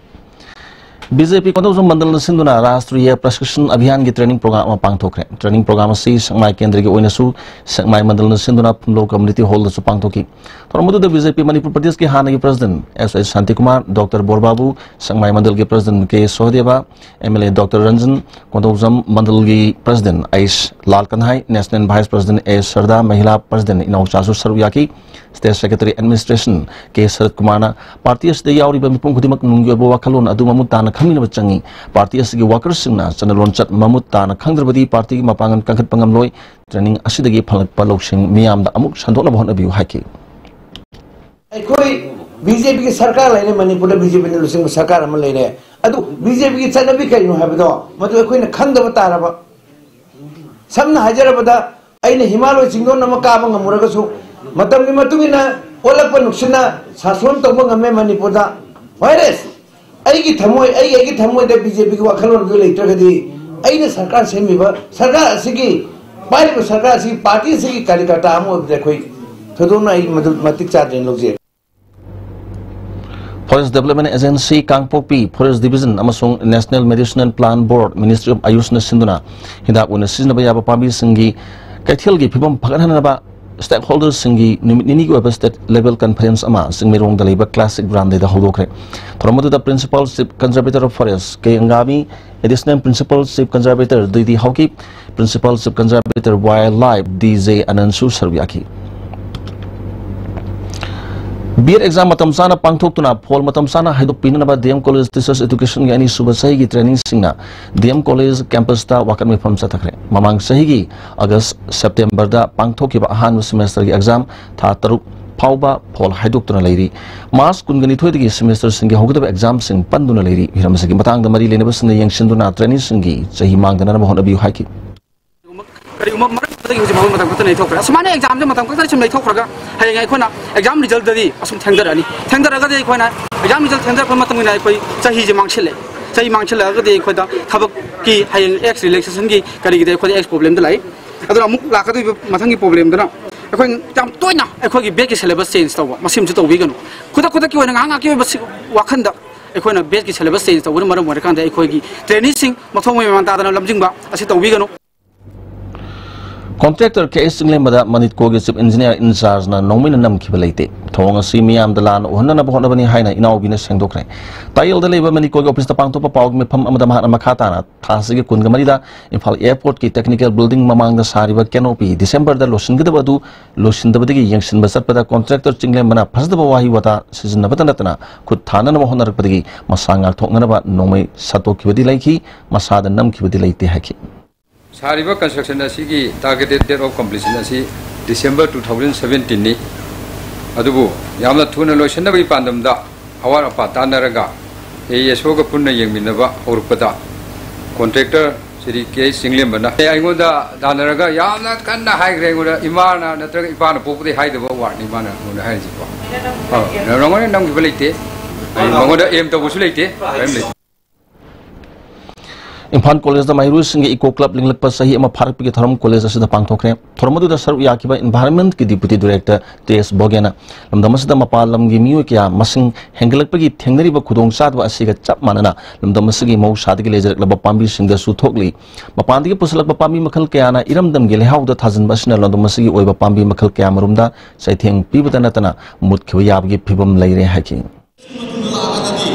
ꯕꯤ ꯖꯦ ꯄꯤ ꯀꯣꯟꯗꯧꯖꯝ ꯃꯟꯗꯜꯅ ꯁꯤꯟꯗꯨꯅ ꯔꯥꯁꯇ꯭ꯔꯤꯌ ꯄ꯭ꯔꯁꯤꯁꯟ ꯑꯚꯤꯌꯥꯟꯒꯤ ꯇ꯭ꯔꯦꯅꯤꯡ ꯄ꯭ꯔꯣꯒ꯭ꯔꯥꯝ ꯑꯃ ꯄꯥꯡꯊꯣꯛꯈ꯭ꯔꯦ꯫ ꯇ꯭ꯔꯦꯅꯤꯡ ꯄ꯭ꯔꯣꯒ꯭ꯔꯥꯝ ꯑꯁꯤ ꯁꯦꯛꯃꯥꯏ ꯀꯦꯟꯗ꯭ꯔꯒꯤ ꯑꯣꯏꯅꯁꯨ ꯁꯦꯛꯃꯥꯏ ꯃꯟꯗꯜꯅ ꯁꯤꯟꯗꯨꯅ ꯐꯨꯝꯂꯧ ꯀꯝꯃ꯭ꯌꯨꯅꯤꯇꯤ ꯍꯣꯜꯗꯁꯨ ꯄꯥꯡꯊꯣꯛꯈꯤ꯫ ꯊꯧꯔꯝ ꯑꯗꯨꯗ ꯕꯤ ꯖꯦ ꯄꯤ ꯃꯅꯤꯄꯨꯔ ꯄ꯭ꯔꯗꯦꯁꯀꯤ ꯍꯥꯟꯅꯒꯤ president S S Shantikumar, doctor Borbabu, Sekmai ꯃꯟꯗꯜꯒꯤ president K Sahadeb, M L A doctor Ranjan, Kongdoujam ꯃꯟꯗꯜꯒꯤ president H Lal Kanhai, national vice president A Sharda, ꯃꯍꯤꯂꯥ ꯄ꯭ꯔꯁꯤꯗꯦꯟꯠ ꯏꯅꯥꯎꯆꯥꯁꯨ ꯁꯔꯨꯛ ꯌꯥꯈꯤ꯫ State secretary administration K Sarat ꯀꯨꯃꯥꯔꯅ ꯄꯥꯔꯇꯤ ꯑꯁꯤꯗ ꯌꯥꯎꯔꯤꯕ ꯃꯤꯄꯨꯝ ꯈꯨꯗꯤꯡꯃꯛ ꯅꯨꯡꯒꯤ ꯑꯣꯏꯕ ꯋꯥꯈꯜꯂꯣꯟ ꯑꯗꯨ ꯃꯃꯨꯠ ꯇꯥꯅ ꯈꯪꯃꯤꯟꯅꯕ ꯆꯪꯏ꯫ ꯄꯥꯔꯇꯤ ꯑꯁꯤꯒꯤ ꯋꯥꯀꯔꯁꯤꯡꯅ ꯆꯠꯅ ꯂꯣꯟꯆꯠ ꯃꯃꯨꯠ ꯇꯥꯅ ꯈꯪꯗ꯭ꯔꯕꯗꯤ ꯄꯥꯔꯇꯤꯒꯤ ꯃꯄꯥꯡꯒꯜ ꯀꯟꯈꯠꯄ ꯉꯝꯂꯣꯏ꯫ ꯇ꯭ꯔꯦꯅꯤꯡ ꯑꯁꯤꯗꯒꯤ ꯐꯪꯂꯛꯄ ꯂꯧꯁꯤꯡ ꯃꯤꯌꯥꯝꯗ ꯑꯃꯨꯛ ꯁꯟꯗꯣꯛꯅꯕ ꯍꯣꯠꯅꯕꯤꯌꯨ ꯍꯥꯏꯈꯤ꯫ ꯑꯩꯈꯣꯏ ꯕꯤ ꯖꯦ ꯄꯤꯒꯤ ꯁꯔꯀꯥꯔ ꯂꯩꯔꯦ, ꯃꯅꯤꯄꯨꯔꯗ ꯕꯤ ꯖꯦ ꯄꯤꯅ ꯂꯨꯆꯤꯡꯕ ꯁꯔꯀꯥꯔ ꯑꯃ ꯂꯩꯔꯦ꯫ ꯑꯗꯨ ꯕꯤ ꯖꯦ ꯄꯤꯒꯤ ꯆꯠꯅꯕꯤ ꯀꯔꯤꯅꯣ ꯍꯥꯏꯕꯗꯣ ꯃꯗꯨ ꯑꯩꯈꯣꯏꯅ ꯈꯪꯗꯕ ꯇꯥꯔꯕ꯫ ꯁꯝꯅ ꯍꯥꯏꯖꯔꯕꯗ, ꯑꯩꯅ ꯍꯤꯃꯥꯂꯣꯏ ꯆꯤꯡꯗꯣꯟ ꯑꯃ ꯀꯥꯕ ꯉꯝꯃꯨꯔꯒꯁꯨ, ꯃꯇꯝꯒꯤ ꯃꯇꯨꯡ ꯏꯟꯅ ꯑꯣꯜꯂꯛꯄ ꯅꯨꯡꯁꯤꯠꯅ ꯁꯥꯁꯣꯟ ꯇꯧꯕ ꯉꯝꯃꯦ ꯃꯅꯤꯄꯨꯔꯗ꯫ ꯋꯥꯏꯔꯦꯁ ꯑꯩꯒꯤ ꯊꯃꯣꯏ, ꯑꯩ, ꯑꯩꯒꯤ ꯊꯃꯣꯏꯗ ꯕꯤ ꯖꯦ ꯄꯤꯒꯤ ꯋꯥꯈꯜꯂꯣꯟꯗꯨ ꯂꯩꯇ꯭ꯔꯒꯗꯤ, ꯑꯩꯅ ꯁꯔꯀꯥꯔ ꯁꯦꯝꯃꯤꯕ ꯁꯔꯀꯥꯔ ꯑꯁꯤꯒꯤ, ꯄꯥꯏꯔꯤꯕ ꯁꯔꯀꯥꯔ ꯑꯁꯤꯒꯤ ꯄꯥꯔꯇꯤ ꯑꯁꯤꯒꯤ ꯀꯥꯔꯌꯀꯔꯇꯥ ꯑꯃ ꯑꯣꯏꯕꯗ ꯑꯩꯈꯣꯏ ꯊꯣꯏꯗꯣꯛꯅ ꯑꯩ ꯃꯗꯨ ꯃꯇꯤꯛ ꯆꯥꯗ꯭ꯔꯦꯅ ꯂꯧꯖꯩ꯫ Forest Development Agency ꯀꯥꯡꯄꯣꯛꯄꯤ, Forest Division ꯑꯃꯁꯨꯡ National Medicinal Plant Board, Ministry of AYUSꯅ ꯁꯤꯟꯗꯨꯅ ꯍꯤꯗꯥꯛ ꯑꯣꯏꯅ ꯁꯤꯖꯤꯟꯅꯕ ꯌꯥꯕ ꯄꯥꯝꯕꯤꯁꯤꯡꯒꯤ ꯀꯩꯊꯦꯜꯒꯤ ꯐꯤꯕꯝ ꯐꯒꯠꯍꯟꯅꯕ stakeholderꯁꯤꯡꯒꯤ ꯅꯨꯃꯤꯠ ꯅꯤꯅꯤꯒꯤ ꯑꯣꯏꯕ state level conference ꯑꯃ ꯆꯤꯡꯃꯩꯔꯣꯡꯗ ꯂꯩꯕ Classic Groundꯗ ꯍꯧꯗꯣꯛꯈ꯭ꯔꯦ꯫ ꯊꯧꯔꯝ ꯑꯗꯨꯗ Principal Chief Conservator of Forest K Angami, Additional Principal Chief Conservator D D Haokip, Principal Chief Conservator Wildlife D J ꯑꯅꯟꯁꯨ ꯁꯔꯨꯛ ꯌꯥꯈꯤ꯫ ꯕꯤ ꯑꯦꯗ exam ꯃꯇꯝ ꯆꯥꯅ ꯄꯥꯡꯊꯣꯛꯇꯨꯅ ꯐꯣꯜ ꯃꯇꯝ ꯆꯥꯅ ꯍꯥꯏꯗꯣꯛꯄꯤꯅꯅꯕ ꯗꯤ ꯑꯦꯝ College Teachers Educationꯒꯤ ꯑꯅꯤꯁꯨꯕ ꯆꯍꯤꯒꯤ trainingꯁꯤꯡꯅ ꯗꯤ ꯑꯦꯝ College campusꯇ ꯋꯥꯀꯠ ꯃꯤꯐꯝ ꯆꯠꯊꯈ꯭ꯔꯦ꯫ ꯃꯃꯥꯡ ꯆꯍꯤꯒꯤ August, Septemberꯗ ꯄꯥꯡꯊꯣꯛꯈꯤꯕ ꯑꯍꯥꯟꯕ semesterꯒꯤ exam ꯊꯥ ꯇꯔꯨꯛ ꯐꯥꯎꯕ ꯐꯣꯜ ꯍꯥꯏꯗꯣꯛꯇꯨꯅ ꯂꯩꯔꯤ꯫ March ꯀꯨꯟꯒ ꯅꯤꯊꯣꯏꯗꯒꯤ semesterꯁꯤꯡꯒꯤ ꯍꯧꯒꯗꯕ examꯁꯤꯡ ꯄꯟꯗꯨꯅ ꯂꯩꯔꯤ꯫ ꯍꯤꯔꯝ ꯑꯁꯤꯒꯤ ꯃꯇꯥꯡꯗ ꯃꯔꯤ ꯂꯩꯅꯕꯁꯤꯡꯅ ꯌꯦꯡꯁꯤꯟꯗꯨꯅ trainingꯁꯤꯡꯒꯤ ꯆꯍꯤ ꯃꯥꯡꯗꯅꯅꯕ ꯍꯣꯠꯅꯕꯤꯌꯨ ꯍꯥꯏꯈꯤ꯫ ꯀꯔꯤꯒꯨꯝꯕ ꯃꯔꯝ ꯑꯃꯗꯒꯤ ꯍꯧꯖꯤꯛ ꯐꯥꯎꯕ ꯃꯇꯝ ꯈꯛꯇ ꯂꯩꯊꯣꯛꯈ꯭ꯔꯦ꯫ ꯑꯁꯨꯃꯥꯏꯅ examꯁꯦ ꯃꯇꯝ ꯈꯛꯇ ꯁꯨꯝ ꯂꯩꯊꯣꯛꯈ꯭ꯔꯒ ꯍꯌꯦꯡ ꯑꯩꯈꯣꯏꯅ exam resultꯗꯗꯤ ꯑꯁꯨꯝ ꯊꯦꯡꯊꯔꯛꯑꯅꯤ꯫ ꯊꯦꯡꯊꯔꯒꯗꯤ ꯑꯩꯈꯣꯏꯅ exam result ꯊꯦꯡꯊꯔꯛꯄ ꯃꯇꯨꯡ ꯏꯟꯅ ꯑꯩꯈꯣꯏ ꯆꯍꯤꯁꯦ ꯃꯥꯡꯁꯤꯜꯂꯦ꯫ ꯆꯍꯤ ꯃꯥꯡꯁꯤꯜꯂꯛꯑꯒꯗꯤ ꯑꯩꯈꯣꯏꯗ ꯊꯕꯛꯀꯤ ꯍꯌꯦꯡ age relaxationꯒꯤ ꯀꯔꯤꯒꯤꯗ ꯑꯩꯈꯣꯏꯗ age problemꯗ ꯂꯥꯛꯏ꯫ ꯑꯗꯨꯅ ꯑꯃꯨꯛ ꯂꯥꯛꯀꯗꯧꯔꯤꯕ ꯃꯊꯪꯒꯤ problemꯗꯨꯅ ꯑꯩꯈꯣꯏ ꯌꯥꯝ ꯇꯣꯏꯅ ꯑꯩꯈꯣꯏꯒꯤ batchꯀꯤ syllabus change ꯇꯧꯕ, ꯃꯁꯤꯃꯁꯨ ꯇꯧꯕꯤꯒꯅꯨ꯫ ꯈꯨꯗꯛ ꯈꯨꯗꯛꯀꯤ ꯑꯣꯏꯅ ꯉꯥꯏꯍꯥꯛ ꯉꯥꯏꯍꯥꯛꯀꯤ ꯑꯣꯏꯕ ꯁꯤ-, ꯋꯥꯈꯟꯗ ꯑꯩꯈꯣꯏꯅ batchꯀꯤ syllabus change ꯇꯧꯕꯅ ꯃꯔꯝ ꯑꯣꯏꯔꯀꯥꯟꯗ ꯑꯩꯈꯣꯏꯒꯤ traineeꯁꯤꯡ ꯃꯊꯣꯡ ꯃꯔꯝ ꯇꯥꯗꯅ ꯂꯝꯖꯤꯡꯕ ꯑꯁꯤ ꯇꯧꯕꯤꯒꯅꯨ꯫ ꯀꯣꯟꯇ꯭ꯔꯦꯛꯇꯔ ꯀꯦ ꯑꯦꯁ ꯆꯤꯡꯂꯦꯝꯕꯗ ꯃꯅꯤꯠꯀꯣꯒꯤ ꯆꯤꯐ ꯏꯟꯖꯤꯅꯤꯌꯥꯔ ꯏꯟꯆꯥꯔꯖꯅ ꯅꯣꯡꯃꯩꯅ ꯅꯝꯈꯤꯕ ꯂꯩꯇꯦ꯫ ꯊꯧꯑꯣꯡ ꯑꯁꯤ ꯃꯤꯌꯥꯝꯗ ꯂꯥꯟꯅ ꯎꯍꯟꯅꯅꯕ ꯍꯣꯠꯅꯕꯅꯤ ꯍꯥꯏꯅ ꯏꯅꯥꯎꯕꯤꯅ ꯁꯦꯡꯗꯣꯛꯈ꯭ꯔꯦ꯫ ꯇꯥꯌꯦꯜꯗ ꯂꯩꯕ ꯃꯅꯤꯠꯀꯣꯒꯤ ꯑꯣꯐꯤꯁꯇ ꯄꯥꯡꯊꯣꯛꯄ ꯄꯥꯎꯒꯤ ꯃꯤꯐꯝ ꯑꯃꯗ ꯃꯍꯥꯛꯅ ꯃꯈꯥ ꯇꯥꯅ ꯊꯥ ꯑꯁꯤꯒꯤ ꯀꯨꯟꯒ ꯃꯔꯤꯗ ꯏꯝꯐꯥꯜ ꯑꯦꯌꯔꯄꯣꯔꯠꯀꯤ ꯇꯦꯛꯅꯤꯀꯦꯜ ꯕꯤꯜꯗꯤꯡ ꯃꯃꯥꯡꯗ ꯁꯥꯔꯤꯕ ꯀꯦꯅꯣꯄꯤ ꯗꯤꯁꯦꯝꯕꯔꯗ ꯂꯣꯏꯁꯤꯟꯒꯗꯕ ꯑꯗꯨ ꯂꯣꯏꯁꯤꯟꯗꯕꯗꯒꯤ ꯌꯦꯡꯁꯤꯟꯕ ꯆꯠꯄꯗ ꯀꯣꯟꯇ꯭ꯔꯦꯛꯇꯔ ꯆꯤꯡꯂꯦꯝꯕꯅ ꯐꯖꯗꯕ ꯋꯥꯍꯩ ꯋꯥꯇꯥ ꯁꯤꯖꯤꯟꯅꯕꯇ ꯅꯠꯇꯅ ꯈꯨꯠ ꯊꯥꯅꯅꯕ ꯍꯣꯠꯅꯔꯛꯄꯗꯒꯤ ꯃꯁꯥ ꯉꯥꯛꯊꯣꯛꯅꯅꯕ ꯅꯣꯡꯃꯩ ꯁꯠꯇꯣꯛꯈꯤꯕꯗꯤ ꯂꯩꯈꯤ꯫ ꯃꯁꯥꯗ ꯅꯝꯈꯤꯕꯗꯤ ꯂꯩꯇꯦ ꯍꯥꯏꯈꯤ꯫ ꯁꯥꯔꯤꯕ construction ꯑꯁꯤꯒꯤ targeted date of completion ꯑꯁꯤ December two thousand seventeen ꯅꯤ꯫ ꯑꯗꯨꯕꯨ ꯌꯥꯝꯅ ꯊꯨꯅ ꯂꯣꯏꯁꯤꯟꯅꯕꯒꯤ ꯄꯥꯟꯗꯝꯗ ꯑꯋꯥꯠ ꯑꯄꯥ ꯇꯥꯟꯅꯔꯒ ꯑꯦ ꯑꯦꯁ ꯑꯣꯒ ꯄꯨꯟꯅ ꯌꯦꯡꯃꯤꯟꯅꯕ ꯍꯧꯔꯛꯄꯗ, ꯀꯣꯟꯇ꯭ꯔꯦꯛꯇꯔ ꯁ꯭ꯔꯤ ꯀꯦ ꯆꯤꯡꯂꯦꯝꯕꯅ ꯑꯩꯉꯣꯟꯗ ꯇꯥꯟꯅꯔꯒ ꯌꯥꯝꯅ ꯀꯟꯅ ꯍꯥꯏꯈ꯭ꯔꯦ꯫ ꯑꯩꯉꯣꯟꯗ ꯏꯃꯥꯅ ꯅꯠꯇ꯭ꯔꯒ ꯏꯄꯥꯅ ꯄꯣꯛꯄꯗꯒꯤ ꯍꯥꯏꯗꯕ ꯋꯥꯔꯗꯅꯤ ꯃꯥꯅ ꯑꯩꯉꯣꯟꯗ ꯍꯥꯏꯔꯤꯁꯤꯀꯣ꯫ ꯑ, ꯅꯉꯣꯟꯗ ꯅꯝꯈꯤꯕ ꯂꯩꯇꯦ꯫ ꯑꯩ ꯃꯉꯣꯟꯗ ꯑꯦꯝ ꯇꯧꯕꯁꯨ ꯂꯩꯇꯦ꯫ ꯀꯔꯤꯝ ꯂꯩꯇꯦ꯫ ꯏꯝꯐꯥꯜ ꯀꯣꯂꯦꯖꯇ ꯃꯍꯩꯔꯣꯏꯁꯤꯡꯒꯤ ꯏꯀꯣ ꯀ꯭ꯂꯕ ꯂꯤꯡꯂꯛꯄ ꯆꯍꯤ ꯑꯃ ꯐꯥꯔꯛꯄꯒꯤ ꯊꯧꯔꯝ ꯀꯣꯂꯦꯖ ꯑꯁꯤꯗ ꯄꯥꯡꯊꯣꯛꯈ꯭ꯔꯦ꯫ ꯊꯧꯔꯝ ꯑꯗꯨꯗ ꯁꯔꯨꯛ ꯌꯥꯈꯤꯕ ꯏꯟꯚꯥꯏꯔꯟꯃꯦꯟꯠꯀꯤ ꯗꯤꯄꯨꯇꯤ ꯗꯤꯔꯦꯛꯇꯔ ꯇꯤ ꯑꯦꯁ ꯚꯣꯒꯦꯅ ꯂꯝꯗꯝ ꯑꯁꯤꯗ ꯃꯄꯥꯟ ꯂꯝꯒꯤ ꯃꯤꯑꯣꯏ ꯀꯌꯥ ꯃꯁꯤꯡ ꯍꯦꯟꯒꯠꯂꯛꯄꯒꯤ ꯊꯦꯡꯅꯔꯤꯕ ꯈꯨꯗꯣꯡꯆꯥꯗꯕ ꯑꯁꯤꯒ ꯆꯞ ꯃꯥꯟꯅꯅ ꯂꯝꯗꯝ ꯑꯁꯤꯒꯤ ꯃꯍꯧꯁꯥꯗꯒꯤ ꯂꯩꯖꯔꯛꯂꯕ ꯄꯥꯝꯕꯤꯁꯤꯡꯗꯁꯨ ꯊꯣꯛꯂꯤ꯫ ꯃꯄꯥꯟꯗꯒꯤ ꯄꯨꯁꯤꯜꯂꯛꯄ ꯄꯥꯝꯕꯤ ꯃꯈꯜ ꯀꯌꯥꯅ ꯏꯔꯝꯗꯝꯒꯤ ꯂꯩꯍꯥꯎꯗ ꯊꯥꯖꯤꯟꯕ ꯑꯁꯤꯅ ꯂꯝꯗꯝ ꯑꯁꯤꯒꯤ ꯑꯣꯏꯕ ꯄꯥꯝꯕꯤ ꯃꯈꯜ ꯀꯌꯥꯃꯔꯨꯝꯗ ꯆꯩꯊꯦꯡ ꯄꯤꯕꯇ ꯅꯠꯇꯅ ꯃꯨꯠꯈꯤꯕ ꯌꯥꯕꯒꯤ ꯐꯤꯕꯝ ꯂꯩꯔꯦ ꯍꯥꯏꯈꯤ꯫ ꯃꯇꯨꯡꯗ ꯂꯥꯛꯑꯒꯗꯤ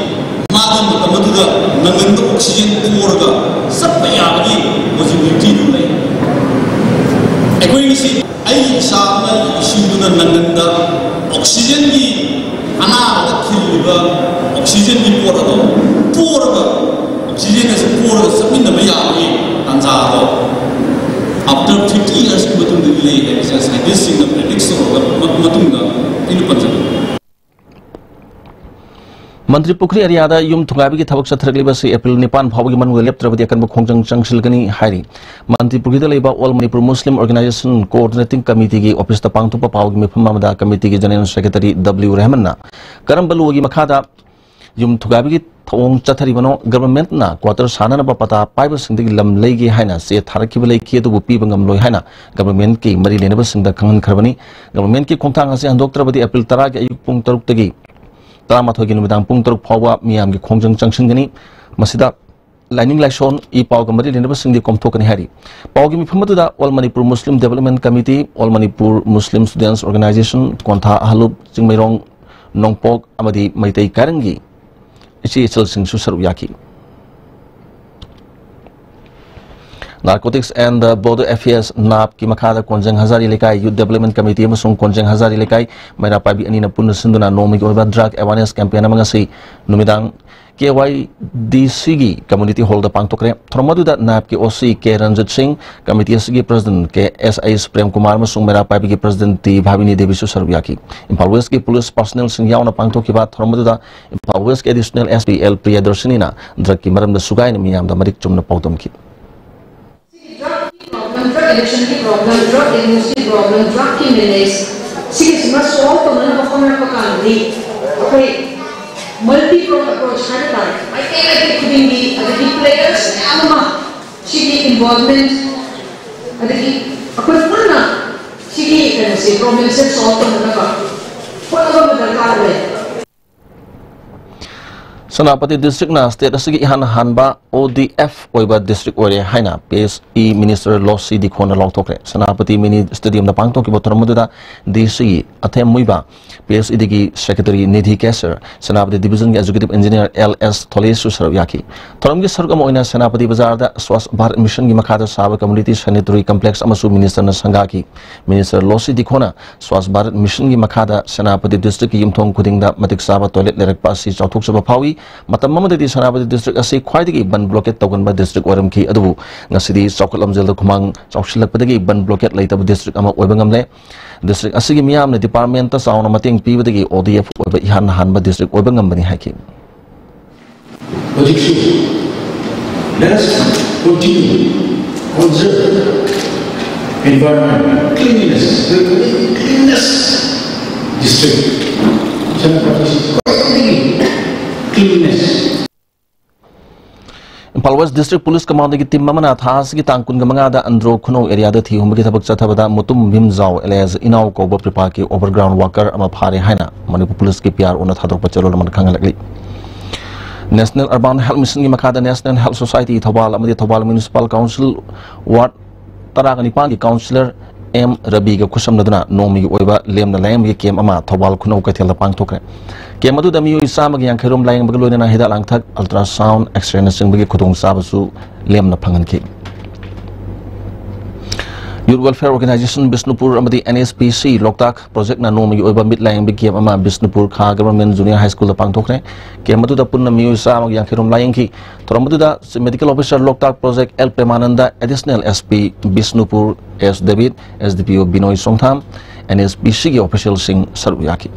ꯃꯥꯒꯤ ꯃꯇꯝ ꯑꯗꯨꯗ ꯅꯪꯒꯟꯗ oxygen ꯄꯣꯔꯒ ꯆꯠꯄ ꯌꯥꯕꯒꯤ possibility ꯗꯨ ꯂꯩ꯫ ꯑꯩꯈꯣꯏ ꯉꯁꯤ ꯑꯩꯒꯤ ꯏꯆꯥ ꯑꯃꯒꯤ ꯏꯁꯨꯗꯨꯅ ꯅꯪꯒꯟꯗ oxygen ꯒꯤ ꯑꯅꯥꯕꯗ ꯊꯤꯜꯂꯤꯕ oxygen ꯒꯤ ꯄꯣꯠ ꯑꯗꯣ ꯄꯣꯔꯒ, oxygen ꯑꯁꯤ ꯄꯣꯔꯒ ꯆꯠꯃꯤꯟꯅꯕ ꯌꯥꯕꯒꯤ ꯇꯥꯟꯖꯥ ꯑꯗꯣ after fifty years ꯀꯤ ꯃꯇꯨꯡꯗꯗꯤ ꯂꯩ ꯍꯥꯏꯕꯁꯦ scientist ꯁꯤꯡꯅ predict ꯇꯧꯔꯕ ꯃ-, ꯃꯇꯨꯡꯗ ꯑꯩꯅ ꯄꯟꯖꯕꯅꯤ꯫ ꯃꯟꯇ꯭ꯔꯤ ꯄꯨꯈ꯭ꯔꯤ ꯑꯦꯔꯤꯌꯥꯗ ꯌꯨꯝ ꯊꯨꯒꯥꯏꯕꯒꯤ ꯊꯕꯛ ꯆꯠꯊꯔꯛꯂꯤꯕ ꯑꯁꯤ ꯑꯦꯄ꯭ꯔꯤꯜ ꯅꯤꯄꯥꯟ ꯐꯥꯎꯕꯒꯤ ꯃꯅꯨꯡꯗ ꯂꯦꯞꯇ꯭ꯔꯕꯗꯤ ꯑꯀꯟꯕ ꯈꯣꯡꯖꯪ ꯆꯪꯁꯤꯜꯂꯒꯅꯤ ꯍꯥꯏꯔꯤ꯫ ꯃꯟꯇ꯭ꯔꯤ ꯄꯨꯈ꯭ꯔꯤꯗ ꯂꯩꯕ All Manipur Muslim Organization Coordinating Committee ꯒꯤ ꯑꯣꯐꯤꯁꯇ ꯄꯥꯡꯊꯣꯛꯄ ꯄꯥꯎꯒꯤ ꯃꯤꯐꯝ ꯑꯃꯗ committee ꯒꯤ General Secretary W ꯔꯦꯍꯃꯟꯅ ꯀꯔꯝꯕ law ꯒꯤ ꯃꯈꯥꯗ ꯌꯨꯝ ꯊꯨꯒꯥꯏꯕꯒꯤ ꯊꯧꯑꯣꯡ ꯆꯠꯊꯔꯤꯕꯅꯣ? Government ꯅ quarter ꯁꯥꯅꯅꯕ ꯄꯇꯥ ꯄꯥꯏꯕꯁꯤꯡꯗꯒꯤ ꯂꯝ ꯂꯩꯒꯦ ꯍꯥꯏꯅ ꯆꯦ ꯊꯥꯔꯛꯈꯤꯕ ꯂꯩꯈꯤ, ꯑꯗꯨꯕꯨ ꯄꯤꯕ ꯉꯝꯂꯣꯏ ꯍꯥꯏꯅ government ꯀꯤ ꯃꯔꯤ ꯂꯩꯅꯕꯁꯤꯡꯗ ꯈꯪꯍꯟꯈ꯭ꯔꯕꯅꯤ꯫ Government ꯀꯤ ꯈꯣꯡꯊꯥꯡ ꯑꯁꯤ ꯍꯟꯗꯣꯛꯇ꯭ꯔꯕꯗꯤ ꯑꯦꯄ꯭ꯔꯤꯜ ꯇꯔꯥꯒꯤ ꯑꯌꯨꯛ ꯄꯨꯡ ꯇꯔꯨꯛꯇꯒꯤ ꯇꯔꯥꯃꯥꯊꯣꯏꯒꯤ ꯅꯨꯃꯤꯗꯥꯡ ꯄꯨꯡ ꯇꯔꯨꯛ ꯐꯥꯎꯕ ꯃꯤꯌꯥꯝꯒꯤ ꯈꯣꯡꯖꯪ ꯆꯪꯁꯤꯟꯒꯅꯤ꯫ ꯃꯁꯤꯗ ꯂꯥꯏꯅꯤꯡ ꯂꯥꯏꯁꯣꯟ, ꯏ ꯄꯥꯎꯒ ꯃꯔꯤ ꯂꯩꯅꯕꯁꯤꯡꯗꯤ ꯀꯣꯝꯊꯣꯛꯀꯅꯤ ꯍꯥꯏꯔꯤ꯫ ꯄꯥꯎꯒꯤ ꯃꯤꯐꯝ ꯑꯗꯨꯗ All Manipur Muslim Development Committee, All Manipur Muslim Students Organization, ꯀꯣꯟꯊꯥ ꯑꯍꯂꯨꯞ, Chingmeirong, ꯅꯣꯡꯄꯣꯛ ꯑꯃꯗꯤ ꯃꯩꯇꯩ ꯀꯥꯏꯔꯪꯒꯤ ꯏꯆꯦ ꯏꯆꯜꯁꯤꯡꯁꯨ ꯁꯔꯨꯛ ꯌꯥꯈꯤ꯫ Narcotics and Border Affairs, ꯅꯥꯞꯀꯤ ꯃꯈꯥꯗ ꯀꯣꯟꯖꯦꯡ ꯍꯖꯥꯔꯤ ꯂꯩꯀꯥꯏ Youth Development Committee ꯑꯃꯁꯨꯡ ꯀꯣꯟꯖꯦꯡ ꯍꯖꯥꯔꯤ ꯂꯩꯀꯥꯏ ꯃꯩꯔꯥ ꯄꯥꯏꯕꯤ ꯑꯅꯤꯅ ꯄꯨꯟꯅ ꯁꯤꯟꯗꯨꯅ ꯅꯣꯡꯃꯒꯤ ꯑꯣꯏꯕ drug awareness campaign ꯑꯃ ꯉꯁꯤ ꯅꯨꯃꯤꯗꯥꯡ K Y D Cꯒꯤ community hallꯗ ꯄꯥꯡꯊꯣꯛꯈ꯭ꯔꯦ꯫ ꯊꯧꯔꯝ ꯑꯗꯨꯗ ꯅꯥꯞꯀꯤ O C K ꯔꯟꯖꯤꯠ ꯁꯤꯡ, committee ꯑꯁꯤꯒꯤ president K S I ꯁ꯭ꯔꯦꯝ Kumar ꯑꯃꯁꯨꯡ ꯃꯩꯔꯥ ꯄꯥꯏꯕꯤꯒꯤ president ꯇꯤ ꯚꯥꯕꯤꯅꯤ ꯗꯦꯕꯤꯁꯨ ꯁꯔꯨꯛ ꯌꯥꯈꯤ꯫ ꯏꯝꯐꯥꯜ Westꯀꯤ police personnelꯁꯤꯡ ꯌꯥꯎꯅ ꯄꯥꯡꯊꯣꯛꯈꯤꯕ ꯊꯧꯔꯝ ꯑꯗꯨꯗ Imphal Westꯀꯤ additional S P L ꯄ꯭ꯔꯤꯌꯥꯗꯔꯁꯤꯅꯤꯅ drugꯀꯤ ꯃꯔꯝꯗ ꯁꯨꯒꯥꯏꯅ ꯃꯤꯌꯥꯝꯗ ꯃꯔꯤꯛ ꯆꯨꯝꯅ ꯄꯥꯎꯗꯝꯈꯤ꯫ Drugꯀꯤ problem, drug addictionꯒꯤ problem, drug abusegꯤ problem, drugꯀꯤ menace, ꯁꯤꯒꯤꯁꯤꯃ solve ꯇꯧꯅꯅꯕ ꯍꯣꯠꯅꯔꯛꯄ ꯀꯥꯟꯗꯗꯤ ꯑꯩꯈꯣꯏ multi pronged approach ꯍꯥꯏꯕ ꯇꯥꯔꯦ꯫ ꯃꯥꯏꯀꯩ ꯃꯥꯏꯀꯩ ꯈꯨꯗꯤꯡꯒꯤ, ꯑꯗꯒꯤ players ꯃꯌꯥꯝ ꯑꯃ ꯁꯤꯒꯤ involvement, ꯑꯗꯒꯤ ꯑꯩꯈꯣꯏ ꯄꯨꯟꯅ ꯁꯤꯒꯤ ꯀꯩꯅꯣꯁꯦ, problemꯁꯦ solve ꯇꯧꯅꯅꯕ ꯍꯣꯠꯅꯕ ꯑꯃ ꯗꯔꯀꯥꯔ ꯑꯣꯏ꯫ ꯁꯦꯅꯥꯄꯇꯤ districtꯅ state ꯑꯁꯤꯒꯤ ꯏꯍꯥꯟ ꯍꯥꯟꯕ O D F ꯑꯣꯏꯕ district ꯑꯣꯏꯔꯦ ꯍꯥꯏꯅ P S E minister ꯂꯣꯁꯤ ꯗꯤꯈꯣꯅ ꯂꯥꯎꯊꯣꯛꯈ꯭ꯔꯦ꯫ Senapati mini stadiumꯗ ꯄꯥꯡꯊꯣꯛꯈꯤꯕ ꯊꯧꯔꯝ ꯑꯗꯨꯗ D C ꯑꯊꯦꯝ ꯃꯨꯏꯕ, P S E Dꯒꯤ secretary Nidhi ꯀꯦꯁꯔ, Senapati divisionꯒꯤ executive engineer L S ꯊꯣꯂꯦꯁꯨ ꯁꯔꯨꯛ ꯌꯥꯈꯤ꯫ ꯊꯧꯔꯝꯒꯤ ꯁꯔꯨꯛ ꯑꯃ ꯑꯣꯏꯅ ꯁꯦꯅꯥꯄꯇꯤ ꯕꯖꯥꯔꯗ ꯁ꯭ꯋꯥꯁ ꯚꯥꯔꯠ ꯃꯤꯁꯟꯒꯤ ꯃꯈꯥꯗ ꯁꯥꯕ community sanitary complex ꯑꯃꯁꯨ ministerꯅ ꯁꯪꯒꯥꯈꯤ꯫ Minister ꯂꯣꯁꯤ ꯗꯤꯈꯣꯅ ꯁ꯭ꯋꯥꯁ ꯚꯥꯔꯠ ꯃꯤꯁꯟꯒꯤ ꯃꯈꯥꯗ ꯁꯦꯅꯥꯄꯇꯤ districtꯀꯤ ꯌꯨꯝꯊꯣꯡ ꯈꯨꯗꯤꯡꯗ ꯃꯇꯤꯛ ꯆꯥꯕ toilet ꯂꯩꯔꯛꯄ ꯑꯁꯤ ꯆꯥꯎꯊꯣꯛꯆꯕ ꯐꯥꯎꯏ꯫ ꯃꯇꯝ ꯑꯃꯗꯗꯤ ꯁꯦꯅꯥꯄꯇꯤ district ꯑꯁꯤ ꯈ꯭ꯋꯥꯏꯗꯒꯤ ꯕꯟ blockade ꯇꯧꯒꯟꯕ district ꯑꯣꯏꯔꯝꯈꯤ, ꯑꯗꯨꯕꯨ ꯉꯁꯤꯗꯤ ꯆꯥꯎꯈꯠ ꯂꯝꯖꯦꯜꯗ ꯈꯨꯃꯥꯡ ꯆꯥꯎꯁꯤꯜꯂꯛꯄꯗꯒꯤ ꯕꯟ blockade ꯂꯩꯇꯕ district ꯑꯃ ꯑꯣꯏꯕ ꯉꯝꯂꯦ꯫ District ꯑꯁꯤꯒꯤ ꯃꯤꯌꯥꯝꯅ departmentꯇ ꯆꯥꯎꯅ ꯃꯇꯦꯡ ꯄꯤꯕꯗꯒꯤ O D F ꯑꯣꯏꯕ ꯏꯍꯥꯟ ꯍꯥꯟꯕ district ꯑꯣꯏꯕ ꯉꯝꯕꯅꯤ ꯍꯥꯏꯈꯤ꯫ ꯍꯧꯖꯤꯛꯁꯨ let us continue conserve environment, cleanliness, the cleanest district, Senapati ꯈ꯭ꯋꯥꯏꯗꯒꯤ cleanest꯫ Imphal West District Police Commandꯒꯤ team ꯑꯃꯅ ꯊꯥ ꯑꯁꯤꯒꯤ ꯇꯥꯡ ꯀꯨꯟꯒ ꯃꯉꯥꯗ ꯑꯟꯗ꯭ꯔꯣ ꯈꯨꯅꯧ areaꯗ ꯊꯤ ꯍꯨꯝꯕꯒꯤ ꯊꯕꯛ ꯆꯠꯊꯕꯗ ꯃꯨꯇꯨꯝ ꯚꯤꯝꯖꯥꯎ alias ꯏꯅꯥꯎ ꯀꯧꯕ ꯄ꯭ꯔꯤꯄꯥꯛꯀꯤ overground worker ꯑꯃ ꯐꯥꯔꯦ ꯍꯥꯏꯅ ꯃꯅꯤꯄꯨꯔ Policeꯀꯤ P R Oꯅ ꯊꯥꯗꯣꯔꯛꯄ ꯆꯦꯔꯣꯜ ꯑꯃꯅ ꯈꯪꯍꯜꯂꯛꯂꯤ꯫ National Urban Health Mission ꯒꯤ ꯃꯈꯥꯗ National Health Society ꯊꯧꯕꯥꯜ ꯑꯃꯗꯤ ꯊꯧꯕꯥꯜ Municipal Council Ward ꯇꯔꯥꯒ ꯅꯤꯄꯥꯟꯒꯤ Councillor ꯑꯦꯝ ꯔꯕꯤꯒ ꯈꯨꯠꯁꯝꯅꯗꯨꯅ ꯅꯣꯡꯃꯒꯤ ꯑꯣꯏꯕ ꯂꯦꯝꯅ ꯂꯥꯌꯦꯡꯕꯒꯤ camp ꯑꯃ ꯊꯧꯕꯥꯜ ꯈꯨꯅꯧ ꯀꯩꯊꯦꯜꯗ ꯄꯥꯡꯊꯣꯛꯈ꯭ꯔꯦ꯫ Camp ꯑꯗꯨꯗ ꯃꯤꯑꯣꯏ ꯆꯥꯝꯃꯒ ꯌꯥꯡꯈꯩ ꯔꯣꯝ ꯂꯥꯌꯦꯡꯕꯒ ꯂꯣꯏꯅꯅ ꯍꯤꯗꯥꯛ ꯂꯥꯡꯊꯛ, ultrasound, X-ray ꯅꯆꯤꯡꯕꯒꯤ ꯈꯨꯗꯣꯡꯆꯥꯕꯁꯨ ꯂꯦꯝꯅ ꯐꯪꯍꯟꯈꯤ꯫ Youth Welfare Organisation ꯕꯤꯁꯅꯨꯄꯨꯔ ꯑꯃꯗꯤ N H P C ꯂꯣꯛꯇꯥꯛ Project ꯅ ꯅꯣꯡꯃꯒꯤ ꯑꯣꯏꯕ ꯃꯤꯠ ꯂꯥꯌꯦꯡꯕ camp ꯑꯃ ꯕꯤꯁꯅꯨꯄꯨꯔ ꯈꯥ Government Junior High School ꯗ ꯄꯥꯡꯊꯣꯛꯈ꯭ꯔꯦ꯫ Camp ꯑꯗꯨꯗ ꯄꯨꯟꯅ ꯃꯤꯑꯣꯏ ꯆꯥꯝꯃꯒ ꯌꯥꯡꯈꯩ ꯔꯣꯝ ꯂꯥꯌꯦꯡꯈꯤ꯫ ꯊꯧꯔꯝ ꯑꯗꯨꯗ Medical Officer Loktak Project L Premananda, Additional S P Bishnupur S ꯗꯦꯕꯤꯠ, S D P O Binoy Songtham, N H P C ꯒꯤ official ꯁꯤꯡ ꯁꯔꯨꯛ ꯌꯥꯈꯤ꯫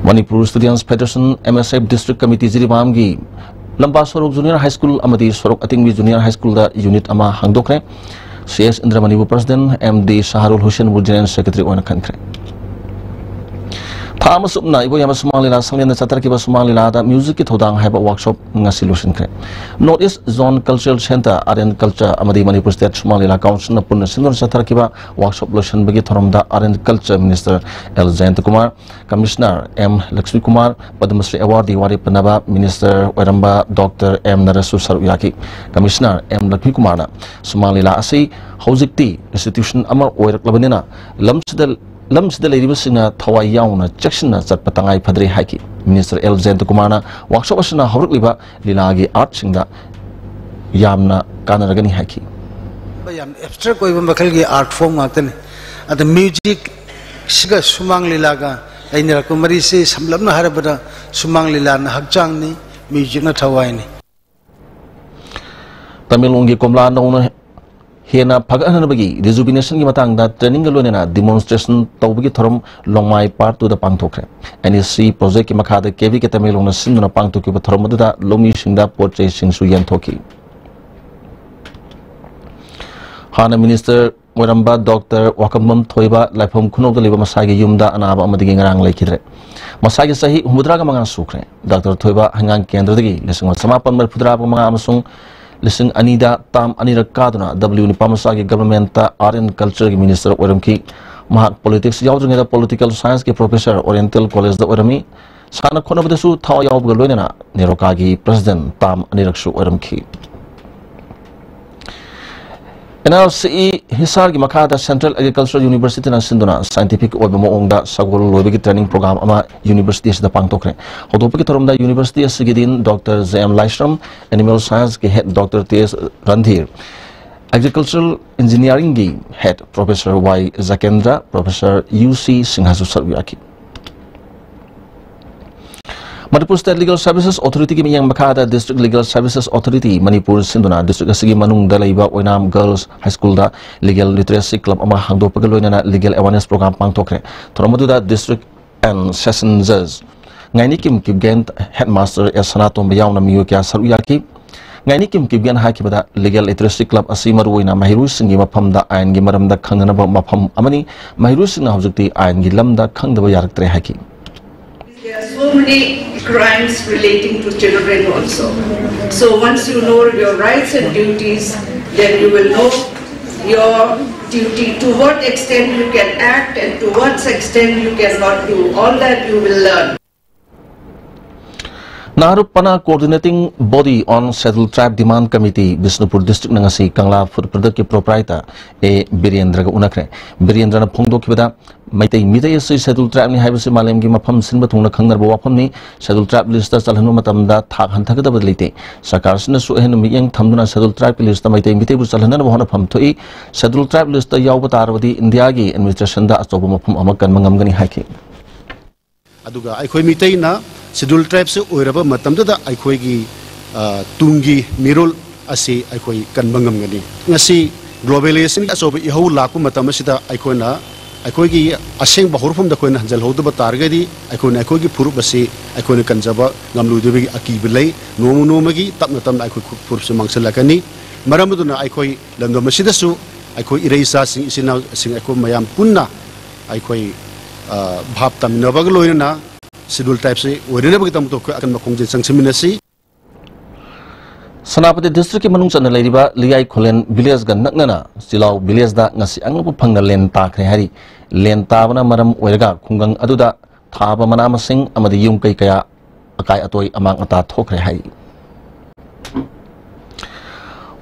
Manipur Students Federation, M S F District Committee ꯖꯤꯔꯤꯕꯥꯝꯒꯤ ꯂꯝꯕꯥ ꯁꯣꯔꯣꯛ Junior High School ꯑꯃꯗꯤ ꯁꯣꯔꯣꯛ ꯑꯇꯤꯡꯕꯤ Junior High School ꯗ unit ꯑꯃ ꯍꯥꯡꯗꯣꯛꯈ꯭ꯔꯦ꯫ ꯁꯤ ꯑꯦꯁ ꯏꯟꯗ꯭ꯔꯃꯅꯤꯕꯨ President, ꯑꯦꯝ ꯗꯤ ꯁꯍꯔꯨꯜ ꯍꯨꯁꯦꯟꯕꯨ General Secretary ꯑꯣꯏꯅ ꯈꯟꯈ꯭ꯔꯦ꯫ ꯊꯥ ꯑꯃ ꯆꯨꯞꯅ ꯏꯕꯣꯌꯥꯝꯕ ꯁꯨꯃꯥꯡ ꯂꯤꯂꯥ ꯁꯪꯂꯦꯟꯗ ꯆꯠꯊꯔꯛꯈꯤꯕ ꯁꯨꯃꯥꯡ ꯂꯤꯂꯥꯗ music ꯀꯤ ꯊꯧꯗꯥꯡ ꯍꯥꯏꯕ workshop ꯉꯁꯤ ꯂꯣꯏꯁꯤꯟꯈ꯭ꯔꯦ꯫ North East Zone Cultural Centre, Art and Culture ꯑꯃꯗꯤ Manipur State ꯁꯨꯃꯥꯡ ꯂꯤꯂꯥ Council ꯅ ꯄꯨꯟꯅ ꯁꯤꯟꯗꯨꯅ ꯆꯠꯊꯔꯛꯈꯤꯕ workshop ꯂꯣꯏꯁꯤꯟꯕꯒꯤ ꯊꯧꯔꯝꯗ Art and Culture Minister L Jayanta Kumar, Commissioner M Lakshmi Kumar, Padmashri Award ꯗ ꯋꯥꯔꯦꯞ ꯄꯟꯅꯕ Minister ꯑꯣꯏꯔꯝꯕ Doctor ꯑꯦꯝ ꯅꯔꯦꯁꯁꯨ ꯁꯔꯨꯛ ꯌꯥꯈꯤ꯫ Commissioner ꯑꯦꯝ ꯂꯛꯁꯃꯤ ꯀꯨꯃꯥꯔꯅ ꯁꯨꯃꯥꯡ ꯂꯤꯂꯥ ꯑꯁꯤ ꯍꯧꯖꯤꯛꯇꯤ institution ꯑꯃ ꯑꯣꯏꯔꯛꯂꯕꯅꯤꯅ ꯂꯝꯁꯤꯗ, ꯂꯝꯁꯤꯗ ꯂꯩꯔꯤꯕꯁꯤꯡꯅ ꯊꯋꯥꯏ ꯌꯥꯎꯅ ꯆꯦꯛꯁꯤꯟꯅ ꯆꯠꯄ ꯇꯉꯥꯏ ꯐꯗ꯭ꯔꯦ ꯍꯥꯏꯈꯤ꯫ Minister ꯑꯦꯜ ꯖꯌꯟꯇ ꯀꯨꯃꯥꯔꯅ workshop ꯑꯁꯤꯅ ꯍꯧꯔꯛꯂꯤꯕ ꯂꯤꯂꯥꯒꯤ artꯁꯤꯡꯗ ꯌꯥꯝꯅ ꯀꯥꯟꯅꯔꯒꯅꯤ ꯍꯥꯏꯈꯤ꯫ ꯌꯥꯝ abstract ꯑꯣꯏꯕ ꯃꯈꯜꯒꯤ art form ꯉꯥꯛꯇꯅꯤ꯫ ꯑꯗ music ꯁꯤꯒ ꯁꯨꯃꯥꯡ ꯂꯤꯂꯥꯒ ꯂꯩꯅꯔꯛꯄ ꯃꯔꯤꯁꯤ ꯁꯝꯂꯞꯅ ꯍꯥꯏꯔꯕꯗ ꯁꯨꯃꯥꯡ ꯂꯤꯂꯥꯅ ꯍꯛꯆꯥꯡꯅꯤ, music ꯅ ꯊꯋꯥꯏꯅꯤ꯫ ꯇꯃꯦꯡꯂꯣꯡꯒꯤ ꯀꯣꯝꯂꯥ ꯅꯧꯅ ꯍꯦꯟꯅ ꯐꯒꯠꯍꯟꯅꯕꯒꯤ rejuvenation ꯒꯤ ꯃꯇꯥꯡꯗ training ꯒ ꯂꯣꯏꯅꯅ demonstration ꯇꯧꯕꯒꯤ ꯊꯧꯔꯝ ꯂꯣꯡꯃꯥꯏ Part two ꯗ ꯄꯥꯡꯊꯣꯛꯈ꯭ꯔꯦ꯫ N H C project ꯀꯤ ꯃꯈꯥꯗ K V K ꯇꯃꯦꯡꯂꯣꯡꯅ ꯁꯤꯟꯗꯨꯅ ꯄꯥꯡꯊꯣꯛꯈꯤꯕ ꯊꯧꯔꯝ ꯑꯗꯨꯗ ꯂꯧꯃꯤꯁꯤꯡꯗ ꯄꯣꯠ ꯆꯩꯁꯤꯡꯁꯨ ꯌꯦꯟꯊꯣꯛꯈꯤ꯫ ꯍꯥꯟꯅ Minister ꯑꯣꯏꯔꯝꯕ Doctor ꯋꯥꯀꯝꯕꯝ ꯊꯣꯏꯕ ꯂꯥꯏꯐꯝ ꯈꯨꯅꯧꯗ ꯂꯩꯕ ꯃꯁꯥꯒꯤ ꯌꯨꯝꯗ ꯑꯅꯥꯕ ꯑꯃꯗꯒꯤ ꯉꯔꯥꯡ ꯂꯩꯈꯤꯗ꯭ꯔꯦ꯫ ꯃꯁꯥꯒꯤ ꯆꯍꯤ ꯍꯨꯝꯐꯨꯇꯔꯥꯒ ꯃꯉꯥ ꯁꯨꯈ꯭ꯔꯦ꯫ Doctor ꯊꯣꯏꯕ ꯍꯩꯉꯥꯡ ꯀꯦꯟꯗ꯭ꯔꯗꯒꯤ ꯂꯤꯁꯤꯡ ꯑꯃ ꯆꯃꯥꯄꯟ ꯃꯔꯤꯐꯨꯇꯔꯥꯒ ꯃꯉꯥ ꯑꯃꯁꯨꯡ ꯂꯤꯁꯤꯡ ꯑꯅꯤꯗ term ꯑꯅꯤꯔꯛ ꯀꯥꯗꯨꯅ W ꯅꯨꯄꯥꯃꯆꯥꯒꯤ Government ꯇ Art and Culture ꯒꯤ Minister ꯑꯣꯏꯔꯝꯈꯤ꯫ ꯃꯍꯥꯛ politics ꯌꯥꯎꯗ꯭ꯔꯤꯉꯩꯗ Political Science ꯀꯤ professor Oriental College ꯇ ꯑꯣꯏꯔꯝꯃꯤ꯫ ꯁꯥꯟꯅ ꯈꯣꯠꯅꯕꯗꯁꯨ ꯊꯋꯥꯏ ꯌꯥꯎꯕꯒ ꯂꯣꯏꯅꯅ ꯅꯦꯔꯣꯀꯥꯒꯤ president term ꯑꯅꯤꯔꯛꯁꯨ ꯑꯣꯏꯔꯝꯈꯤ꯫ NRCE ꯍꯤꯁꯥꯔꯒꯤ ꯃꯈꯥꯗ Central Agricultural Universityꯅ ꯁꯤꯟꯗꯨꯅ scientific ꯑꯣꯏꯕ ꯃꯑꯣꯡꯗ ꯁꯒꯣꯜ ꯂꯣꯏꯕꯒꯤ training program ꯑꯃ university ꯑꯁꯤꯗ ꯄꯥꯡꯊꯣꯛꯈ꯭ꯔꯦ꯫ ꯍꯧꯗꯣꯛꯄꯒꯤ ꯊꯧꯔꯝꯗ university ꯑꯁꯤꯒꯤ dean Doctor J M ꯂꯥꯏꯁ꯭ꯔꯝ, animal scienceꯀꯤ head Doctor T S Randhir, agricultural engineeringꯒꯤ head Professor Y ꯖꯀꯦꯟꯗ꯭ꯔ, Professor U C ꯁꯤꯡꯍꯁꯨ ꯁꯔꯨꯛ ꯌꯥꯈꯤ꯫ Manipur State Legal Services Authorityꯒꯤ ꯃꯤꯠꯌꯦꯡ ꯃꯈꯥꯗ District Legal Services Authority Manipur ꯁꯤꯟꯗꯨꯅ district ꯑꯁꯤꯒꯤ ꯃꯅꯨꯡꯗ ꯂꯩꯕ ꯑꯣꯏꯅꯥꯝ Girls High Schoolꯗ legal literacy club ꯑꯃ ꯍꯥꯡꯗꯣꯛꯄꯒ ꯂꯣꯏꯅꯅ legal awareness program ꯄꯥꯡꯊꯣꯛꯈ꯭ꯔꯦ꯫ ꯊꯧꯔꯝ ꯑꯗꯨꯗ district and session judge ꯉꯥꯏꯅꯤꯀꯤꯝ Kipgen, headmaster S ꯁꯅꯥꯇꯣꯝꯕ ꯌꯥꯎꯅ ꯃꯤꯑꯣꯏ ꯀꯌꯥ ꯁꯔꯨꯛ ꯌꯥꯈꯤ꯫ ꯉꯥꯏꯅꯤꯀꯤꯝ ꯀꯤꯞꯒꯦꯟ ꯍꯥꯏꯈꯤꯕꯗ, legal literacy club ꯑꯁꯤ ꯃꯔꯨꯑꯣꯏꯅ ꯃꯍꯩꯔꯣꯏꯁꯤꯡꯒꯤ ꯃꯐꯝꯗ ꯑꯥꯏꯟꯒꯤ ꯃꯔꯝꯗ ꯈꯪꯅꯅꯕ ꯃꯐꯝ ꯑꯃꯅꯤ꯫ ꯃꯍꯩꯔꯣꯏꯁꯤꯡꯅ ꯍꯧꯖꯤꯛꯇꯤ ꯑꯥꯏꯟꯒꯤ ꯂꯝꯗ ꯈꯪꯗꯕ ꯌꯥꯔꯛꯇ꯭ꯔꯦ ꯍꯥꯏꯈꯤ꯫ There are so many crimes relating to children also. So once you know your rights and duties, then you will know your duty, to what extent you can act and to what extent you cannot do. All that you will learn. Naharupana Coordinating Body on Scheduled Tribe Demand Committee, Bishnupur districtꯅ ꯉꯁꯤ ꯀꯪꯂꯥ food productꯀꯤ proprietor A ꯕꯤꯔꯦꯟꯗ꯭ꯔꯒ ꯎꯅꯈ꯭ꯔꯦ꯫ ꯕꯤꯔꯦꯟꯗ꯭ꯔꯅ ꯐꯣꯡꯗꯣꯛꯈꯤꯕꯗ, Meitei Meitei ꯑꯁꯤ Scheduled Tribeꯅꯤ ꯍꯥꯏꯕꯁꯤ ꯃꯥꯂꯦꯝꯒꯤ ꯃꯐꯝ ꯁꯤꯟꯕ ꯊꯨꯡꯅ ꯈꯪꯅꯔꯕ ꯋꯥꯐꯝꯅꯤ꯫ Scheduled Tribe listꯇ ꯆꯜꯍꯟꯕ ꯃꯇꯝꯗ ꯊꯥꯛ ꯍꯟꯊꯒꯗꯕ ꯂꯩꯇꯦ꯫ ꯁꯔꯀꯥꯔꯁꯤꯅꯁꯨ ꯑꯍꯦꯟꯕ ꯃꯤꯠꯌꯦꯡ ꯊꯝꯗꯨꯅ Scheduled Tribeꯀꯤ listꯇ ꯃꯩꯇꯩ ꯃꯤꯇꯩꯕꯨ ꯆꯜꯍꯟꯅꯕ ꯍꯣꯠꯅꯐꯝ ꯊꯣꯛꯏ꯫ Scheduled Tribe listꯇ ꯌꯥꯎꯕ ꯇꯥꯔꯕꯗꯤ ꯏꯟꯗꯤꯌꯥꯒꯤ administrationꯗ ꯑꯆꯧꯕ ꯃꯐꯝ ꯑꯃ ꯀꯟꯕ ꯉꯝꯒꯅꯤ ꯍꯥꯏꯈꯤ꯫ ꯑꯗꯨꯒ ꯑꯩꯈꯣꯏ ꯃꯤꯇꯩꯅ Scheduled Tribeꯁꯦ ꯑꯣꯏꯔꯕ ꯃꯇꯝꯗꯨꯗ ꯑꯩꯈꯣꯏꯒꯤ, ꯑ, ꯇꯨꯡꯒꯤ ꯃꯤꯔꯣꯜ ꯑꯁꯤ ꯑꯩꯈꯣꯏ ꯀꯟꯕ ꯉꯝꯒꯅꯤ꯫ ꯉꯁꯤ globalizationꯒꯤ ꯑꯆꯧꯕ ꯏꯍꯧ ꯂꯥꯛꯄ ꯃꯇꯝ ꯑꯁꯤꯗ ꯑꯩꯈꯣꯏꯅ ꯑꯩꯈꯣꯏꯒꯤ ꯑꯁꯦꯡꯕ ꯍꯧꯔꯛꯐꯝꯗ ꯑꯩꯈꯣꯏꯅ ꯍꯟꯖꯤꯜꯍꯧꯗꯕ ꯇꯥꯔꯒꯗꯤ, ꯑꯩꯈꯣꯏꯅ ꯑꯩꯈꯣꯏꯒꯤ ꯐꯨꯔꯨꯞ ꯑꯁꯤ ꯑꯩꯈꯣꯏꯅ ꯀꯟꯖꯕ ꯉꯝꯂꯣꯏꯗꯕꯒꯤ ꯑꯀꯤꯕ ꯂꯩ꯫ ꯅꯣꯡꯃ ꯅꯣꯡꯃꯒꯤ ꯇꯞꯅ ꯇꯞꯅ ꯑꯩꯈꯣꯏ ꯈꯨ-, ꯐꯨꯔꯨꯞꯁꯦ ꯃꯥꯡꯁꯤꯜꯂꯛꯀꯅꯤ꯫ ꯃꯔꯝ ꯑꯗꯨꯅ ꯑꯩꯈꯣꯏ ꯂꯝꯗꯝ ꯑꯁꯤꯗꯁꯨ ꯑꯩꯈꯣꯏ ꯏꯔꯩ ꯏꯆꯥꯁꯤꯡ, ꯏꯆꯤꯟ ꯏꯅꯥꯎꯁꯤꯡ ꯑꯩꯈꯣꯏ ꯃꯌꯥꯝ ꯄꯨꯟꯅ ꯑꯩꯈꯣꯏ, ꯑ, ꯚꯥꯞ ꯇꯥꯃꯤꯟꯅꯕꯒ ꯂꯣꯏꯅꯅ Scheduled Tribeꯁꯤ ꯑꯣꯏꯅꯅꯕꯒꯤꯗꯃꯛꯇ ꯑꯩꯈꯣꯏ ꯑꯀꯟꯕ ꯈꯣꯡꯖꯦꯜ ꯆꯪꯁꯤꯟꯃꯤꯟꯅꯁꯤ꯫ ꯁꯦꯅꯥꯄꯇꯤ districtꯀꯤ ꯃꯅꯨꯡ ꯆꯟꯅ ꯂꯩꯔꯤꯕ ꯂꯤꯌꯥꯏ ꯈꯨꯂꯦꯟ villageꯒ ꯅꯛꯅꯅ ꯆꯤꯂꯥꯎ villageꯗ ꯉꯁꯤ ꯑꯉꯛꯄ ꯐꯪꯅ ꯂꯦꯟ ꯇꯥꯈ꯭ꯔꯦ ꯍꯥꯏꯔꯤ꯫ ꯂꯦꯟ ꯇꯥꯕꯅ ꯃꯔꯝ ꯑꯣꯏꯔꯒ ꯈꯨꯡꯒꯪ ꯑꯗꯨꯗ ꯊꯥꯕ ꯃꯅꯥ ꯃꯁꯤꯡ ꯑꯃꯗꯤ ꯌꯨꯝ ꯀꯩ ꯀꯌꯥ ꯑꯀꯥꯏ ꯑꯇꯣꯏ ꯑꯃꯥꯡ ꯑꯇꯥ ꯊꯣꯛꯈ꯭ꯔꯦ ꯍꯥꯏꯔꯤ꯫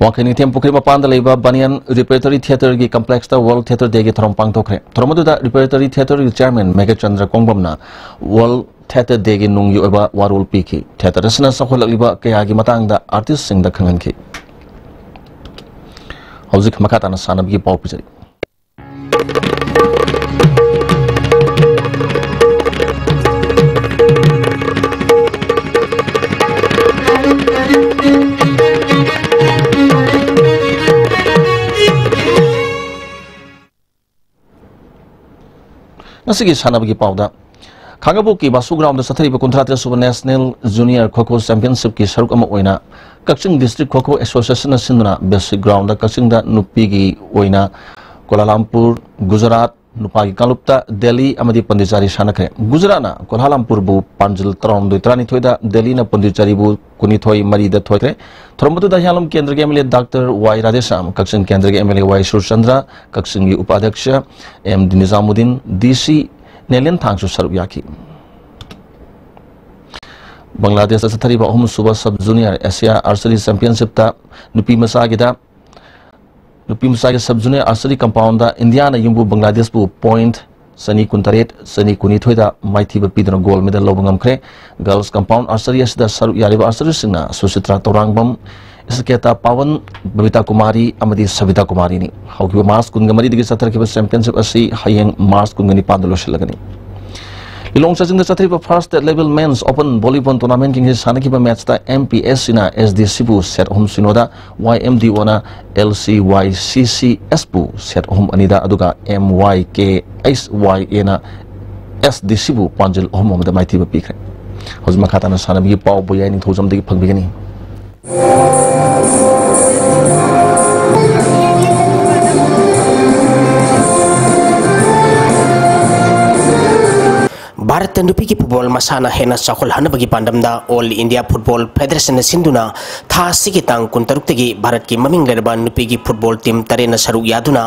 ꯋꯥꯡꯈꯩ ꯅꯤꯡꯊꯦꯝ ꯄꯨꯈ꯭ꯔꯤ ꯃꯄꯥꯟꯗ ꯂꯩꯕ ꯕꯅꯤꯌꯥꯟ Repertory Theatreꯒꯤ complexꯇ World Theatre Dayꯒꯤ ꯊꯧꯔꯝ ꯄꯥꯡꯊꯣꯛꯈ꯭ꯔꯦ꯫ ꯊꯧꯔꯝ ꯑꯗꯨꯗ Repertory Theatreꯒꯤ chairman Meghachandra ꯀꯣꯡꯕꯝꯅ World Theatre Dayꯒꯤ ꯅꯨꯡꯒꯤ ꯑꯣꯏꯕ ꯋꯥꯔꯣꯜ ꯄꯤꯈꯤ꯫ Theatre ꯑꯁꯤꯅ ꯆꯥꯎꯈꯠꯂꯛꯂꯤꯕ ꯀꯌꯥꯒꯤ ꯃꯇꯥꯡꯗ artistꯁꯤꯡꯗ ꯈꯪꯍꯟꯈꯤ꯫ ꯍꯧꯖꯤꯛ ꯃꯈꯥ ꯇꯥꯅ ꯁꯥꯟꯅꯕꯒꯤ ꯄꯥꯎ ꯄꯤꯖꯔꯤ꯫ ꯉꯁꯤꯒꯤ ꯁꯥꯟꯅꯕꯒꯤ ꯄꯥꯎꯗ, ꯈꯥꯡꯉꯕꯣꯛꯀꯤ ꯕꯥꯁꯨ groundꯗ ꯆꯠꯊꯔꯤꯕ ꯀꯨꯟꯊ꯭ꯔꯥ ꯇꯔꯦꯠ ꯁꯨꯕ National Junior Kho Kho Championshipꯀꯤ ꯁꯔꯨꯛ ꯑꯃ ꯑꯣꯏꯅ ꯀꯛꯆꯤꯡ District Kho Kho Associationꯅ ꯁꯤꯟꯗꯨꯅ basic groundꯗ ꯀꯛꯆꯤꯡꯗ ꯅꯨꯄꯤꯒꯤ ꯑꯣꯏꯅ ꯀꯣꯂꯥꯂꯝꯄꯨꯔ, ꯒꯨꯖꯔꯥꯠ, ꯅꯨꯄꯥꯒꯤ ꯀꯥꯡꯂꯨꯞꯇ ꯗꯦꯜꯂꯤ ꯑꯃꯗꯤ ꯄꯟꯗꯤꯆꯥꯔꯤ ꯁꯥꯟꯅꯈ꯭ꯔꯦ꯫ ꯒꯨꯖꯔꯥꯠꯅ ꯀꯣꯂꯥꯂꯝꯄꯨꯔꯕꯨ ꯄꯥꯟꯖꯤꯜ ꯇꯔꯥꯍꯨꯝꯗꯣꯏ ꯇꯔꯥꯅꯤꯊꯣꯏꯗ, ꯗꯦꯜꯂꯤꯅ ꯄꯟꯗꯤꯆꯥꯔꯤꯕꯨ ꯀꯨꯟꯅꯤꯊꯣꯏ ꯃꯔꯤꯗ ꯊꯣꯏꯈ꯭ꯔꯦ꯫ ꯊꯧꯔꯝ ꯑꯗꯨꯗ ꯍꯤꯌꯥꯡꯂꯝ ꯀꯦꯟꯗ꯭ꯔꯒꯤ M L A Doctor Y Radheshyam, ꯀꯛꯆꯤꯡ ꯀꯦꯟꯗ꯭ꯔꯒꯤ M L A Y Surchandra, ꯀꯛꯆꯤꯡꯒꯤ ꯎꯄꯥꯙ꯭ꯌꯛꯁ M D ꯅꯤꯖꯥꯃꯨꯗꯤꯟ, D C ꯅꯦꯂꯦꯟ ꯊꯥꯡꯁꯨ ꯁꯔꯨꯛ ꯌꯥꯈꯤ꯫ ꯕꯪꯒ꯭ꯂꯥꯗꯦꯁꯇ ꯆꯠꯊꯔꯤꯕ ꯑꯍꯨꯝꯁꯨꯕ Sub Junior Asia Archery Championshipꯇ ꯅꯨꯄꯤ ꯃꯆꯥꯒꯤꯗ, ꯅꯨꯄꯤ ꯃꯆꯥꯒꯤ Sub Junior Archery compoundꯗ ꯏꯟꯗꯤꯌꯥꯅ ꯌꯨꯝꯕꯨ ꯕꯪꯒ꯭ꯂꯥꯗꯦꯁꯄꯨ point ꯆꯅꯤ ꯀꯨꯟꯇꯔꯦꯠ, ꯆꯅꯤ ꯀꯨꯟꯅꯤꯊꯣꯏꯗ ꯃꯥꯏꯊꯤꯕ ꯄꯤꯗꯨꯅ gold medal ꯂꯧꯕ ꯉꯝꯈ꯭ꯔꯦ꯫ Girls compound archery ꯑꯁꯤꯗ ꯁꯔꯨꯛ ꯌꯥꯔꯤꯕ archerysꯁꯤꯡꯅ ꯁꯨꯆꯤꯇ꯭ꯔꯥ ꯇꯧꯔꯥꯡꯕꯝ, ꯏꯁꯀꯦꯇꯥ ꯄꯥꯋꯟ, ꯕꯕꯤꯇꯥ ꯀꯨꯃꯥꯔꯤ ꯑꯃꯗꯤ ꯁꯕꯤꯇꯥ ꯀꯨꯃꯥꯔꯤꯅꯤ꯫ ꯍꯧꯈꯤꯕ March ꯀꯨꯟꯒ ꯃꯔꯤꯗꯒꯤ ꯆꯠꯊꯔꯛꯈꯤꯕ championship ꯑꯁꯤ ꯍꯌꯦꯡ March ꯀꯨꯟꯒ ꯅꯤꯄꯥꯟꯗ ꯂꯣꯏꯁꯤꯜꯂꯒꯅꯤ꯫ ꯂꯤꯂꯣꯡ ꯆꯥꯖꯤꯡꯗ ꯆꯠꯊꯔꯤꯕ First State Level Men's Open Volleyball Tournamentꯀꯤ ꯉꯁꯤ ꯁꯥꯟꯅꯈꯤꯕ matchꯇ M P S Cꯅ S D Cꯕꯨ set ꯑꯍꯨꯝ ꯁꯤꯅꯣꯗ, Y M D Oꯅ L C Y C Cs ꯄꯨ set ꯑꯍꯨꯝ ꯑꯅꯤꯗ, ꯑꯗꯨꯒ M Y K H Y Aꯅ S D Cꯕꯨ ꯄꯥꯟꯖꯤꯜ ꯑꯍꯨꯝ ꯑꯃꯗ ꯃꯥꯏꯊꯤꯕ ꯄꯤꯈ꯭ꯔꯦ꯫ ꯍꯧꯖꯤꯛ ꯃꯈꯥ ꯇꯥꯅ ꯁꯥꯟꯅꯕꯒꯤ ꯄꯥꯎ ꯕꯣꯌꯥꯏ ꯅꯤꯡꯊꯧꯖꯝꯗꯒꯤ ꯐꯪꯕꯤꯒꯅꯤ꯫ ꯚꯥꯔꯠꯇ ꯅꯨꯄꯤꯒꯤ ꯐꯨꯠꯕꯣꯜ ꯃꯁꯥꯟꯅ ꯍꯦꯟꯅ ꯆꯥꯎꯈꯠꯍꯟꯅꯕꯒꯤ ꯄꯥꯟꯗꯝꯗ All India Football Federation ꯅ ꯁꯤꯟꯗꯨꯅ ꯊꯥ ꯑꯁꯤꯒꯤ ꯇꯥꯡ ꯀꯨꯟꯇꯔꯨꯛꯇꯒꯤ ꯚꯥꯔꯠꯀꯤ ꯃꯃꯤꯡ ꯂꯩꯔꯕ ꯅꯨꯄꯤꯒꯤ ꯐꯨꯠꯕꯣꯜ ꯇꯤꯝ ꯇꯔꯦꯠꯅ ꯁꯔꯨꯛ ꯌꯥꯗꯨꯅ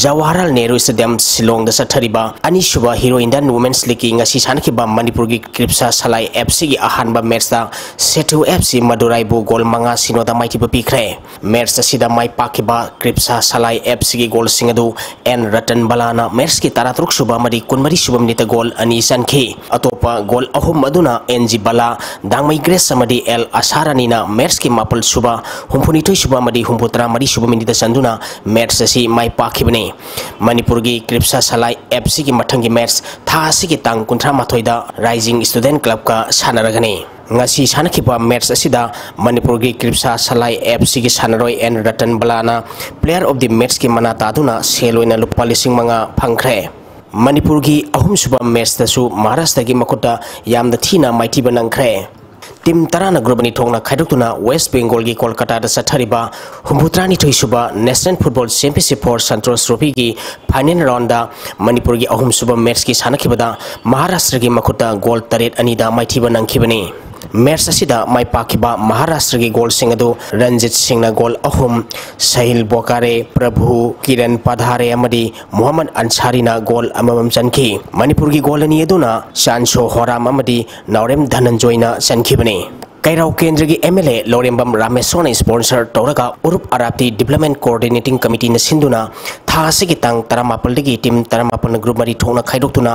ꯖꯋꯥꯍꯔꯂꯥꯜ ꯅꯦꯍꯔꯨ ꯁ꯭ꯇꯦꯗꯤꯌꯝ ꯁꯤꯂꯣꯡꯗ ꯆꯠꯊꯔꯤꯕ ꯑꯅꯤꯁꯨꯕ Hero Indian Women's League ꯀꯤ ꯉꯁꯤ ꯁꯥꯟꯅꯈꯤꯕ ꯃꯅꯤꯄꯨꯔꯒꯤ ꯀ꯭ꯔꯤꯞꯁꯥ ꯁꯂꯥꯏ ꯑꯦꯐ ꯁꯤꯒꯤ ꯑꯍꯥꯟꯕ ꯃꯦꯠꯆꯇ ꯁꯦꯊꯨ ꯑꯦꯐ ꯁꯤ ꯃꯗꯨꯔꯥꯏꯕꯨ ꯒꯣꯜ ꯃꯉꯥ ꯁꯤꯅꯣꯗ ꯃꯥꯏꯊꯤꯕ ꯄꯤꯈ꯭ꯔꯦ꯫ ꯃꯦꯠꯆ ꯑꯁꯤꯗ ꯃꯥꯏ ꯄꯥꯛꯈꯤꯕ ꯀ꯭ꯔꯤꯞꯁꯥ ꯁꯂꯥꯏ ꯑꯦꯐ ꯁꯤꯒꯤ ꯒꯣꯜꯁꯤꯡ ꯑꯗꯨ ꯑꯦꯟ ꯔꯇꯟ ꯕꯂꯥꯅ ꯃꯦꯠꯆꯀꯤ ꯇꯔꯥꯇꯔꯨꯛ ꯁꯨꯕ ꯑꯃꯗꯤ ꯀꯨꯟꯃꯔꯤ ꯁꯨꯕ ꯃꯤꯅꯤꯠꯇ ꯒꯣꯜ ꯑꯅꯤ ꯆꯟꯈꯤ꯫ ꯑꯇꯣꯞꯄ ꯒꯣꯜ ꯑꯍꯨꯝ ꯑꯗꯨꯅ ꯑꯦꯟ ꯖꯤ ꯕꯂꯥ, ꯗꯥꯡꯃꯩ ꯒ꯭ꯔꯦꯁ ꯑꯃꯗꯤ ꯑꯦꯜ ꯑꯁꯥꯔꯥꯅꯤꯅ ꯃꯦꯠꯆꯀꯤ ꯃꯥꯄꯜ ꯁꯨꯕ, ꯍꯨꯝꯐꯨꯅꯤꯊꯣꯏ ꯁꯨꯕ ꯑꯃꯗꯤ ꯍꯨꯝꯐꯨꯇꯔꯥ ꯃꯔꯤ ꯁꯨꯕ ꯃꯤꯅꯤꯠꯇ ꯆꯟꯗꯨꯅ ꯃꯦꯠꯆ ꯑꯁꯤ ꯃꯥꯏ ꯄꯥꯛꯈꯤꯕꯅꯤ꯫ ꯃꯅꯤꯄꯨꯔꯒꯤ ꯀ꯭ꯔꯤꯞꯁꯥ ꯁꯂꯥꯏ ꯑꯦꯐ ꯁꯤꯒꯤ ꯃꯊꯪꯒꯤ ꯃꯦꯠꯆ ꯊꯥ ꯑꯁꯤꯒꯤ ꯇꯥꯡ ꯀꯨꯟꯊ꯭ꯔꯥ ꯃꯥꯊꯣꯏꯗ ꯔꯥꯏꯖꯤꯡ ꯁ꯭ꯇꯨꯗꯦꯟꯠ ꯀ꯭ꯂꯕꯀ ꯁꯥꯟꯅꯔꯒꯅꯤ꯫ ꯉꯁꯤ ꯁꯥꯟꯅꯈꯤꯕ ꯃꯦꯠꯆ ꯑꯁꯤꯗ ꯃꯅꯤꯄꯨꯔꯒꯤ ꯀ꯭ꯔꯤꯞꯁꯥ ꯁꯂꯥꯏ ꯑꯦꯐ ꯁꯤꯒꯤ ꯁꯥꯟꯅꯔꯣꯏ ꯑꯦꯟ ꯔꯇꯟ ꯕꯂꯥꯅ Player of the Match ꯀꯤ ꯃꯅꯥ ꯇꯥꯗꯨꯅ ꯁꯦꯜ ꯑꯣꯏꯅ ꯂꯨꯄꯥ ꯂꯤꯁꯤꯡ ꯃꯉꯥ ꯐꯪꯈ꯭ꯔꯦ꯫ ꯃꯅꯤꯄꯨꯔꯒꯤ ꯑꯍꯨꯝꯁꯨꯕ ꯃꯦꯠꯆꯇꯁꯨ ꯃꯍꯥꯔꯥꯁꯇ꯭ꯔꯒꯤ ꯃꯈꯨꯠꯇ ꯌꯥꯝꯅ ꯊꯤꯅ ꯃꯥꯏꯊꯤꯕ ꯅꯪꯈ꯭ꯔꯦ꯫ ꯇꯤꯝ ꯇꯔꯥꯅ ꯒ꯭ꯔꯨꯞ ꯑꯅꯤ ꯊꯣꯛꯅ ꯈꯥꯏꯗꯣꯛꯇꯨꯅ ꯋꯦꯁ꯭ꯠ ꯕꯦꯡꯒꯣꯜꯒꯤ ꯀꯣꯜꯀꯇꯥꯗ ꯆꯠꯊꯔꯤꯕ ꯍꯨꯝꯐꯨꯇꯔꯥꯅꯤꯊꯣꯏ ꯁꯨꯕ National Football Championship for Santosh Trophy ꯒꯤ final round ꯗ ꯃꯅꯤꯄꯨꯔꯒꯤ ꯑꯍꯨꯝꯁꯨꯕ ꯃꯦꯠꯆꯀꯤ ꯁꯥꯟꯅꯈꯤꯕꯗ ꯃꯍꯥꯔꯥꯁꯇ꯭ꯔꯒꯤ ꯃꯈꯨꯠꯇ ꯒꯣꯜ ꯇꯔꯦꯠ ꯑꯅꯤꯗ ꯃꯥꯏꯊꯤꯕ ꯅꯪꯈꯤꯕꯅꯤ꯫ ꯃꯦꯠꯆ ꯑꯁꯤꯗ ꯃꯥꯏ ꯄꯥꯛꯈꯤꯕ ꯃꯍꯥꯔꯥꯁꯇ꯭ꯔꯒꯤ ꯒꯣꯜꯁꯤꯡ ꯑꯗꯨ ꯔꯟꯖꯤꯠ ꯁꯤꯡꯅ ꯒꯣꯜ ꯑꯍꯨꯝ, ꯁꯍꯤꯜ ꯕꯣꯀꯥꯔꯦ, ꯄ꯭ꯔꯚꯨ, ꯀꯤꯔꯟ ꯄꯥꯙꯥꯔꯦ ꯑꯃꯗꯤ ꯃꯣꯍꯝꯃꯗ ꯑꯟꯁꯥꯔꯤꯅ ꯒꯣꯜ ꯑꯃꯃꯝ ꯆꯟꯈꯤ꯫ ꯃꯅꯤꯄꯨꯔꯒꯤ ꯒꯣꯜ ꯑꯅꯤ ꯑꯗꯨꯅ ꯆꯥꯟꯁꯣ ꯍꯣꯔꯥꯝ ꯑꯃꯗꯤ ꯅꯥꯎꯔꯦꯝ ꯙꯅꯟꯖꯣꯏꯅ ꯆꯟꯈꯤꯕꯅꯤ꯫ ꯀꯩꯔꯥꯎ ꯀꯦꯟꯗ꯭ꯔꯒꯤ ꯑꯦꯝ ꯑꯦꯜ ꯑꯦ ꯂꯧꯔꯦꯝꯕꯝ ꯔꯥꯃꯦꯁꯣꯔꯅ sponsor ꯇꯧꯔꯒ ꯎꯔꯨꯞ ꯑꯔꯥꯞꯇꯤ Development Coordinating Committee ꯅ ꯁꯤꯟꯗꯨꯅ ꯊꯥ ꯑꯁꯤꯒꯤ ꯇꯥꯡ ꯇꯔꯥꯃꯥꯄꯜꯗꯒꯤ ꯇꯤꯝ ꯇꯔꯥꯃꯥꯄꯜꯅ ꯒ꯭ꯔꯨꯞ ꯃꯔꯤ ꯊꯣꯛꯅ ꯈꯥꯏꯗꯣꯛꯇꯨꯅ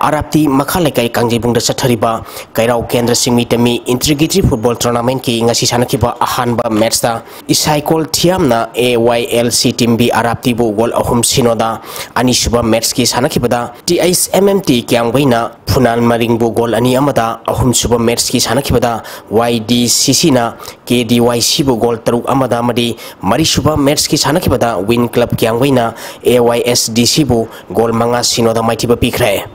ꯑꯔꯥꯞꯇꯤ ꯃꯈꯥ ꯂꯩꯀꯥꯏ ꯀꯥꯡꯖꯩꯕꯨꯡꯗ ꯆꯠꯊꯔꯤꯕ ꯀꯩꯔꯥꯎ ꯀꯦꯟꯗ꯭ꯔ ꯆꯤꯡꯃꯤ ꯇꯝꯃꯤ Inter Ghetty Football Tournament ꯀꯤ ꯉꯁꯤ ꯁꯥꯟꯅꯈꯤꯕ ꯑꯍꯥꯟꯕ ꯃꯦꯠꯆꯇ ꯏꯁꯥꯏꯀꯣꯜ ꯊꯤꯌꯥꯝꯅ A Y L C team B ꯑꯔꯥꯞꯇꯤꯕꯨ ꯒꯣꯜ ꯑꯍꯨꯝ ꯁꯤꯅꯣꯗ, ꯑꯅꯤꯁꯨꯕ ꯃꯦꯠꯆꯀꯤ ꯁꯥꯟꯅꯈꯤꯕꯗ T H M M T ꯀ꯭ꯌꯥꯝꯒꯩꯅ ꯐꯨꯅꯥꯟ ꯃꯔꯤꯡꯕꯨ ꯒꯣꯜ ꯑꯅꯤ ꯑꯃꯗ, ꯑꯍꯨꯝꯁꯨꯕ ꯃꯦꯠꯆꯀꯤ ꯁꯥꯟꯅꯈꯤꯕꯗ ꯋꯥꯏ ꯗꯤ ꯁꯤ ꯁꯤꯅ ꯀꯦ ꯗꯤ ꯋꯥꯏ ꯁꯤꯕꯨ ꯒꯣꯜ ꯇꯔꯨꯛ ꯑꯃꯗ ꯑꯃꯗꯤ ꯃꯔꯤꯁꯨꯕ ꯃꯦꯠꯆꯀꯤ ꯁꯥꯟꯅꯈꯤꯕꯗ ꯋꯤꯟ ꯀ꯭ꯂꯕ ꯀ꯭ꯌꯥꯝꯒꯩꯅ ꯑꯦ ꯋꯥꯏ ꯑꯦꯁ ꯗꯤ ꯁꯤꯕꯨ ꯒꯣꯜ ꯃꯉꯥ ꯁꯤꯅꯣꯗ ꯃꯥꯏꯊꯤꯕ ꯄꯤꯈ꯭ꯔꯦ꯫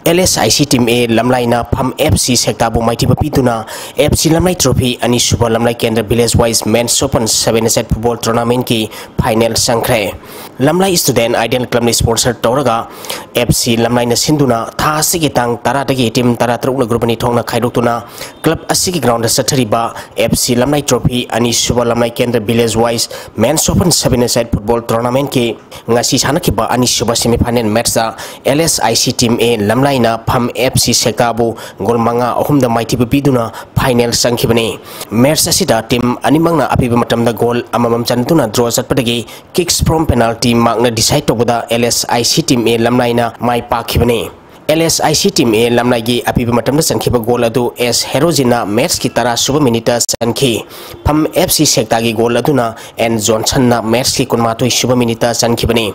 LSIC Team A ꯂꯝꯂꯥꯏꯅ ꯐꯝ FC ꯁꯦꯛꯇꯥꯕꯨ ꯃꯥꯏꯊꯤꯕ ꯄꯤꯗꯨꯅ FC ꯂꯝꯂꯥꯏ Trophy ꯑꯅꯤꯁꯨꯕ ꯂꯝꯂꯥꯏ ꯀꯦꯟꯗ꯭ꯔ Village Wise Men's Open Seven-a-side Football Tournament-ꯀꯤ final ꯆꯪꯈ꯭ꯔꯦ꯫ ꯂꯝꯂꯥꯏ Student Ideal Club-ꯅ sponsor ꯇꯧꯔꯒ FC ꯂꯝꯂꯥꯏꯅ ꯁꯤꯟꯗꯨꯅ ꯊꯥ ꯑꯁꯤꯒꯤ ꯇꯥꯡ ꯇꯔꯥꯗꯒꯤ team ꯇꯔꯥꯇꯔꯨꯛꯅ group ꯑꯅꯤ ꯊꯣꯛꯅ ꯈꯥꯏꯗꯣꯛꯇꯨꯅ club ꯑꯁꯤꯒꯤ ground-ꯗ ꯆꯠꯊꯔꯤꯕ FC ꯂꯝꯂꯥꯏ Trophy ꯑꯅꯤꯁꯨꯕ ꯂꯝꯂꯥꯏ ꯀꯦꯟꯗ꯭ꯔ Village Wise Men's Open Seven-a-side Football Tournament-ꯀꯤ ꯉꯁꯤ ꯁꯥꯟꯅꯈꯤꯕ ꯑꯅꯤꯁꯨꯕ semi-final match-ꯇ LSIC Team A ꯂꯝꯂꯥꯏꯅ ꯐꯝ FC ꯁꯦꯛꯇꯥꯕꯨ goal ꯃꯉꯥ ꯑꯍꯨꯝꯗ ꯃꯥꯏꯊꯤꯕ ꯄꯤꯗꯨꯅ final ꯆꯪꯈꯤꯕꯅꯤ꯫ Match ꯑꯁꯤꯗ team ꯑꯅꯤꯃꯛꯅ ꯑꯄꯤꯕ ꯃꯇꯝꯗ goal ꯑꯃꯃꯝ ꯆꯟꯗꯨꯅ draw ꯆꯠꯄꯗꯒꯤ kicks from penalty mark-ꯅ decide ꯇꯧꯕꯗ LSIC Team A ꯂꯝꯂꯥꯏꯅ my ꯄꯥꯛꯈꯤꯕꯅꯤ꯫ LSIC Team A ꯂꯝꯂꯥꯏꯒꯤ ꯑꯄꯤꯕ ꯃꯇꯝꯗ ꯆꯟꯈꯤꯕ goal ꯑꯗꯨ S ꯍꯦꯔꯣꯖꯤꯟꯅ match-ꯀꯤ ꯇꯔꯥꯁꯨꯕ minute-ꯇ ꯆꯟꯈꯤ꯫ ꯐꯝ FC ꯁꯦꯛꯇꯥꯒꯤ goal ꯑꯗꯨꯅ N ꯖꯣꯟꯁꯟꯅ match-ꯀꯤ ꯀꯨꯟꯃꯥꯊꯣꯏꯁꯨꯕ minute-ꯇ ꯆꯟꯈꯤꯕꯅꯤ꯫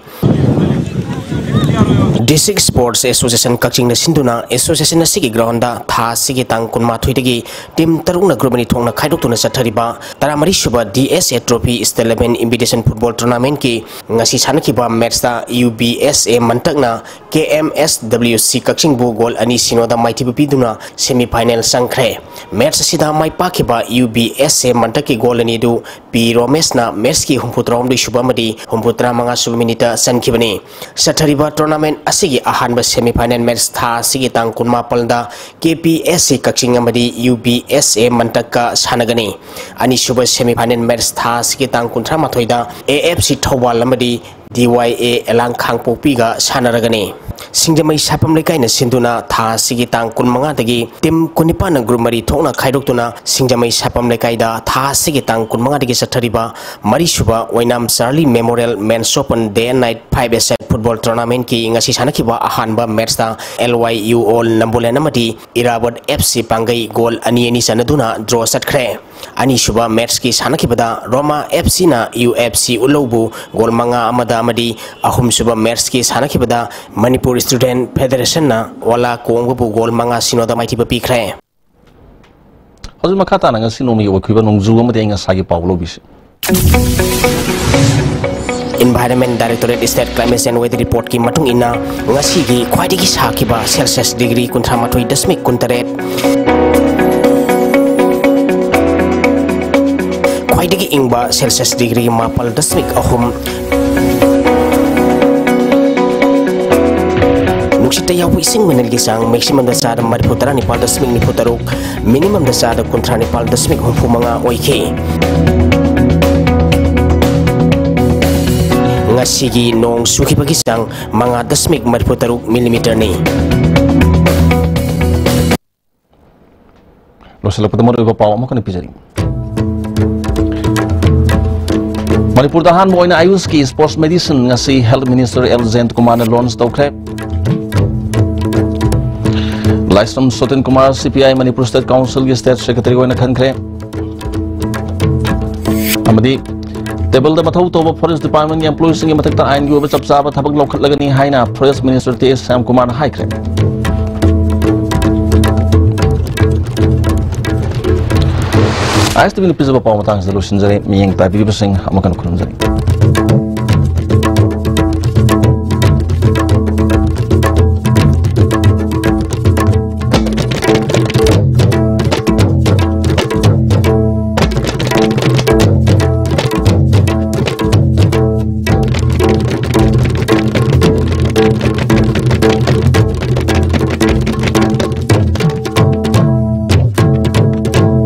District Sports Association ꯀꯛꯆꯤꯡꯅ ꯁꯤꯟꯗꯨꯅ association ꯑꯁꯤꯒꯤ ground-ꯗ ꯊꯥ ꯑꯁꯤꯒꯤ ꯇꯥꯡ ꯀꯨꯟꯃꯥꯊꯣꯏꯗꯒꯤ team ꯇꯔꯨꯛꯅ group ꯑꯅꯤ ꯊꯣꯛꯅ ꯈꯥꯏꯗꯣꯛꯇꯨꯅ ꯆꯠꯊꯔꯤꯕ ꯇꯔꯥꯃꯔꯤꯁꯨꯕ DSA Trophy State Level Invitation Football Tournament-ꯀꯤ ꯉꯁꯤ ꯁꯥꯟꯅꯈꯤꯕ match-ꯇ UBSA ꯃꯟꯇꯛꯅ KMSWC ꯀꯛꯆꯤꯡꯕꯨ goal ꯑꯅꯤ ꯁꯤꯅꯣꯗ ꯃꯥꯏꯊꯤꯕ ꯄꯤꯗꯨꯅ semi-final ꯆꯪꯈ꯭ꯔꯦ꯫ Match ꯑꯁꯤꯗ ꯃꯥꯏ ꯄꯥꯛꯈꯤꯕ UBSA ꯃꯟꯇꯛꯀꯤ goal ꯑꯅꯤꯗꯨ P ꯔꯣꯃꯦꯁꯅ match-ꯀꯤ ꯍꯨꯝꯐꯨꯇꯔꯥꯍꯨꯝꯗꯣꯏꯁꯨꯕ ꯑꯃꯗꯤ ꯍꯨꯝꯐꯨꯇꯔꯥꯃꯉꯥꯁꯨꯕ minute-ꯇ ꯆꯟꯈꯤꯕꯅꯤ꯫ ꯆꯠꯊꯔꯤꯕ tournament ꯑꯁꯤꯒꯤ ꯑꯍꯥꯟꯕ semi-final match ꯊꯥ ꯑꯁꯤꯒꯤ ꯇꯥꯡ ꯀꯨꯟꯃꯥꯄꯜꯗ KPSC ꯀꯛꯆꯤꯡ ꯑꯃꯗꯤ UBSA ꯃꯟꯇꯛꯀ ꯁꯥꯟꯅꯒꯅꯤ꯫ ꯑꯅꯤꯁꯨꯕ semi-final match ꯊꯥ ꯑꯁꯤꯒꯤ ꯇꯥꯡ ꯀꯨꯟꯊ꯭ꯔꯥꯃꯥꯊꯣꯏꯗ AFC ꯊꯧꯕꯥꯜ ꯑꯃꯗꯤ DYA ꯑꯦꯂꯥꯡ ꯈꯥꯡꯄꯣꯛꯄꯤꯒ ꯁꯥꯟꯅꯔꯒꯅꯤ꯫ ꯁꯤꯡꯖꯃꯩ ꯁꯥꯄꯝ ꯂꯩꯀꯥꯏꯅ ꯁꯤꯟꯗꯨꯅ ꯊꯥ ꯑꯁꯤꯒꯤ ꯇꯥꯡ ꯀꯨꯟꯃꯉꯥꯗꯒꯤ team ꯀꯨꯟꯅꯤꯄꯥꯟꯅ group ꯃꯔꯤ ꯊꯣꯛꯅ ꯈꯥꯏꯗꯣꯛꯇꯨꯅ ꯁꯤꯡꯖꯃꯩ ꯁꯥꯄꯝ ꯂꯩꯀꯥꯏꯗ ꯊꯥ ꯑꯁꯤꯒꯤ ꯇꯥꯡ ꯀꯨꯟꯃꯉꯥꯗꯒꯤ ꯆꯠꯊꯔꯤꯕ ꯃꯔꯤꯁꯨꯕ ꯑꯣꯏꯅꯥꯝ Charlie Memorial Men's Open Day and Night Five-a-side Football Tournament-ꯀꯤ ꯉꯁꯤ ꯁꯥꯟꯅꯈꯤꯕ ꯑꯍꯥꯟꯕ match-ꯇ LYUO ꯅꯝꯕꯣꯂꯦꯟ ꯑꯃꯗꯤ ꯏꯔꯥꯕꯣꯠ FC ꯄꯥꯡꯒꯩ goal ꯑꯅꯤ ꯑꯅꯤ ꯆꯟꯅꯗꯨꯅ draw ꯆꯠꯈ꯭ꯔꯦ꯫ ꯑꯅꯤꯁꯨꯕ match-ꯀꯤ ꯁꯥꯟꯅꯈꯤꯕꯗ ꯔꯣꯃꯥ FC-ꯅ UFC ꯎꯠꯂꯧꯕꯨ goal ꯃꯉꯥ ꯑꯃꯗ ꯑꯃꯗꯤ ꯑꯍꯨꯝꯁꯨꯕ match-ꯀꯤ ꯁꯥꯟꯅꯈꯤꯕꯗ ꯃꯅꯤꯄꯨꯔ Student Federation-ꯅ ꯑꯣꯂꯥ ꯀꯣꯡꯕꯕꯨ goal ꯃꯉꯥ ꯁꯤꯅꯣꯗ ꯃꯥꯏꯊꯤꯕ ꯄꯤꯈ꯭ꯔꯦ꯫ ꯍꯧꯖꯤꯛ ꯃꯈꯥ ꯇꯥꯅ ꯉꯁꯤ ꯅꯣꯡꯃꯒꯤ ꯑꯣꯏꯈꯤꯕ ꯅꯣꯡꯖꯨ ꯑꯃꯗꯤ ꯑꯏꯪ ꯑꯁꯥꯒꯤ ꯄꯥꯎ ꯂꯧꯕꯤꯁꯤ꯫ Environment Directorate State Climate Change Weather Report ꯀꯤ ꯃꯇꯨꯡ ꯏꯟꯅ, ꯉꯁꯤꯒꯤ ꯈ꯭ꯋꯥꯏꯗꯒꯤ ꯁꯥꯈꯤꯕ Celsius degree ꯀꯨꯟꯊ꯭ꯔꯥ ꯃꯥꯊꯣꯏ ꯗꯁꯃꯤꯛ ꯀꯨꯟ ꯇꯔꯦꯠ, ꯈ꯭ꯋꯥꯏꯗꯒꯤ ꯏꯪꯕ Celsius degree ꯃꯥꯄꯜ ꯗꯁꯃꯤꯛ ꯑꯍꯨꯝ, ꯅꯨꯡꯁꯤꯠꯇ ꯌꯥꯎꯕ ꯏꯁꯤꯡ ꯃꯅꯤꯜꯒꯤ ꯆꯥꯡ maximum ꯗ ꯆꯥꯗ ꯃꯔꯤꯐꯨ ꯇꯔꯥ ꯅꯤꯄꯥꯜ ꯗꯁꯃꯤꯛ ꯅꯤꯐꯨ ꯇꯔꯨꯛ, minimum ꯗ ꯆꯥꯗ ꯀꯨꯟꯊ꯭ꯔꯥ ꯅꯤꯄꯥꯜ ꯗꯁꯃꯤꯛ ꯍꯨꯝꯐꯨ ꯃꯉꯥ ꯑꯣꯏꯈꯤ꯫ ꯉꯁꯤꯒꯤ ꯅꯣꯡ ꯆꯨꯈꯤꯕꯒꯤ ꯆꯥꯡ ꯃꯉꯥ ꯗꯁꯃꯤꯛ ꯃꯔꯤꯐꯨ ꯇꯔꯨꯛ millimeter ꯅꯤ꯫ ꯂꯣꯏꯁꯤꯜꯂꯛꯄꯗ ꯃꯔꯨꯑꯣꯏꯕ ꯄꯥꯎ ꯑꯃꯨꯛ ꯍꯟꯅ ꯄꯤꯖꯔꯤ꯫ ꯃꯅꯤꯄꯨꯔꯗ ꯑꯍꯥꯟꯕ ꯑꯣꯏꯅ ꯑꯌꯨꯁꯀꯤ sports medicine ꯉꯁꯤ Health Minister ꯑꯦꯜ ꯖꯌꯟꯇ ꯀꯨꯃꯥꯔꯅ launch ꯇꯧꯈ꯭ꯔꯦ꯫ ꯂꯥꯏꯁ꯭ꯔꯝ ꯁꯣꯇꯤꯟ Kumar CPI Manipur State Council ꯒꯤ State Secretary ꯑꯣꯏꯅ ꯈꯟꯈ꯭ꯔꯦ꯫ ꯑꯃꯗꯤ ꯇꯦꯕꯜꯗ ꯃꯊꯧ ꯇꯧꯕ Forest Department ꯀꯤ employee ꯁꯤꯡꯒꯤ ꯃꯊꯛꯇ ꯑꯥꯏꯟꯒꯤ ꯑꯣꯏꯕ ꯆꯞ ꯆꯥꯕ ꯊꯕꯛ ꯂꯧꯈꯠꯂꯒꯅꯤ ꯍꯥꯏꯅ Forest Minister ꯇꯤ ꯑꯦꯁ ꯁ꯭ꯌꯥꯝ ꯀꯨꯃꯥꯔꯅ ꯍꯥꯏꯈ꯭ꯔꯦ꯫ ꯑꯥꯏ ꯑꯦꯁ ꯇꯤ ꯚꯤꯅ ꯄꯤꯖꯕ ꯄꯥꯎ ꯃꯇꯥꯡꯁꯤꯗ ꯂꯣꯏꯁꯤꯟꯖꯔꯦ꯫ ꯃꯤꯠꯌꯦꯡ ꯇꯥꯕꯤꯔꯤꯕꯁꯤꯡ ꯑꯃꯨꯛ ꯍꯟꯅ ꯈꯨꯔꯨꯝꯖꯔꯤ꯫